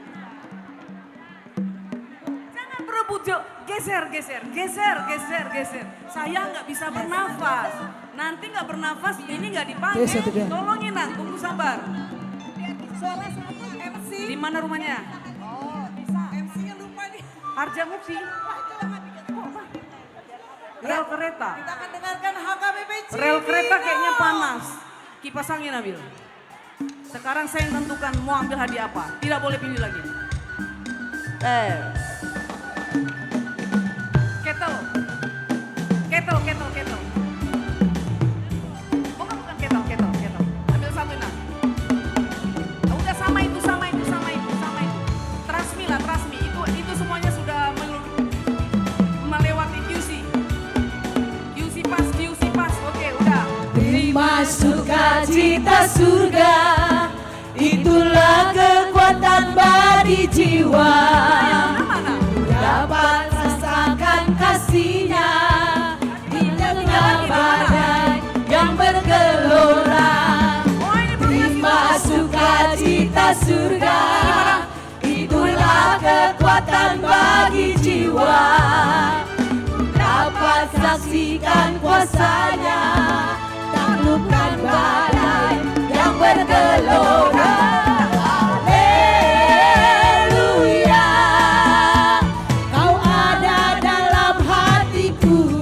Jangan berebut, Jo. Geser, geser, geser, geser, geser. Saya nggak bisa bernafas. Nanti nggak bernafas, ini nggak dipanggil. Geser, geser. Tolong, Inang, tunggu sabar. Suara satu, M C. Di mana rumahnya? Oh, bisa. M C-nya lupa nih. Harja Mukti. Kok, Bang? Rel kereta. Kita akan dengarkan H K B P Cibinong. Rel kereta kayaknya panas. Kipas angin ambil. Sekarang saya yang tentukan mau ambil hadiah apa. Tidak boleh pilih lagi. Eh. Ketel. Ketel, ketel, ketel. Bukan, bukan ketel, ketel, ketel. Ambil satu, Inang. Udah sama itu, sama itu, sama itu, sama itu. Trust me lah, trust me. Itu, itu semuanya sudah melu-, melewati Q C. Sukacita surga, itulah kekuatan bagi jiwa. Dapat rasakan kasihnya di tengah badai yang bergelora. Terima sukacita surga, itulah kekuatan bagi jiwa. Dapat saksikan kuasanya, taklukkan badai yang bergelora. Haleluya. Kau ada dalam hatiku,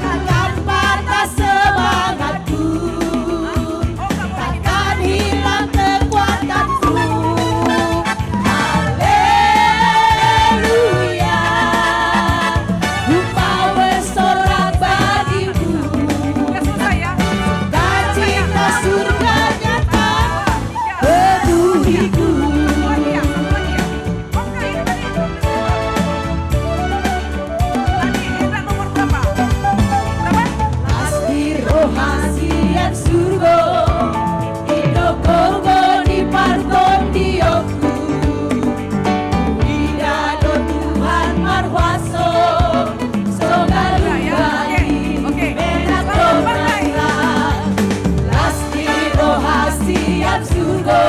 takkan patah semangatku, takkan hilang kekuatanku. Haleluya. Engkau bersorak bagiku. Sukacita surga nyata penuhiku. Las di roha sian surgo, didok gogo di partondionku. Huida do Tuhan marhuaso, so galung galung menak do nangkin. Las di roha sian surgo,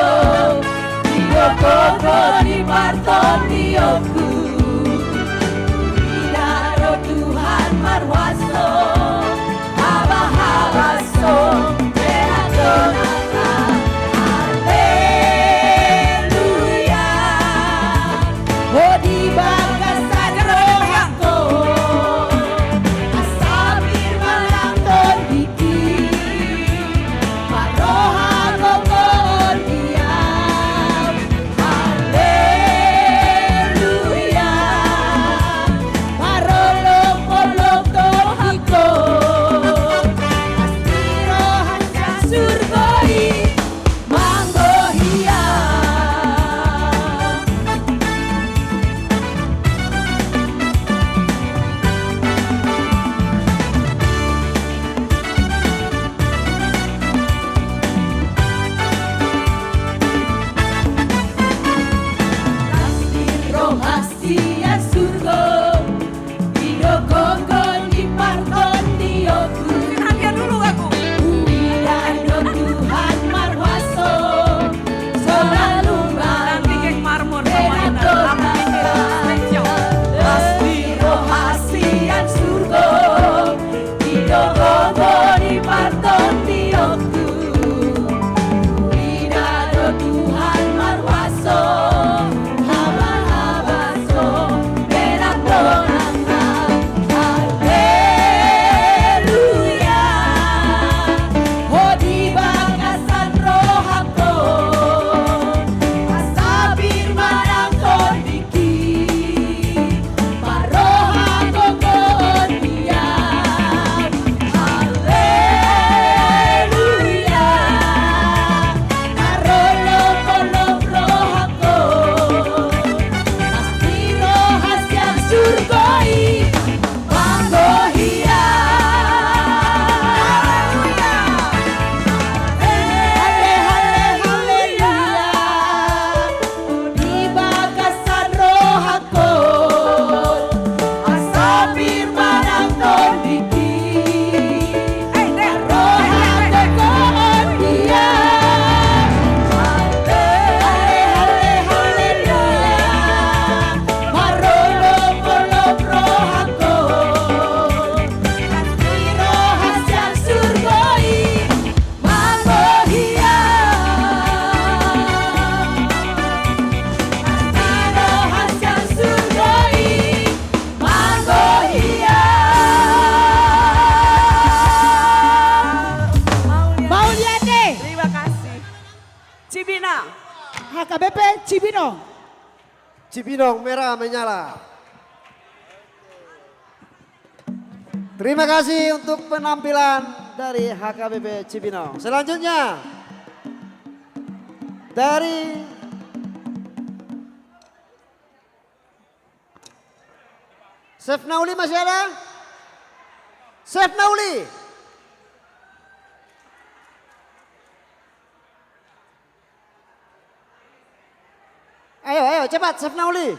didok gogo di partondionku. Huida do Tuhan marhuaso, habahaba so menak do nangkin. Haleluya. Ho di bagasan rohangku, asa pir manang tondingki, marroha gogoon di Au. Haleluya. Marolopolop do hita, las di roha sian surgo i manggohi Au. Las di roha sian surgo, didok gogo di partondionku. Huida do Tuhan marhuaso, so galung galung menak do nangkin. Las di roha sian surgo, didok gogo di partondionku. Huida do Tuhan marhuaso, habahaba so menak do nangkin. Haleluya. Ho di bagasan rohangku, asa pir manang tondingki, marroha gogoon di Au. Haleluya. Marolopolop rohangku, las di roha sian surgo i manggohi Au. Haleluya. Hale, hale, haleluya. Di bagasan rohangku, asa pir manang tondingki, marroha gogoon di Au. Hale, hale, haleluya. Marolopolop rohangku, las di roha sian surgo i manggohi Au. Las di roha sian surgo i manggohi Au. Mauliate. Terima kasih. Cibinong. H K B P Cibinong. Cibinong merah menyala. Terima kasih untuk penampilan dari H K B P Cibinong. Selanjutnya dari Chef Nauli, masih ada? Chef Nauli. Cepat, Chef Nauli.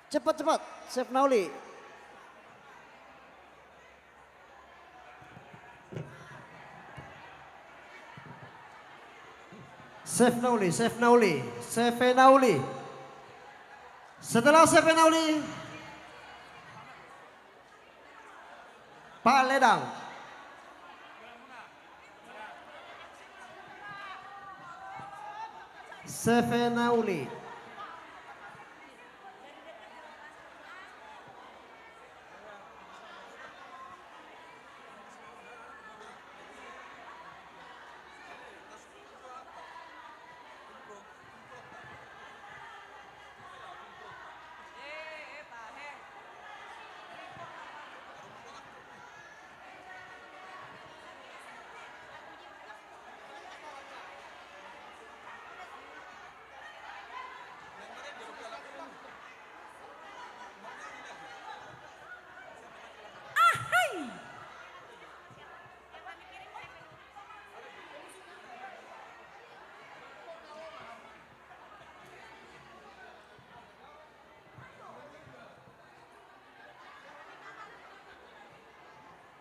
Cepat, cepat, Chef Nauli. Chef Nauli, Chef Nauli, Chef Nauli. Setelah Chef Nauli, Pak Ledang. Chef Nauli.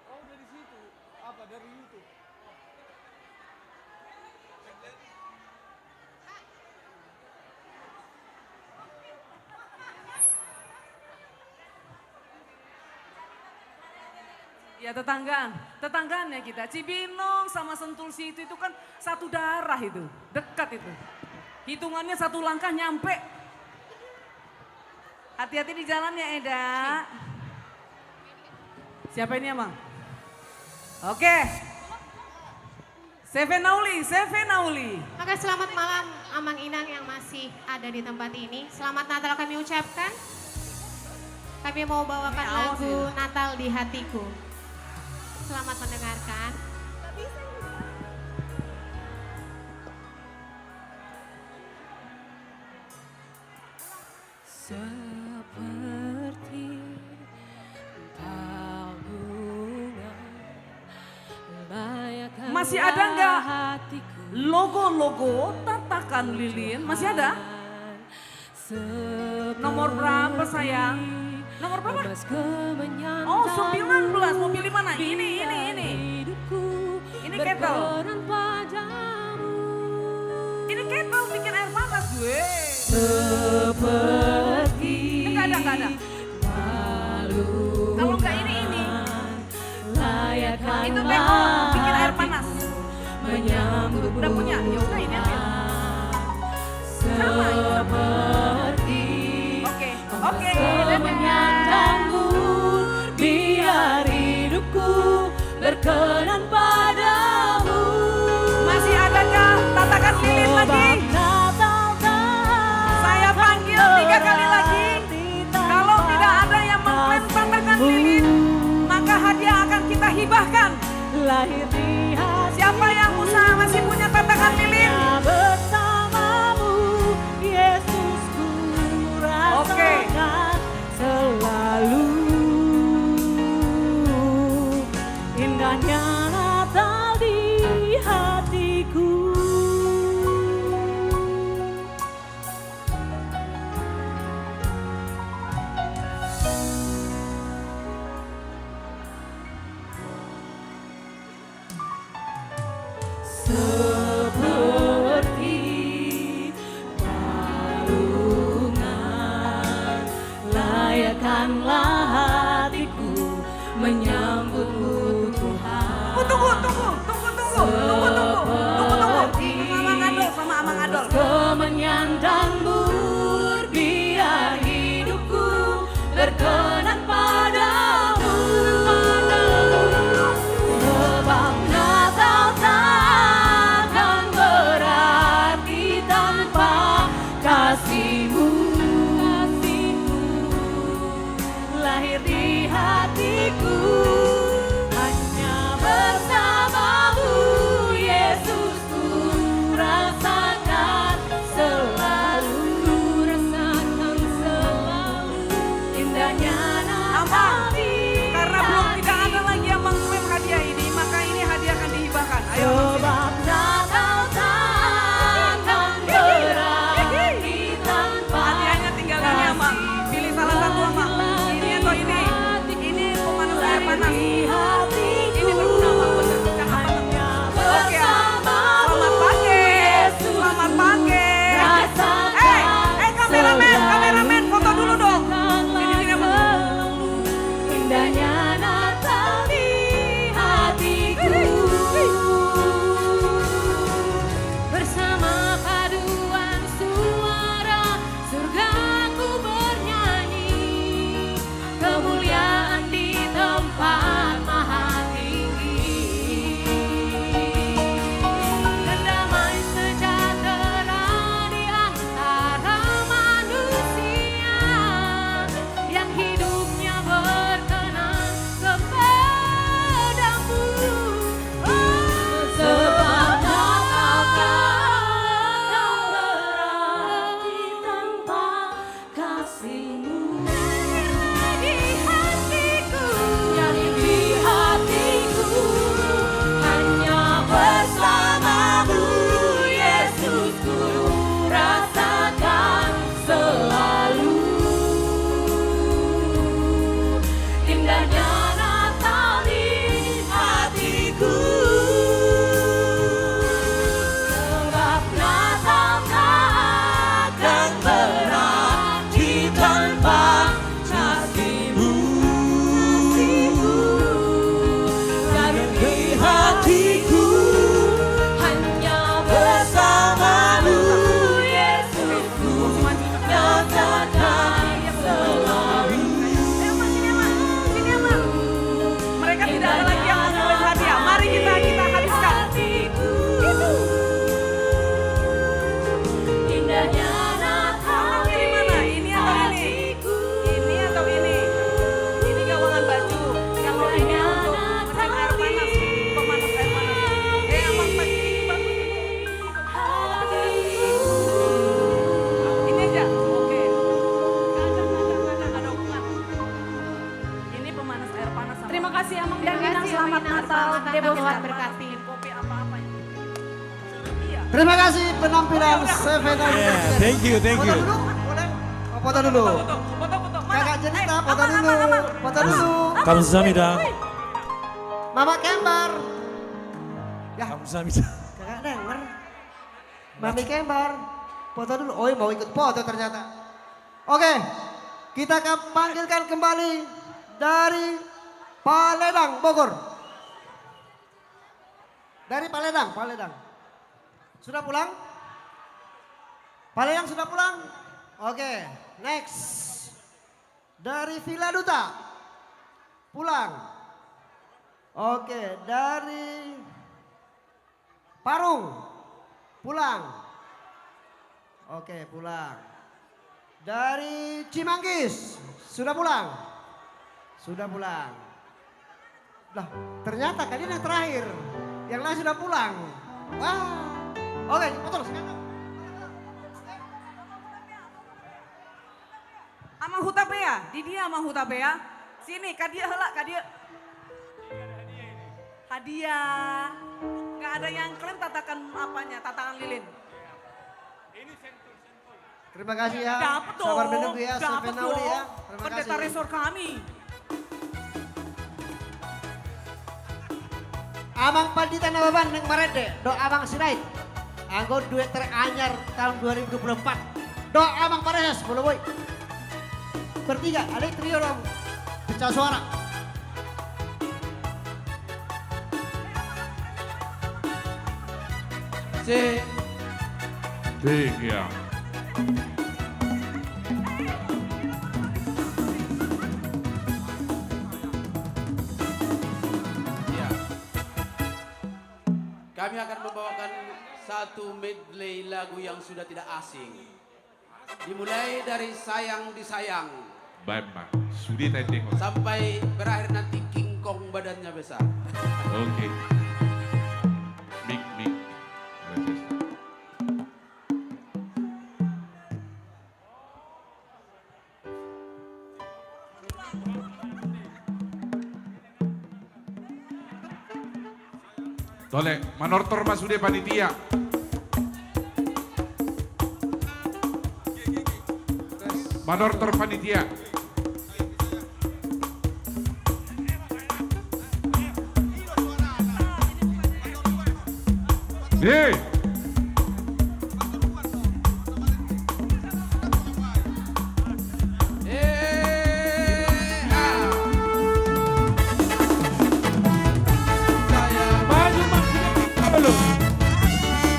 Oh, dari situ. Apa, dari YouTube? Ya, tetanggaan. Tetanggaan ya kita. Cibinong sama Sentul situ itu kan satu darah itu. Dekat itu. Hitungannya satu langkah nyampe. Hati-hati di jalan ya, Eda. Siapa ini, Amang? Oke. Chef Nauli, Chef Nauli. Oke, selamat malam, Amang Inang yang masih ada di tempat ini. Selamat Natal kami ucapkan. Kami mau bawakan lagu Natal di Hatiku. Selamat mendengarkan. Seperti tabungan, layakkan hatiku. Masih ada nggak logo-logo tatakan lilin? Masih ada? Nomor berapa, sayang? Nomor berapa? Oh, sembilan belas. Mau pilih mana? Ini, ini, ini. Ini ketel. Ini ketel bikin air panas gue. Ini nggak ada, nggak ada. Kalau nggak ini, ini. Itu ketel bikin air panas. Udah punya? Ya udah, ini ambil. Sama, ini sama. Oke. Oke, dadah. Biar hidupku berkenan padamu. Masih adakah tatakan lilin lagi? Saya panggil tiga kali lagi. Kalau tidak ada yang mengklaim tatakan lilin, maka hadiah akan kita hibahkan. Siapa yang usaha masih punya tatakan lilin? Oke. Seperti palungan, layakkanlah hatiku menyambutmu, Tuhan. Oh, tunggu, tunggu, tunggu, tunggu, tunggu, tunggu, tunggu, tunggu. Sama Amang Adol, sama Amang Adol. Ke menyandangmu, biar hidupku berkenan padamu. Sebab Natal takkan berarti tanpa kasihmu. Lahir di hatiku, hanya bersamamu, Yesus. Ku rasakan selalu, ku rasakan selalu indahnya Natal. Amang, karena belum tidak ada lagi yang mengklaim hadiah ini, maka ini hadiah akan dihibahkan. Ayo, Amang, sini. Sebab Terima kasih, Amang Daginang. Selamat Natal. Tuhan berkati. Terima kasih penampilan Seven Nine. Yeah, thank you, thank you. Foto dulu, boleh? Oh, foto dulu. Foto, foto, foto, foto. Mana? Kakak Jelita, eh, foto dulu. Aman, aman, aman. Foto dulu. Kamsahamnida. Mama Kembar. Ya. Kamsahamnida. Kakak denger. Mami Kembar. Foto dulu. Oh, mau ikut foto ternyata. Oke. Kita akan panggilkan kembali dari Paledang, Bogor. Dari Paledang, Paledang. Sudah pulang? Paledang sudah pulang? Oke, next. Dari Villa Duta. Pulang. Oke, dari Parung. Pulang. Oke, pulang. Dari Cimanggis, sudah pulang? Sudah pulang. Lah, ternyata kalian yang terakhir. Yang lain sudah pulang. Wah. Oke, betul. Amang Hutapea, di dia Amang Hutapea. Sini, ka dia hela, ka dia. Hadiah. Nggak ada yang klaim tatakan apanya, tatakan lilin. Terima kasih ya. Dapat dong. Sabar menunggu ya, dapat Seven Audi dong. Ya. Terima kasih. Pendeta resor kami. Amang Pandita Nababan nang marende, dohot Amang Sirait. Anggo duet teranyar tahun dua ribu dua puluh empat. Dohot Amang Pareses, molo boi. Bertiga, ada trio dong. Pecah suara. Si. Tiga. Ya. Kami akan membawakan satu medley lagu yang sudah tidak asing. Dimulai dari Sayang Disayang. Baen ma. Sude taendehon. Sampai berakhir nanti King Kong badannya besar. Oke. Mik, mik. Tole, manortor ma sude panitia. Manortor panitia. Hei.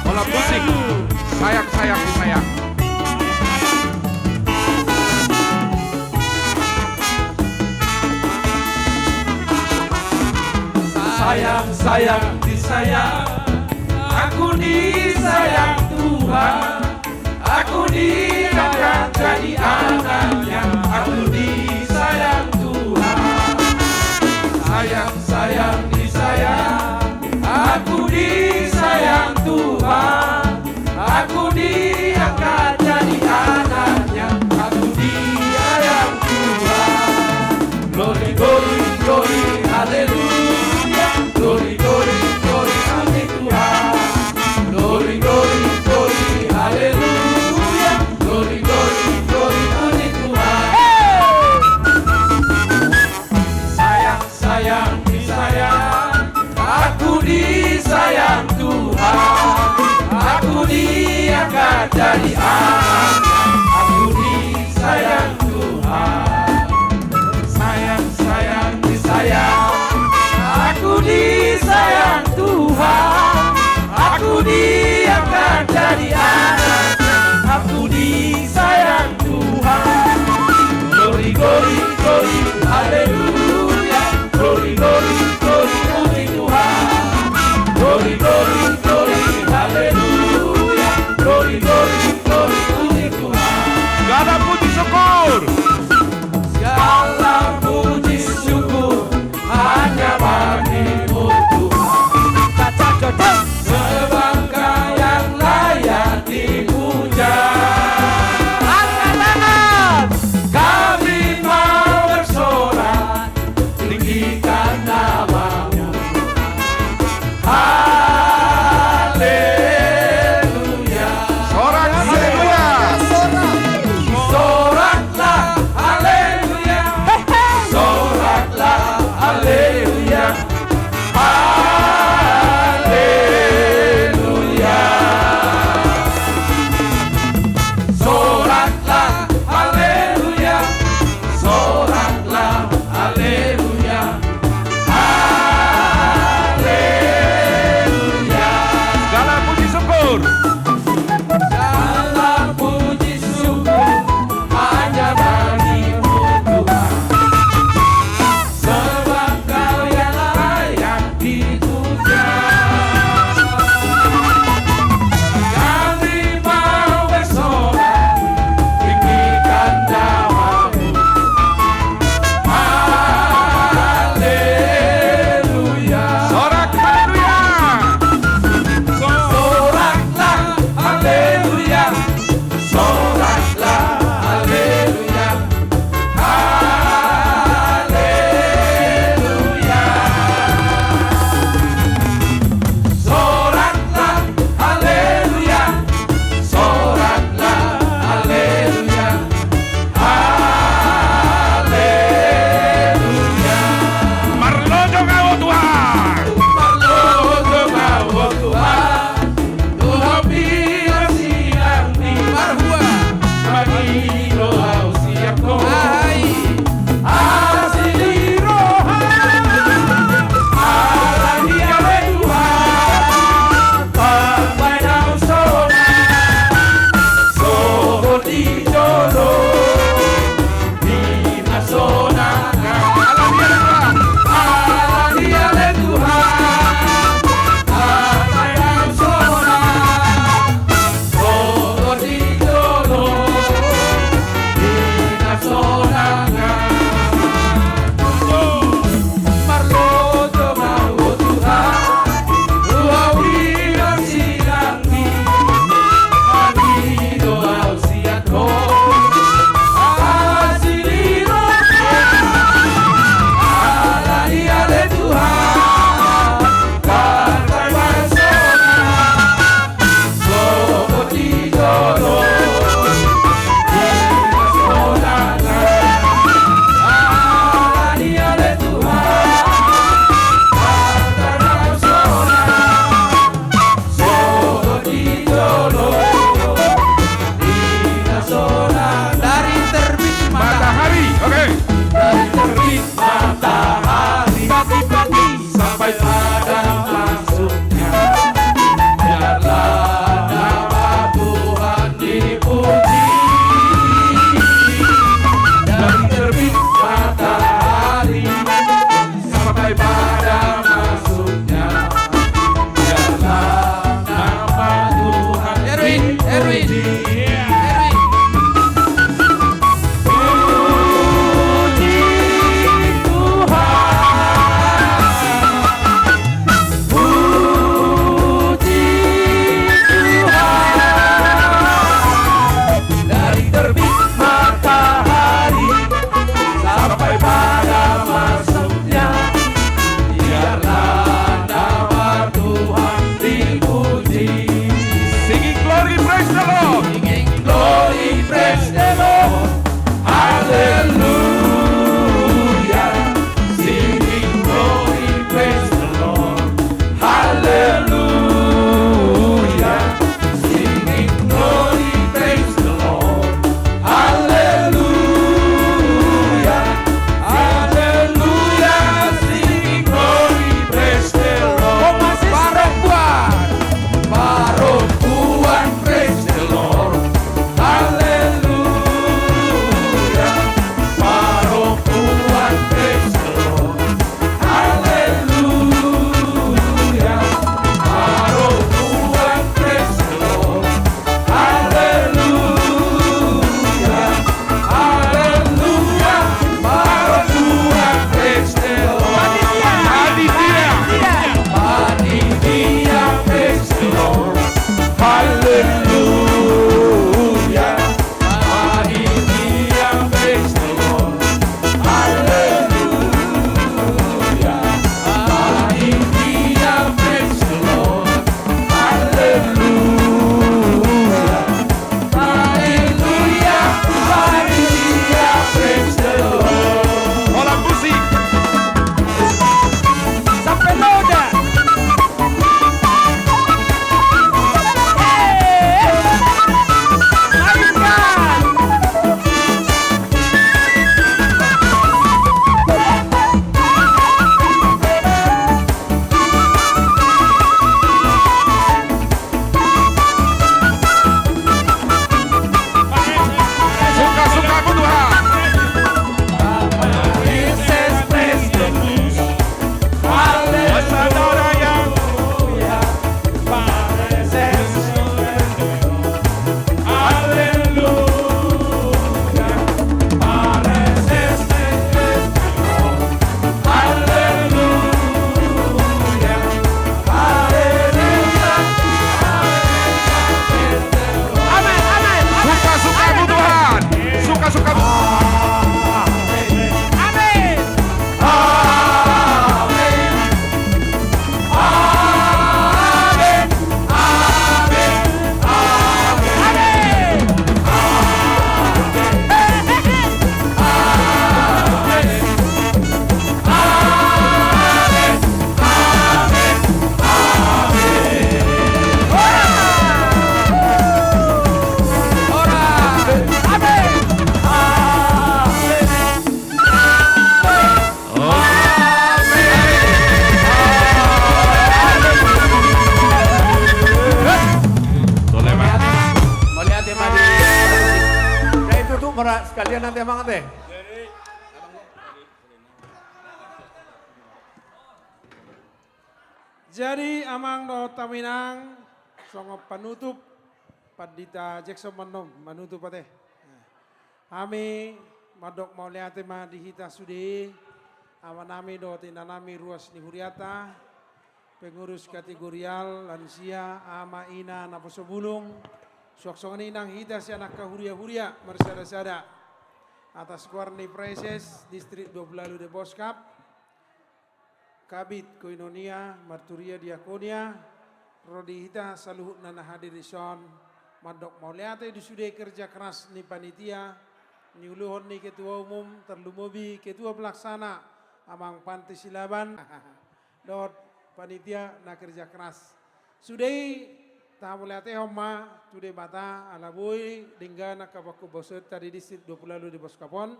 Bola musik. Sayang, sayang, disayang. Sayang, sayang, disayang. Aku disayang Tuhan. Aku diangkat jadi anaknya, aku disayang Tuhan. Sayang, sayang, disayang, aku disayang Tuhan. Aku diangkat jadi anaknya, aku disayang Tuhan. Glory, glory, glory, haleluya. Glory, glory, glory, puji Tuhan. Glory, glory, glory, haleluya. Glory, glory, glory, puji Tuhan. Semangat, eh. Jadi, amang dohot hamu inang, songon panutup, Pandita Jackson mandok, manutup ate. Hami mandok mauliate ma di hita sude, amanami dohot inanami ruas ni huriata, pengurus kategorial, lansia, ama, ina, naposo bulung, suang songon i nang hita sian angka huria-huria marsada-sada. Atas goar ni Praeses Distrik Dua Pulu Ualu Deboskap, Kabid, Koinonia, Marturia, Diakonia, ro di hita saluhutna na hadir dison, mandok mauliate di sude kerja keras ni panitia, niuluhon ni ketua umum, tarlumobi ketua pelaksana, amang Panti Silaban, dohot panitia na kerja keras. Sude i, tamauliatehon ma tu Debata, ala boi denggan angka pangkobasionta di Distrik Dua Pulu Ualu Deboskap on,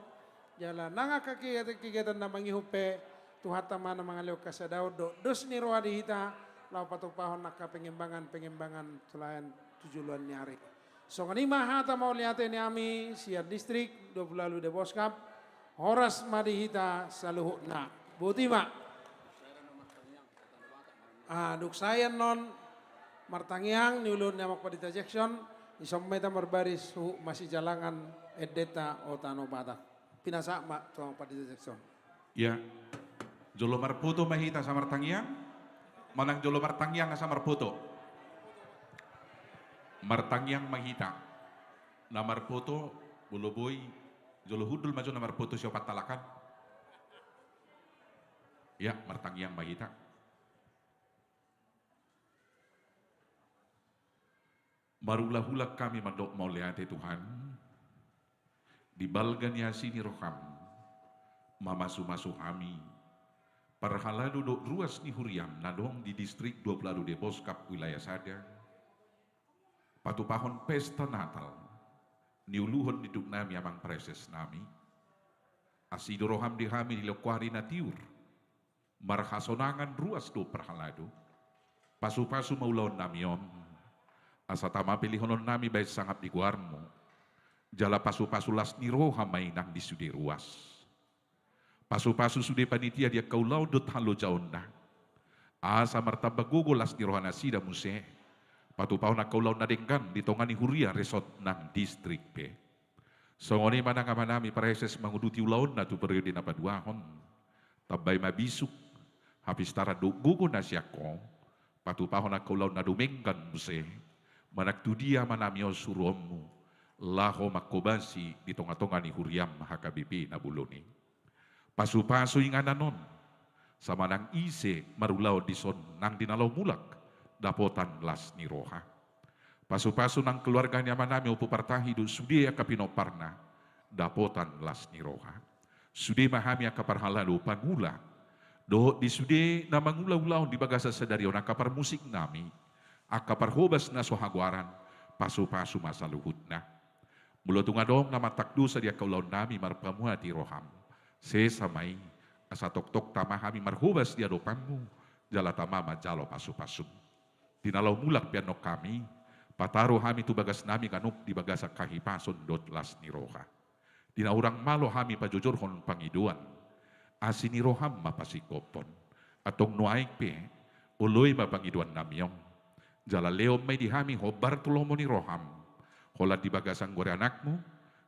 jala nang angka kegiatan-kegiatan na mangihut pe, Tuhanta ma na mangalehon hasadaon dohot dos ni roha di hita, laho patupahon angka pengembangan-pengembangan tu laen tu joloan ni ari. Songon i ma hata mauliate ni hami sian Distrik Dua Pulu Ualu Deboskap, horas ma di hita saluhutna. Boti ma. Ah, dung sae annon martangiang niuluhon ni amang Pandita Jackson, dison ma hita marbaris huhut masijalangan endenta O Tano Batak. Pinasahat ma tu amang Pandita Jackson. Ia, jolo marfoto ma hita asa martangiang, manang jolo martangiang asa marfoto? Martangiang ma hita. Na marfoto, molo boi, jolo hundul ma jo na marfoto siopat halak an. Ia, martangiang ma hita. Marulak-ulak hami mandok mauliate Tuhan, di balga ni asi ni roham, mamasu-masu hami, parhalado dohot ruas ni huriam na adong di Distrik Dua Pulu Ualu Deboskap wilayah sada, patupahon pesta Natal, niuluhon ni induknami amang praeses nami, asi do roham di hami di lehon ho ari na tiur, marhasonangan ruas dohot parhalado. Pasu-pasu ma ulaonnami on, asa tama pelehononnami bahen sangap di goarmu, jala pasu-pasu las ni roha ma i nang di sude ruas. Pasu-pasu sude panitia di angka ulaon dohot halojaonna, asa martamba gogo las ni rohanasida muse, patupahon angka ulaon na denggan di tonga ni huria, resort nang distrik pe. Songon i ma nang amanami praeses manguduti ulaonna tu periode na paduahon. Tambai ma bisuk, hapistaran dohot gogo na sian ho, patupahon angka ulaon na dumenggan muse, manang tu dia amanami on suruonmu, laho manghobasi di tonga-tonga ni huriam H K B P na bolon i. Pasu-pasu inganan on, asa manang ise marulaon dison nang di na laho mulak, dapotan las ni roha. Pasu-pasu nang keluarga ni amanami Ompu Partahi dohot sude angka pinomparna, dapotan las ni roha. Sude ma hami angka parhalado pangula, dohot di sude na mangula ulaon di bagasan sadari on angka parmusiknami, angka parhobas na so hagoaran, pasu-pasu ma saluhutna. Molo tung adong na mantak dosa di angka ulaonnami marpamuati roham, sesa ma i, asa tongtong tama hami marhobas di adopanmu, jala tama manjalo pasu-pasum. Di na laho mulak pe annon hami, pataru hami tu bagasnami ganup di bagasan hahipason dohot las ni roha. Di na hurang malo hami pajojorhon pangidoan, asi ni roham ma pasingkophon. Antong nuaeng pe, oloi ma pangidoannami on. Jala lehon ma i di hami hombar tu lomo ni roham. Holan di bagasan goar ni anakmu,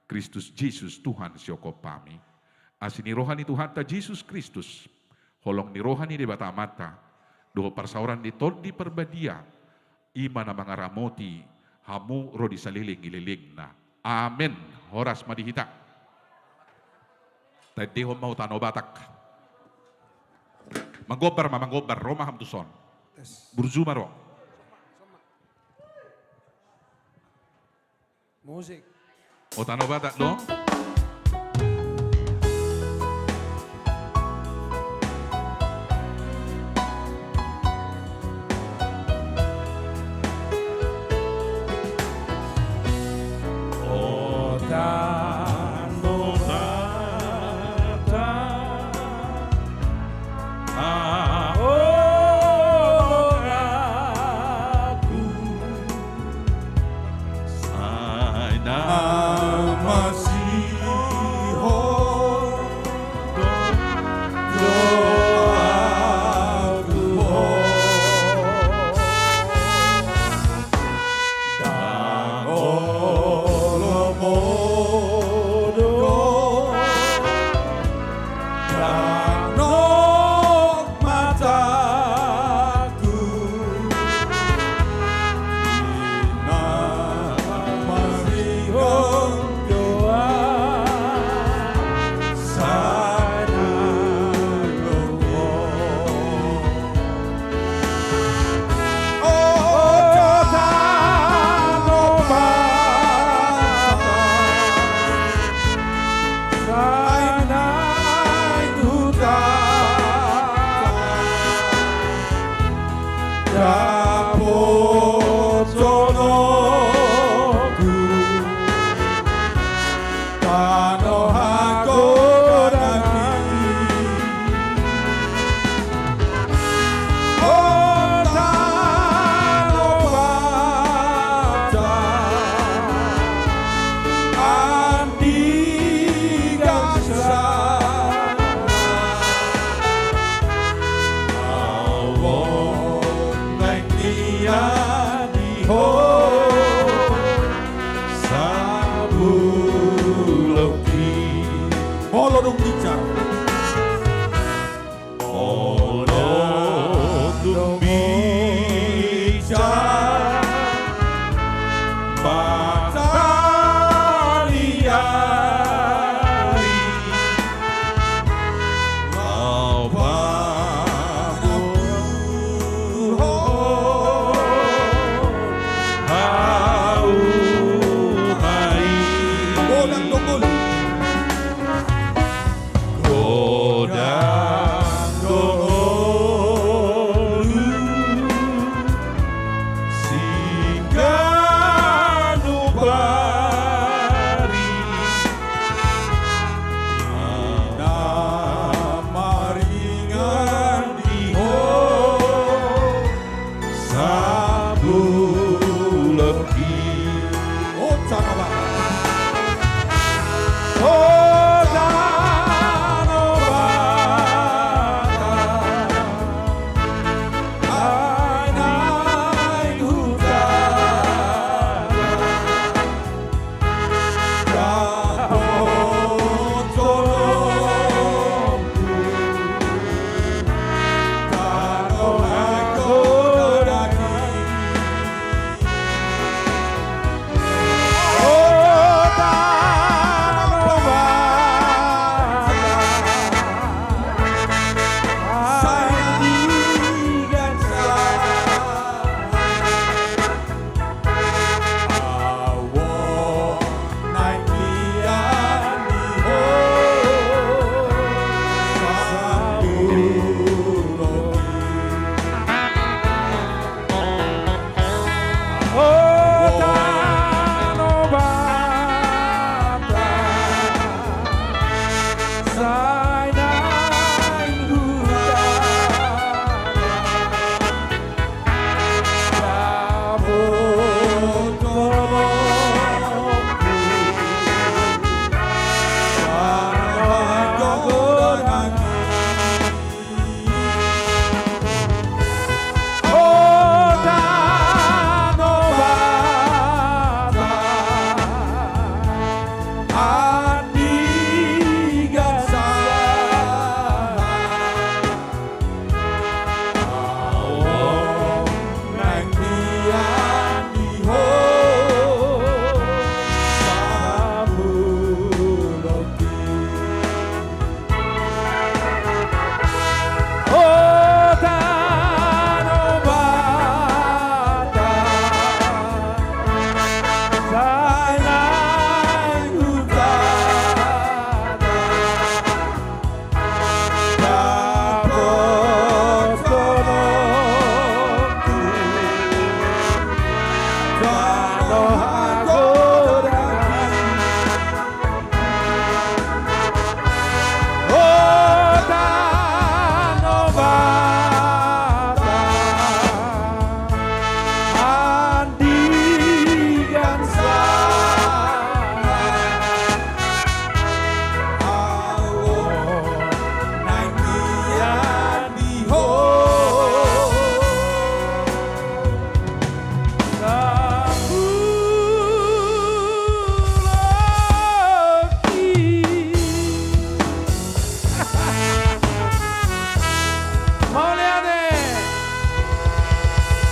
Kristus Jesus Tuhan sihophopami. Asi ni roha ni Tuhanta Jesus Kristus, holong ni roha ni Debata Amanta, dohot parsaoran ni Tondi Parbadia, i ma na mangaramoti hamu ro di saleleng ni lelengna. Amen. Horas ma di hita. Taendehon ma O Tano Batak. Manggombar ma, manggombar, ro ma hamu tuson. Burju ma ro. Musik. O Tano Batak do. O Tano Batak. Ahu sai na masi Tano mataku, ina marihon doa sana lobo.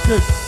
Cek.